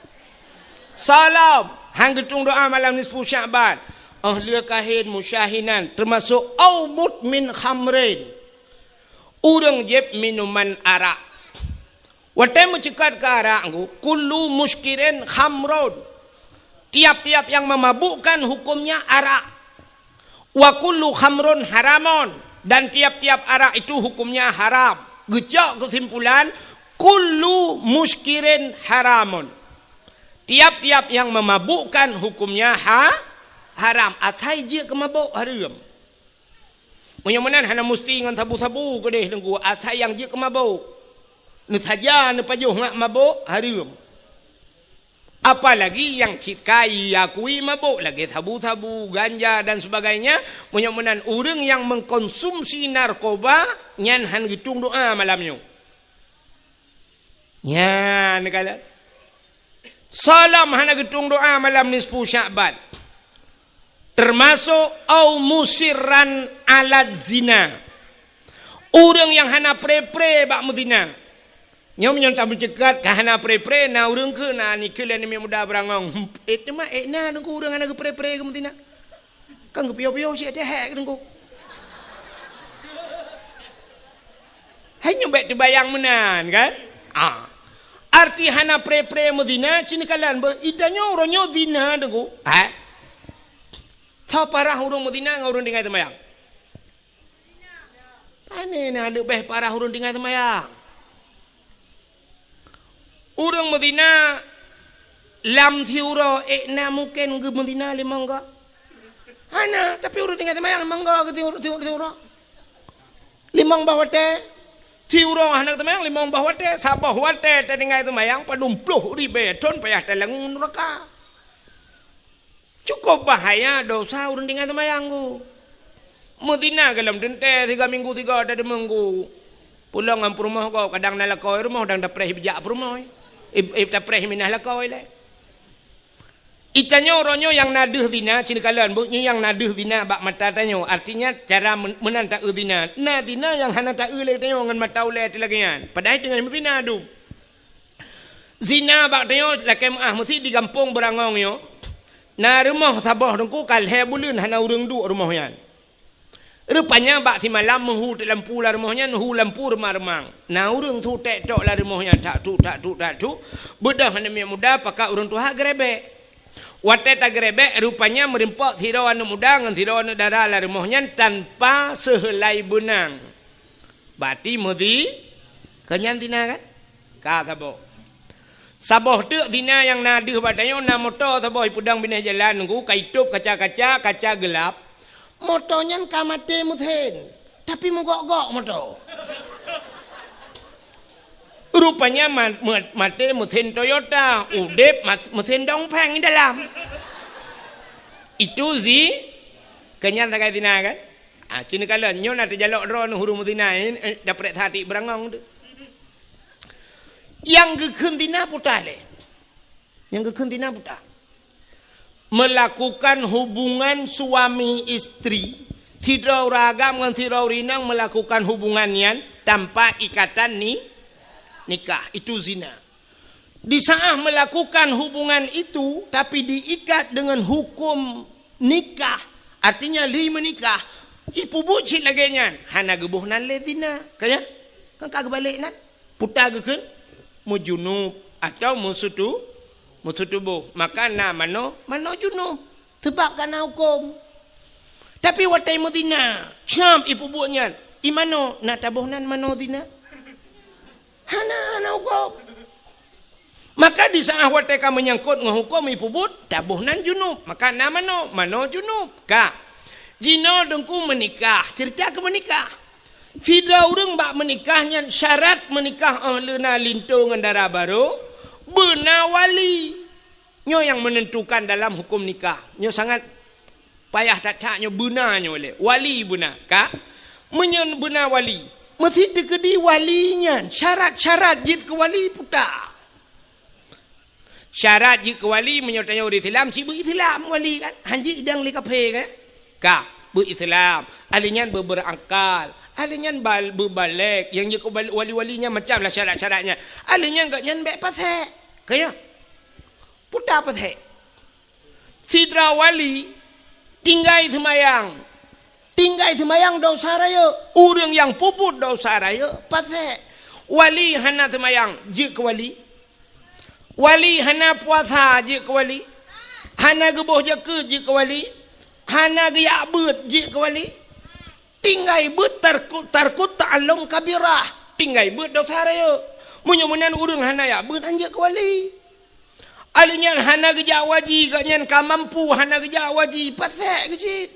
Salam, han geutueng doá malam nisfu Sya'ban. Oh lheueh kahén musyahinan, teumasok au mudmin khamrin. Ureuëng jieb minuman arak. Watée meuceukat keu arak ngku, kullu muskirin khamrun. Tiap-tiap yang memabukkan hukumnya arak. Wa kullu khamrun haramun. Dan tiap-tiap arak itu hukumnya haram. Geucok keusimpulan, kullu muskirin haramun. Tiap-tiap yang memabukkan hukumnya ha-, haram. Asai jeuet keu mabök hareuem. Meunyoe meunan hana musti ngon sabu-sabu keudeh Teungku, asai nyang jeuet keu mabök. Neusaja neupajoh ngat mabök hareuem. Apalagi nyang cit ka iakui mabök lagée sabu-sabu, ganja dan sebagainya, meunyoe meunan ureuëng nyang mengkonsumsi narkoba nyan han geutueng doá malam nyoe. Nyan neukalon. Salam hana geutueng doá malam nisfu Sya'ban. Teumasok au musirran ala zina. Ureuëng nyang hana pre-pre bak meuzina. Nyoe meunyoe tameuceukat ka hana pre-pre, na ureuëng keu na nikeue lé aneuk muda beurangong. Eh, teuma eh na Teungku ureuëng hana geupre-pre keu meuzina. Kan geupiôh-piôh cit teuhek Teungku. Hai nyoe bék teubayang meunan kan? Ah. Arti hana pre-pre meuzina, ci neukalon beuh, itanyoe uroe nyoe zina Teungku. Ha? Soe parah ureuëng meuzina ngon ureuëng tinggai teumayang? Pane na leubeh parah ureuëng tinggai teumayang. Ureuëng meuzina lam siuroe, eh, na mungken geumeuzina limong goe? Hana, tapi ureuëng tinggai teumayang limong goe keu siuroe, siuroe, siuroe. Limong boh watée. Siuroe hana teumayang limong boh watée, saboh watée tatinggai teumayang padum ploh ribée thon payah talangue nuraka. Cukôp bahaya desya ureuëng tinggai teumayang ngku. Meuzina gohlom teuntée siga minggu siga teuminggu. Pulang ngon peurumoh gob kadang na lakoe rumoh dang tapreh bijak peurumoh. Ib-, ib tapreh minah lakoe lé. Itanyoe uroe nyoe nyang na deuh zina, ci neukalon beuh nyoe nyang na deuh zina bak mata tanyoe. Artinya cara men-, meunan taeu zina. Na zina nyang hana taeu lé tanyoe ngon mata ulée teuh lagée nyan. Padahai teungoh meuzina dum. Zina bak tanyoe lakée meuáh meusi di gampông beurangong nyoe. Na rumoh saboh Teungku ka lhée buleuen hana ureuëng duek rumoh nyan. Rupanya bak simalam meuhu teuk lampu lam rumoh nyan, hu lampu reumang-reumang. Na ureuëng su tek tok lam rumoh nyan, tak tuk, tak tuk, tak tuk. Beudôh aneuk miet muda pakat ureuëng tuha geurebek. Watée tageurebek, rupanya meurimpok sidroe aneuk muda ngon sidroe aneuk dara lam rumoh nyan tanpa seuheulai beunang. Bati meuzi-, keu nyan zina kan? Ka saboh. Saboh teuk zina nyang na deuh bak tanyoe na moto saboh ipeudong binéh jalan Teungku, ka itôb kaca-kaca, kaca geulap. Moto nyan ka maté meusen, tapi meugok-gok moto. Rupanya ma-, ma-, maté mesin Toyota, udép ma-, mesin Dongfeng di dalam. Itu zi-, keunyan sagai zina kan? Ah, cina kalon, nyoe na teujalok droe neuh ureueng meuzina, eh, eh, daprek satik beurangong tu. Nyang geukheun zina puta lé. Nyang geukheun zina puta. Melakukan hubungan suami istri, sidroe ureueng agam ngon sidroe ureueng inong melakukan hubungan nyan tanpa ikatan ni-, nikah, itu zina. Di saat melakukan hubungan itu, tapi diikat dengan hukum nikah, artinya lheuh meunikah, ipeubuet cit lagée nyan, hana geuboh nan lé zina. Ka nyan? Kan ka geubalek nan? Puta geukheun meujunub atau meusutu-, meusutuboh. Maka na manoe, manoe junub. Sabab ka na huköm. Tapi watée meuzina, cam ipeubuet nyan, i manoe na taboh nan manoe zina? Hana, hana huköm. Maka di saat watée ka meunyangkot ngon huköm ipeubuet, taboh nan junub. Maka na manoe, manoe junub. Ka. Jinoe Teungku meunikah, ceurita keu meunikah. Sidroe ureueng bak meunikah nyan syarat meunikah óh lheueh na linto ngon dara barô, beuna wali. Nyoe nyang meunentukan dalam huköm nikah. Nyoe sangat payah that-that nyoe beuna nyoe lé. Wali beuna, ka? Meunyoe beuna wali, meusti teukeudi wali nyan syarat-syarat jeuet keu wali puta. Syarat jeuet keu wali meunyoe tanyoe ureueng Islam, cit beu Islam wali kan? Hanjeuet idang lé kafé kan? Ka, beu Islam. Ahli nyan beu beurangkal. Ahli nyan bal-, beu balek. Nyang jeuet keu bal-, wali-wali nyan macam lah syarat-syarat nyan. Ahli nyan gobnyan bék pasék. Ka ya? Puta pasék. Sidroe wali tinggai seumayang. Tinggai seumayang dosa rayeuk. Ureueng nyang peubuet dosa rayeuk pasék. Wali hana seumayang, jeuet keu wali. Wali hana puasa, jeuet keu wali. Hana geuboh jakeuet, jeuet keu wali. Hana geujak beuet, jeuet keu wali. Tinggai beuet tarku-, tarkut ta'allum kabirah. Tinggai beuet dosa rayeuk. Meunyoe meunan ureueng hana jak beuet, han jeuet keu wali. Ahli nyan hana geujak waji, gobnyan ka mampu hana geujak waji, pasék keuh cit.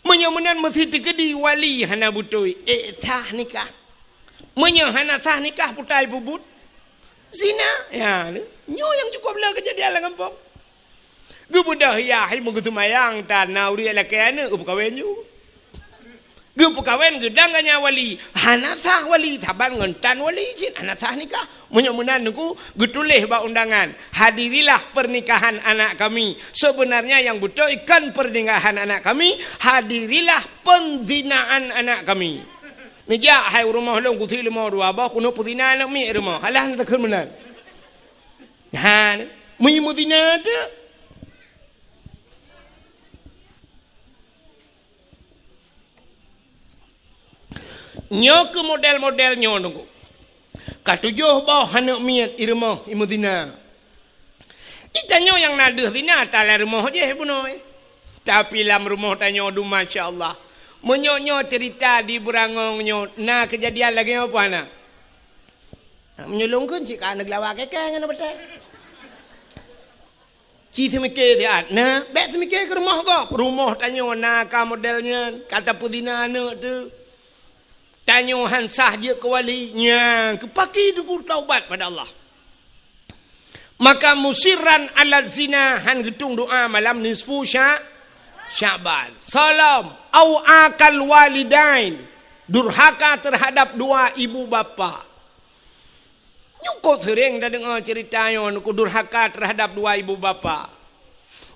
Meunyoe meunan meusti teukeudi wali hana beutôi, ék sah nikah. Meunyoe hana sah nikah, puta ipeubuet zina. Ya, nyoe nyang cukôp le keujadian lam gampông. Geubeudôh yah, hai meugeuseumayang, tan na ureueng lakée aneuëk geupeukawen ju. Geupeukawen geudang ganya wali, hana sah wali, saban ngon tan wali cit, hana sah nikah. Meunyoe meunan Teungku, geutuléh bak undangan, "Hadirilah pernikahan anak kami." Sebenarnya nyang beutôi kon pernikahan anak kami, "Hadirilah penzinaan anak kami." Neujak hai u rumoh lôn, kusi leumo dua boh, keuneuk peuzina aneuk miet rumoh. Alah na takheun meunan. Ha, meunyoe meuzina teuk. Nyoe keuh model-model nyoe Teungku. Ka tujoh boh aneuk miet i rumoh i meuzina. I tanyoe nyang na deuh zina, ta lam rumoh jih bunoe. Tapi lam rumoh tanyoe dum, masya Allah. Meunyoe nyoe ceurita di Beurangong nyoe, na keujadian lagée nyoe peue hana? Meunyoe lôn kheun cit ka aneuk lawa keu kèe ngon batée. Ci seumike siat, na, bék seumike keu rumoh gob. Rumoh tanyoe na ka model nyan, ka tapeuzina aneuk teuh. Tanyoe han sah jeuet keu wali, nyan keuh pakri Teungku taubat pada Allah. Maka musirran ala zina, han geutueng doa malam nisfu Sya-, Sya'ban. Salom, au akal walidain, durhaka terhadap dua ibu bapa. Nyoe ka seuréng tadeungoe ceurita nyoe, Teungku, durhaka terhadap dua ibu bapa.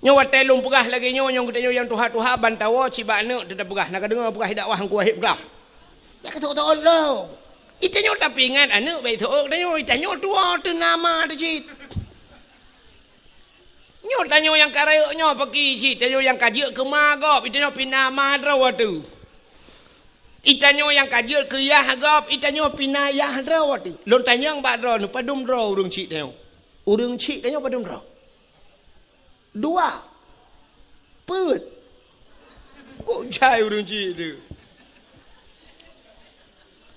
Nyoe watée lôn peugah lagée nyoe, nyoe geutanyoe nyang tuha-tuha ban tawoe cit bak aneuk teutab peugah, na kadeungoe peugah dakwah Teungku Wahid peugah. Nyan ka teuôt-teuôt lom. I tanyoe tapeuingat aneuk bék teuôt tanyoe, i tanyoe tuwoe teuh na ma teuh cit. Nyoe tanyoe nyang ka rayeuk nyoe pakri cit, tanyoe nyang ka jeuet keu ma gob, i tanyoe pih na ma droe teuh. I tanyoe nyang ka jeuet keu yah gob, i tanyoe pih na yah droe teuh. Lôn tanyong bak droeneuh, padum droe ureueng chik tanyoe? Ureueng chik tanyoe padum droe? Dua. Peuet. Kok jai ureueng chik teuh?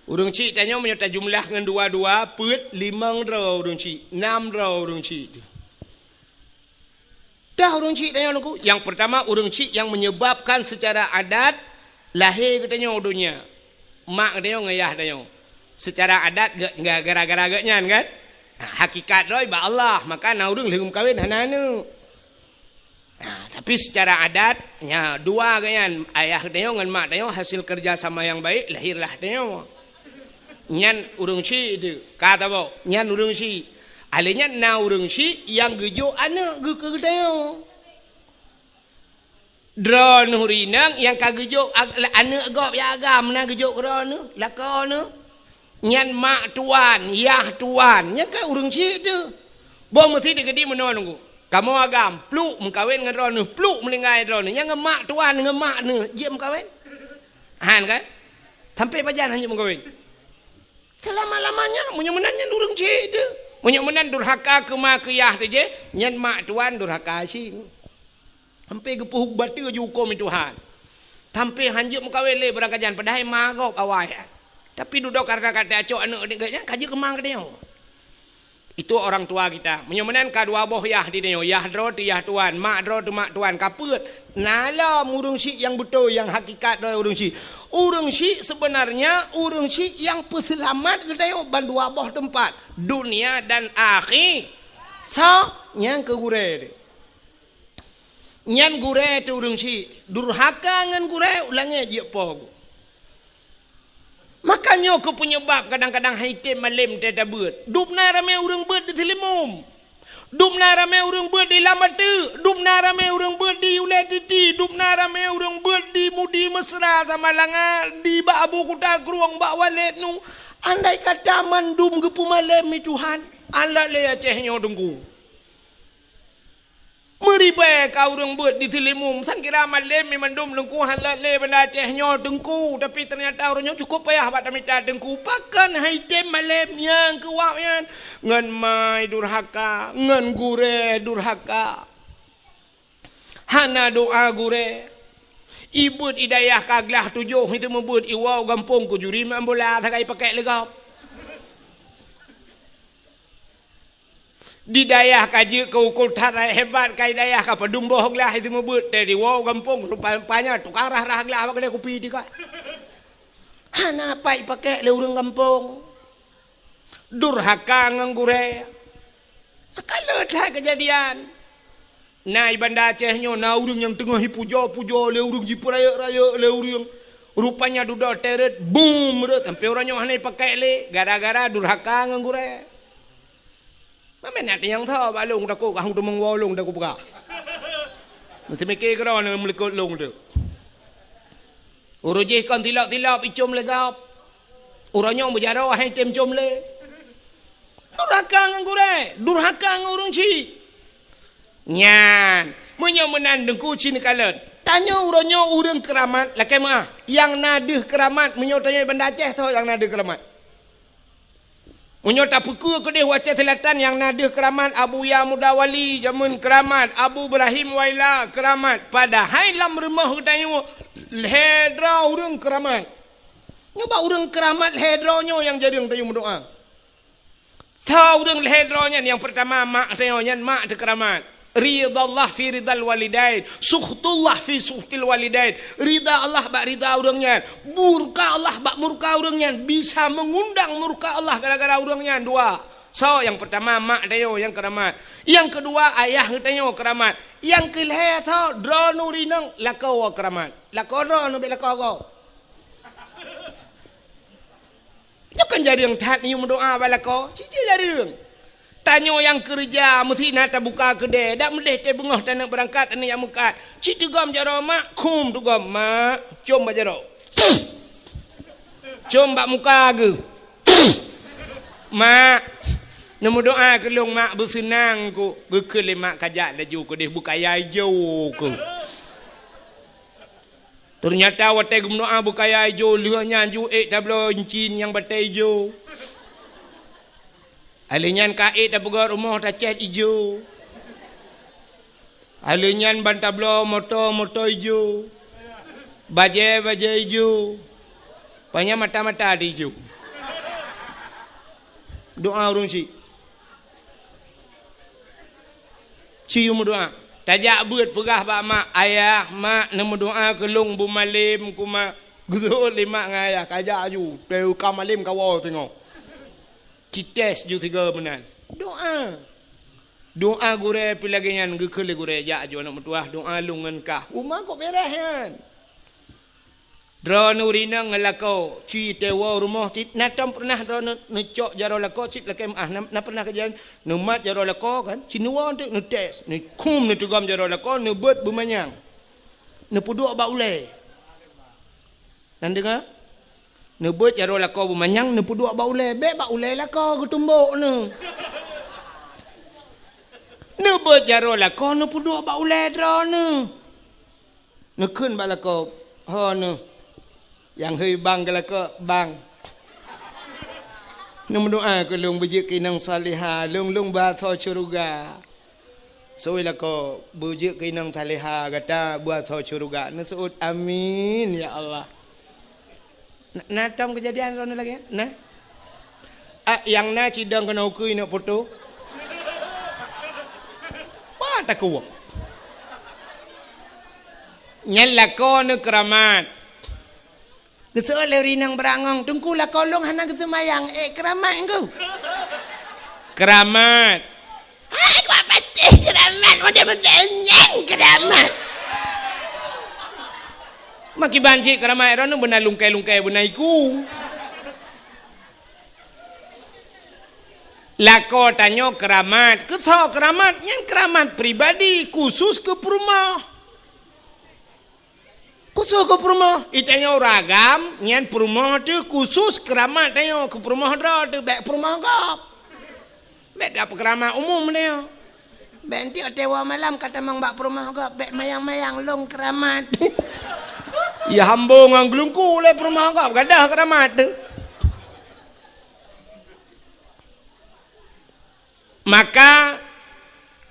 Ureueng chik tanyoe meunyoe tajumlah ngon dua-dua, peuet, limong droe ureueng chik, nam droe ureueng chik teuh. Dah ureueng chik tanyoe Teungku, nyang peurtama ureueng chik nyang menyebabkan secara adat lahé geutanyoe u donya. Mak geutanyoe ngon yah tanyoe. Seucara adat ge-, ge-, gara-gara geuh nyan kan? Nah, hakikat droe bak Allah, maka na ureuëng lheueh meukawen hana aneuëk. Nah, tapi seucara adat, nya dua geuh nyan, ayah tanyoe ngon mak tanyoe hasil kerja sama yang baik, lahirlah tanyoe. Nyan ureuëng syik tu, ka tabok, nyan ureuëng syik. Alé nyan na ureuëng syik nyang geujok aneuëk geuh keu geutanyoe. Droeneuh rinang nyang ka geujok ag-, aneuëk gob nyang agam na geujok keu droeneuh, lakoe neuh. Nyan mak tuan, yah tuan, nyan ka ureuëng syik tu. Boh meusi teukeudi meunoe nunggu. Kamoe agam, pluk meukawen ngon droeneuh, pluk meuninggai droeneuh. Nyang ngon mak tuan, ngon mak neuh, jeuet meukawen? Han kan? Sampai pajan hana jeuet meukawen? Selama-lamanya, meunyoe meunan nyan ureuëng syik tu. Meunyoe meunan durhaka keu ma keu yah tu jih, nyan mak tuan durhaka syik. Sampai geupeuhu bateu ju huköm Tuhan. Sampai hanjeuet meukawen lé beurangkajan, padahai ma gob awai. Tapi dudoe karena ka tacok aneuëk nyan, ka jeuet keu ma geutanyoe. Itu orang tua kita. Meunyoe meunan ka dua boh yah di tanyoe, yah droe teu yah tuan, mak droe teu mak tuan, ka peuet. Na lom ureuëng syik nyang beutôi, nyang hakikat droe ureuëng syik. Ureuëng syik sebenarnya ureuëng syik nyang peuseulamat geutanyoe ban dua boh teumpat, dunia dan akhi-, so, nyang keu gurée. Nyan gurée teu ureuëng syik, durhaka ngon gurée u langét jeuet po geuh. Maka nyoe keuh peunyebab kadang-kadang han item malem teutabeuet. Dubna ramé ureuëng beuet di Seulimeum. Dubna ramé ureuëng beuet di Lam Ateuek. Dubna ramé ureuëng beuet di Ulée Titi. Dubna ramé ureuëng beuet di Mudi Mesra Samalanga, di bak Abu Kuta Krueng, bak Walét Nu. Andai kata mandum geupeumalem lé Tuhan, alat lé Aceh nyoe Teungku. Meuribée ka ureuëng beuet di Seulimeum, sangkira malem mandum Teungku, han lé Banda Aceh nyoe Teungku, tapi ternyata ureuëng nyoe cukup payah bak tamita Teungku. Pakon han item malem nyang keu wak nyan? Ngon mai durhaka, ngon gurée durhaka. Hana doa gurée. Ibeuet i dayah ka glah tujoh, itu meubeuet iwoe gampông keu juri main bola sagai pakék lé gob. Di dayah ka jeuet keu ukeue that hebat, ka i dayah ka padum boh glah itu meubeuet, teuh diwoe gampông, rupanya tukang rhah-rhah glah bak keudée kupi teuka. Hana pat ipakék lé ureuëng gampông. Durhaka ngon gurée. Maka le that keujadian. Na i Banda Aceh nyoe na ureuëng nyang teungoh ipujoe-pujoe lé ureuëng, jipeurayeuk-rayeuk lé ureuëng. Rupanya dudoe teuh rhot, bum, rhot, sampai uroe nyoe hana ipakék lé, gara-gara durhaka ngon gurée. Mamén na nyang tho bak lôn takot, kah teumong woe lôn takot peugah. Meuteumike keudroe neuh meulikot lôn tu. Uroe jih kon tilop-tilop icom lé gob. Uroe nyoe meujaroe han item com lé. Durhaka ngon gurée, durhaka ngon ureuëng syik. Nyan, meunyoe meunan Teungku ci neukalon. Tanyoe uroe nyoe ureuëng keuramat lakée meuáh. Nyang na deuh keuramat, meunyoe tanyoe Banda Aceh tho nyang na deuh keuramat. Meunyoe tapeukeue keudeh u Aceh Selatan nyang na deuh keuramat Abuya Muda Wali jameun keuramat, Abu Ibrahim Waila keuramat, padahai lam rumoh geutanyoe lhée droe ureuëng keuramat. Nyoe bak ureuëng keuramat lhée droe nyoe nyang jareueng tanyoe meudoá. Tho ureuëng lhée droe nyan, nyang peurtama mak tanyoe nyan, mak teukeuramat. Ridallah fi ridal walidain, sukhtullah fi sukhtil walidain. Rida Allah bak rida ureuëng nyan, murka Allah bak murka ureuëng nyan, bisa meungundang murka Allah gara-gara ureuëng nyan dua. Soe nyang peurtama? Mak tanyoe nyang keuramat. Nyang keudua ayah geutanyoe keuramat. Nyang keulhée soe? Droeneuh rinong lakoe keuramat. Lakoe droeneuh bék lakoe gob. Nyoe kan jareueng that neuyue meudoá bak lakoe, ci jeuet jareueng. Tanyoe nyang keureuja meusti na tabuka keudée, dak meudeh teuh beungoh taneuk beurangkat aneuk nyang meukat. Ci teugom jaroe mak, khum teugom mak, com bak jaroe. Com bak muka geuh. Mak, neumeudoá keu lôn mak, beuseunang keuh. Geukheun lé mak kajak laju keudeh beukaya ijo keuh. Teunyata watée geumeudoá beukaya ijo, lheueh nyan ju ék tabloe incin nyang batée ijo. Alheuh nyan ka ék tapeugét rumoh tacét ijo. Alheuh nyan ban tabloe moto, moto ijo. Bajée, bajée ijo. Panyang mata-mata di ijo. Doá ureuëng syiek. Ci yue meudoá. Tajak beuet peugah bak mak, "Ayah, mak, neumeudoá keu lôn beumalem keu mak." Geuseuôt lé mak ngon ayah, kajak aju, teuka malem kawoe singoh. Cites ju sigoe meunan. Doa. Doa gurée pih lagée nyan, geukheun lé gurée, "Jak aju aneuëk meutuwah, doa lôn ngon kah." Uma kok beres nyan. Droeneuh ureuëng inong ngon lakoe, ci tewoe rumoh cit, na tom peureunah droeneuh neucok jaroe lakoe cit lakée meuáh, na, na peureunah kejadian, neumat jaroe lakoe kan, ci neuwoe teuk neutes, neukhum neuteugom jaroe lakoe, neubeuet beumanyang. Neupeuduek bak ulée. Nan deungoe? Neubeuet jaroe lakoe beumanyang, neupeuduek bak ulée. Bék bak ulée lakoe geutumbok neuh. Neubeuet jaroe lakoe, neupeuduek bak ulée droeneuh. Neukheun bak lakoe, "Ho neuh, nyang hei bang keu lakoe, bang. Neumeudoa keu lôn beujeuet keu inong salihah, lôn, lôn beuasoe syeuruga." Seuôt lakoe, "Beujeuet keu inong salihah gata beuasoe syeuruga." Neuseuôt, "Amin, ya Allah." Na, na tom keujadian droeneuh lagée nyan? Na? Ah, nyang na cidong keunoe ukeue inok poto. Wah, takue. Nyan lakoe neuh keuramat. Geuseuôt lé ureuëng inong beurangong, "Teungku, lakoe lôn hana geuseumayang." "Eh, keuramat, Teungku." "Keuramat." "Hai, kuat patéh keuramat, model-model nyan keuramat." Makiban cit keuramat droeneuh beuna lungkai-lungkai beuna iku. Lakoe tanyoe keuramat. Keusoe keuramat? Nyan keuramat pribadi, khusus keu peurumoh. Khusus keu peurumoh, i tanyoe ureuëng agam, nyan peurumoh teuh khusus keuramat tanyoe, keu peurumoh droe teuh, bék peurumoh gob. Bék gak peukeuramat umum tanyoe. Bék enteuk watée woe malam ka tamong bak peurumoh gob, bék mayang-mayang lôn keuramat. Ya hambo ngon geulungku lé peurumoh gob, gadôh keuramat teuh. Maka,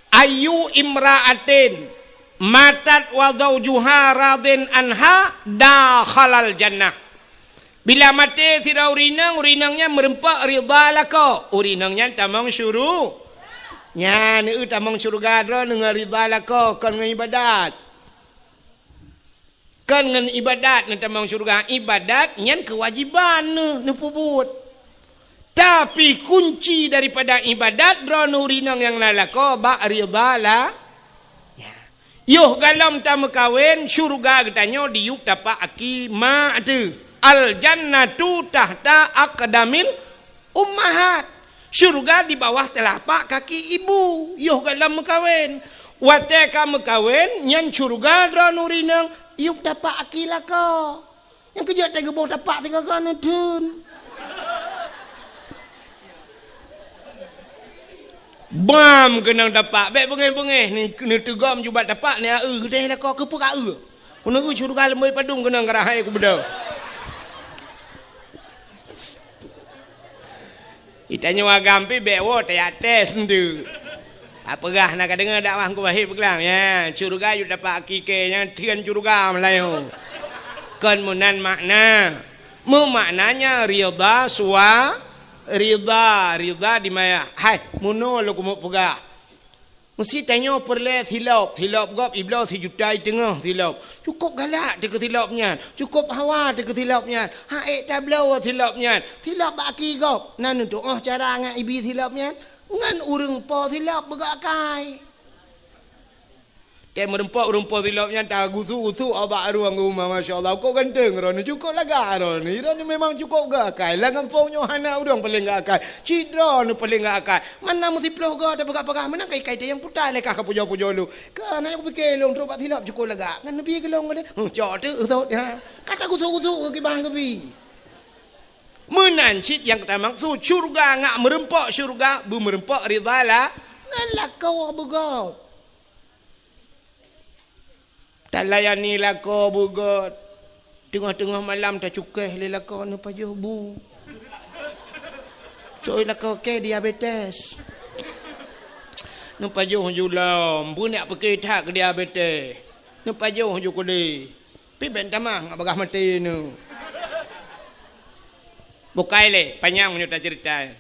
"Ayyu imra'atin matat wa zaujuha radin anha dakhalal jannah." Bila maté sidroe ureuëng inong, ureuëng inong nyan meurumpok ridha lakoe, ureuëng inong nyan tamong syuru-, nyan, eu, tamong syeuruga droeneuh ngon ridha lakoe, kon ngon iébadat. Kon ngon iébadat neutamong syeuruga, iébadat nyan keuwajéban neuh neupeubuet. Tapi kunci daripada iébadat droeneuh ureuëng inong nyang na lakoe bak ridha la-, ya. Yoh gohlom tameukawen, syeuruga geutanyoe diyueb tapak aki mak teuh. Al jannatu tahta aqdamil ummahat. Syeuruga di bawah teulapak kaki ibu, yoh gohlom meukawen. Watée ka meukawen, nyan syeuruga droeneuh ureuëng inong yueb tapak aki lakoe. Nyang keujeuet teuh geuboh tapak sigoe-goe neutheun. Bam keunong tapak, bék beungéh-beungéh, neuteugom ju bak tapak, neueu geutéh lakoe, keupeue ka eu. Keuneuk syeuruga leumoi padum keunong karahai kubeudôh. Itanyoe agam pih bék woe tajak tes enteuk. Tapeugah na ka deungoe dakwah Teungku Wahid peugah, ya, syeuruga yueb tapak aki kèe nyan theun syeuruga meulayeue. Kon meunan makna. Meumaknanya ridha sua-, ridha, ridha di maya. Hai, meunoe lôn keumeung peugah. Meusi tanyoe peureulée silop, silop gob ibloe sijuta i teungoh silop. Cukôp galak teuh keu silop nyan, cukôp hawa teuh keu silop nyan. Hak ék tabloe silop nyan, silop bak aki gob. Na neutuoh cara ngon ibi silop nyan, ngon ureuëng po silop beugok akai. Tée meurumpok ureuëng po silop nyan tagusu-gusu bak rueng uma, masya Allah, kok ganteng droeneuh, cukôp lagak droeneuh. Droeneuh memang cukôp gok akai. Lam gampông nyoe hana ureuëng paleng gok akai. Cit droeneuh paleng gok akai. Mana meusiplôh goe tapeugah-peugah meunan kai-kai teuh nyang puta lé kah ka pujoe-pujoe lôn. Ka na nyang kupike lôn trok bak silop cukôp lagak. Ngon neubi keu lôn lé. Huh, cok teuh, uh, sot, ha. Ka tagusu-gusu keu kibang keubi. Meunan cit nyang tamaksud syeuruga ngat meurumpok syeuruga, beumeureumpok ridha la-, ngon lakoe beugôt. Talayani lakoe beugôt. Teungoh-teungoh malam tacukéh lé lakoe neupajoh bu. Soi lakoe kèe diabetes. Neupajoh ju lom, beunyak peuke that keu diabetes. Neupajoh ju keudeh. Pih bèk tamah ngat bagaih maté neuh. Bukai lé, panyang meunyoe taceurita.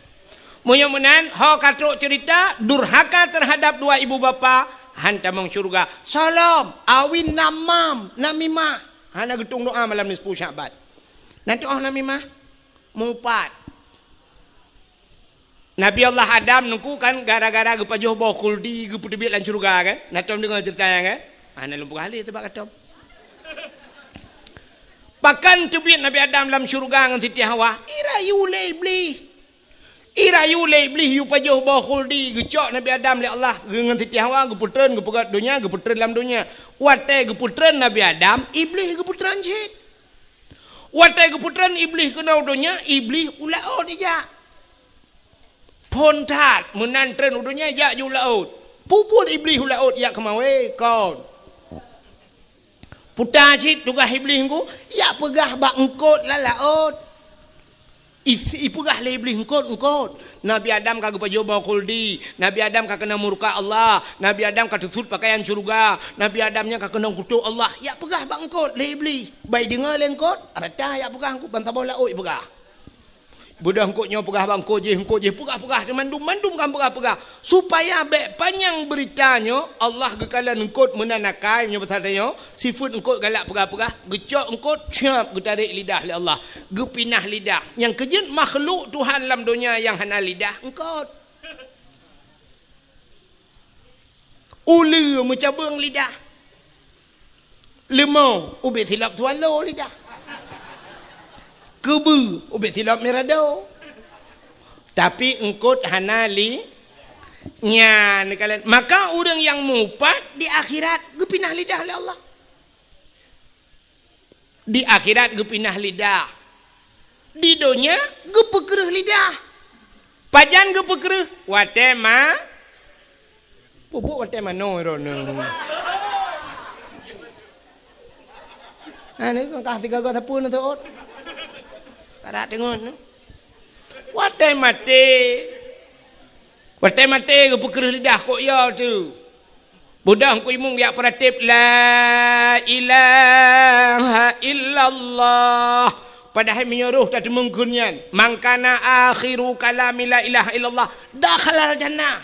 Meunyoe meunan, ho ka trok ceurita, durhaka teuhadap dua ibu bapa, han tamong syeuruga. Salom, awin namam, namimah. Hana geutueng doa malam nisfu Sya'ban. Na tu'oh namimah? Mupat. Nabi Allah Adam nungku kan gara-gara geupajoh boh khuldi geupeuteubiet lam syeuruga kan? Na tom deungoe ceurita nyan kan? Ah, na lôn peugah lé teuh bak katom. Pakon teubiet Nabi Adam lam syeuruga ngon Siti Hawa? Irayu lé Iblih. Irayu lé Iblih yue pajoh boh khuldi geucok Nabi Adam lé Allah ngon Siti Hawa geupeutreun geupeugöt donya geupeutreun lam donya. Watée geupeutreun Nabi Adam, Iblih geupeutreun cit. Watée geupeutreun Iblih keunoe donya, Iblih u laôt ijak. Phon that meunan treun u donya ijak ju laôt. Peue buet Iblih u laôt ijak keumawe kon. Puta cit tugaih Iblih nungku, ijak peugah bak eungkôt lam laôt. I-, ipeugah lé Iblih eungkôt-eungkôt. Nabi Adam ka geupajoh boh khuldi. Nabi Adam ka keunong murka Allah. Nabi Adam ka teusut pakaian syeuruga. Nabi Adam nyan ka keunong kutok Allah. Ijak peugah bak eungkôt lé Iblih. Bai deungoe lé eungkôt, rata ijak peugah eungkôt ban saboh laôt ipeugah. Beudôh eungkôt nyoe peugah bak eungkôt jéh, eungkôt jéh peugah-peugah, mandum-mandum kan peugah-peugah. Supaya bék panyang beurita nyoe, Allah geukalon eungkôt meunan akai, meunyoe basa tanyoe, sifeuet eungkôt galak peugah-peugah, geucok eungkôt, cab, geutarek lidah lé Allah, geupinah lidah. Nyang keujeuet makhluk Tuhan lam donya nyang hana lidah, eungkôt. Uleue meucabeueng lidah. Leumo ubit silop swallow lidah. Keubeue ubit silop mirado. Tapi eungkôt hana li nyan kalon. Maka ureuëng nyang mupat di akhirat geupinah lidah lé Allah. Di akhirat geupinah lidah. Di donya geupeukreuh lidah. Pajan geupeukreuh? Watée ma-, pupuk watée manoe droeneuh. Ha, ni kan kah tiga go sapeue na teuôt. Parat teungon. Watée maté. Watée maté geupeukreuh lidah kok ya tu. Beudôh Teungku Imum geujak peuratéb, "La ilaha illallah." Padahai meunyoe roh tateumeung kheun nyan, "Man kana akhiru kalami la ilaha illallah, dakhalal jannah."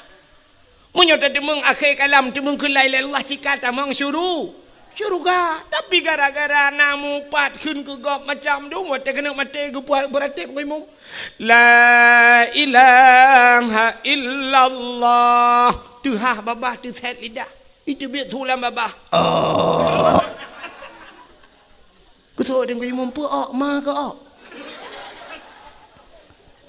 Meunyoe tateumeung akhé kalam teumeung kheun la ilaha illallah, cit ka tamong syuru-, syeuruga. Tapi gara-gara na mupat kheun keu gob macam dum, watée keuneuk maté geupeuratéb Teungku Imum. La ilaha illallah. Teuhah babah teusét lidah. Iteubiet su lam babah. Oh. Keutok Teungku Imum peue ok, ma keu ok.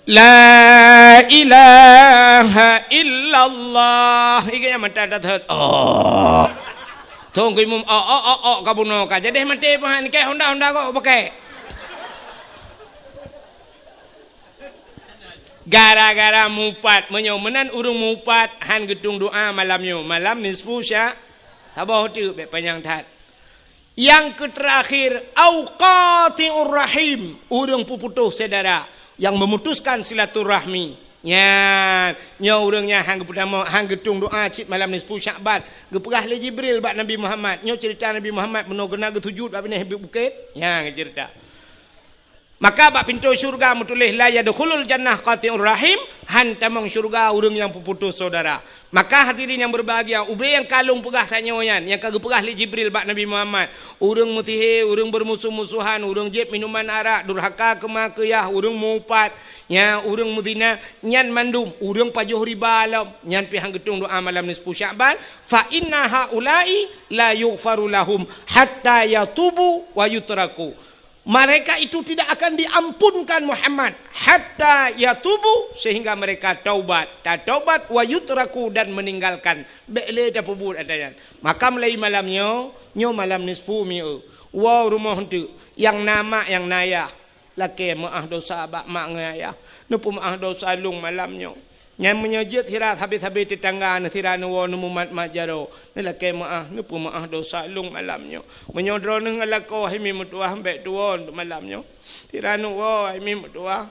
La ilaha illallah. Iga nyang mata dah thot. Oh. Teungku Imum ok, ok, ok, ok, ka bunoe ka. Jadi maté pahan. Keh honda, honda kok pakai. Gara-gara mupat, meunyoe meunan ureuëng mupat han geutung doa malam nyoe, malam nisfu sya-, saboh teuk bék panyang that. Nyang keuterakhir, au qati'ur rahim, ureuëng peuputôh syedara, nyang memutuskan silaturahmi. Nyan, nyoe ureuëng nyan han geupeutamong, han geutung doa cit malam nisfu Syakban. Geupeugah lé Jibril bak Nabi Muhammad, nyoe ceurita Nabi Muhammad meunoe geuneuk geusujut bak binéh bukét. Nyan geuceurita. Maka bak pintoe syeuruga meutuléh, "La yadkhulul jannah qati'ur rahim," han tamong syeuruga ureuëng nyang peuputôh syedara. Maka hadirin nyang berbahagia, ubé nyang ka lôn peugah tanyoe nyan, nyang ka geupeugah lé Jibril bak Nabi Muhammad, ureuëng meusihé, ureuëng beurmusoh-musohan, ureuëng jieb minuman arak, durhaka keu ma keu yah, ureuëng mupat, nya ureuëng meuzina, nyan mandum ureuëng pajoh riba lom, nyan pih han geutung doa malam nisfu Syakban, "Fa inna haula'i la yughfaru lahum hatta yatubu wa yutraku." Mereka itu tidak akan diampunkan Muhammad hatta yatubu, sehingga mereka taubat, tataubat, wa yutraku, dan meninggalkan. Bék lé tapeubuet ata nyan. Maka mulai malam nyoe, nyoe malam nisfu mi'u. Woe rumoh eunteuk, nyang na mak, nyang na yah. Lakée meuáh dosa bak mak ngon ayah. Neupeumeuáh dosa lôn malam nyoe. Nyan meunyoe jeuet sira sabe-sabe teutangga neuh sira neuwoe neumumat-mat jaroe, neulakée meuáh, neupeumeuáh dosa lôn malam nyoe. Meunyoe droeneuh ngon lakoe hai mi meutuwah bék tuwoe malam nyoe, sira neuwoe hai mi meutuwah,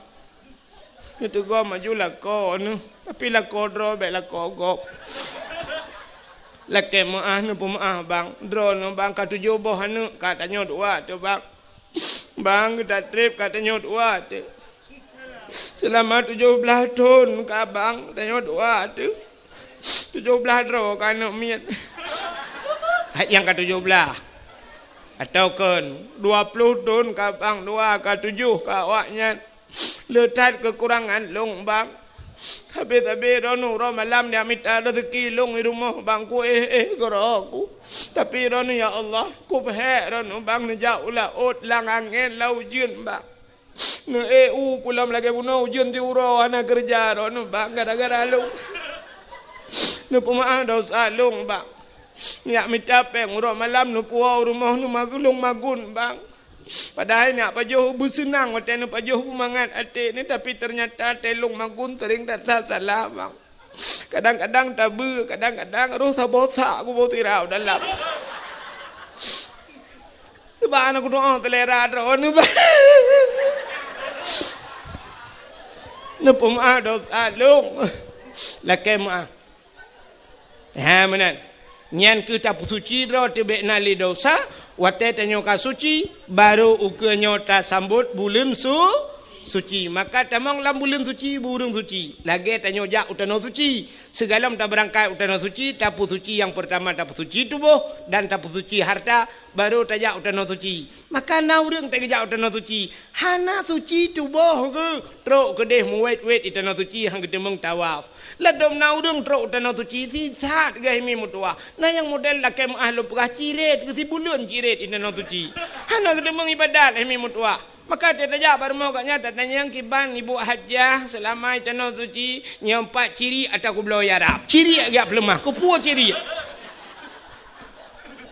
neuteugom aju lakoe neuh, tapi lakoe droe bék lakoe gob. Lakée meuáh, neupeumeuáh bang, droeneuh bang ka tujoh boh aneuëk ka tanyoe dua teuh bang. Bang, geuta treb ka tanyoe dua teuh. Seulama tujoh blaih thon ka bang tanyoe dua teuh. Tujoh blaih droe ka aneuëk miet. Hai nyang ka tujoh blaih. Atawa kon dua ploh thon ka bang dua ka tujoh ka awaknyan. Le that keukurangan lôn bang. Sabe-sabe droeneuh uroe malam neujak mita rezeki lôn di rumoh bang, kuéh-éh keudroe ku. Tapi droeneuh ya Allah, kubeuhek droeneuh bang neujak u laôt lam angén lam ujeuen bang. Neuék u pulang lagée bunoe ujeuen tiuroe hana keureuja droeneuh bang gara-gara lôn. Neupeumeu'ah dosa lôn bang. Neujak mita péng uroe malam neupuwoe u rumoh neumagun lôn magun bang. Padahai neujak pajoh beuseunang watée neupajoh beumangat até nyoe, tapi teunyata até lôn magun seuring that salah bang. Kadang-kadang tabeue, kadang-kadang roh saboh sak kuboh sirah u dalam. Sebab aneuk kudoa selera droeneuh bang. Neupeumeu'ah dosa lôn. Lakée meu'ah. Ha meunan. Nyan keuh tapeusuci droe teubiet na lé dosa, watée tanyoe ka suci, barô ukeue nyoe tasambot buleuen su-, suci. Maka tamong lam buleuen suci, bu ureuëng suci. Lagée tanyoe jak u tanoh suci. Sigohlom tabeurangkat u tanoh suci, tapeusuci nyang peurtama tapeusuci tuboh dan tapeusuci harta, barô tajak u tanoh suci. Maka na ureuëng teuk geujak u tanoh suci, hana suci tuboh geuh, trok keudeh muwét-wét di tanoh suci han geuteumeung tawaf. Ladom na ureuëng trok u tanoh suci, sisat geuh mi meutuwah. Na nyang model lakée meu'ah lôn peugah ciret, geusibuleuen ciret di tanoh suci. Hana geuteumeung ibadat mi meutuwah. Maka teutajak bak rumoh gobnyan tatanyong kiban ibu hajah seulama di tanoh suci, nyoe pat cirik atawa kubloe arab. Cirik jak peuleumah, kupuwoe cirik.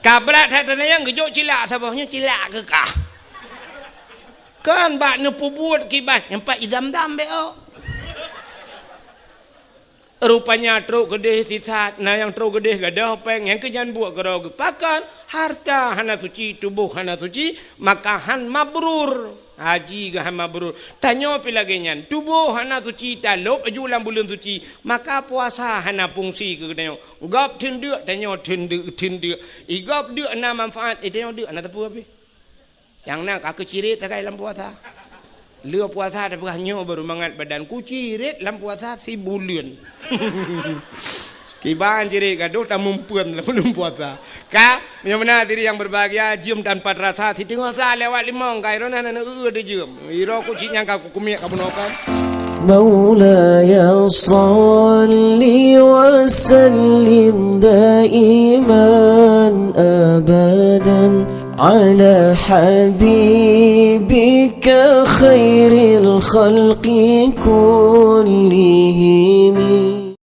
Ka brat that tanyoe geujok cilak saboh nyoe cilak keu kah. Kan bak neupeubuet kiban nyang pat idam-dam bék. Rupanya trok keudeh sisat, na nyang trok keudeh gadôh péng, nyang keu nyan buet keudroe geuh. Pakon harta hana suci, tuboh hana suci, maka han mabrur. Haji geuh han mabrur. Tanyoe pih lagée nyan, tuboh hana suci, talôb laju lam buleuen suci, maka puasa hana fungsi keu geutanyoe. Gob theun deuk, tanyoe theun deuk, theun deuk. I gob deuk na manfaat, i tanyoe deuk hana teupeu pih. Nyang na ka keuciret sagai lam puasa. Le puasa tapeugah nyoe baru mangat badan kuciret lam puasa sibuleuen. Kiban ciret gadôh tamumpeuen lam buleuen puasa. Ka, meunyoe meunan diri nyang berbahagia, jeuem tanpa terasa, siteungoh sa lewat limong, ka iroh na na eu-eu teuh jeuem. Iroh ku cit nyang ka kukumiek ka bunoe kan. مولاي صل وسلم دائما أبدا على حبيبك خير الخلق كلهم.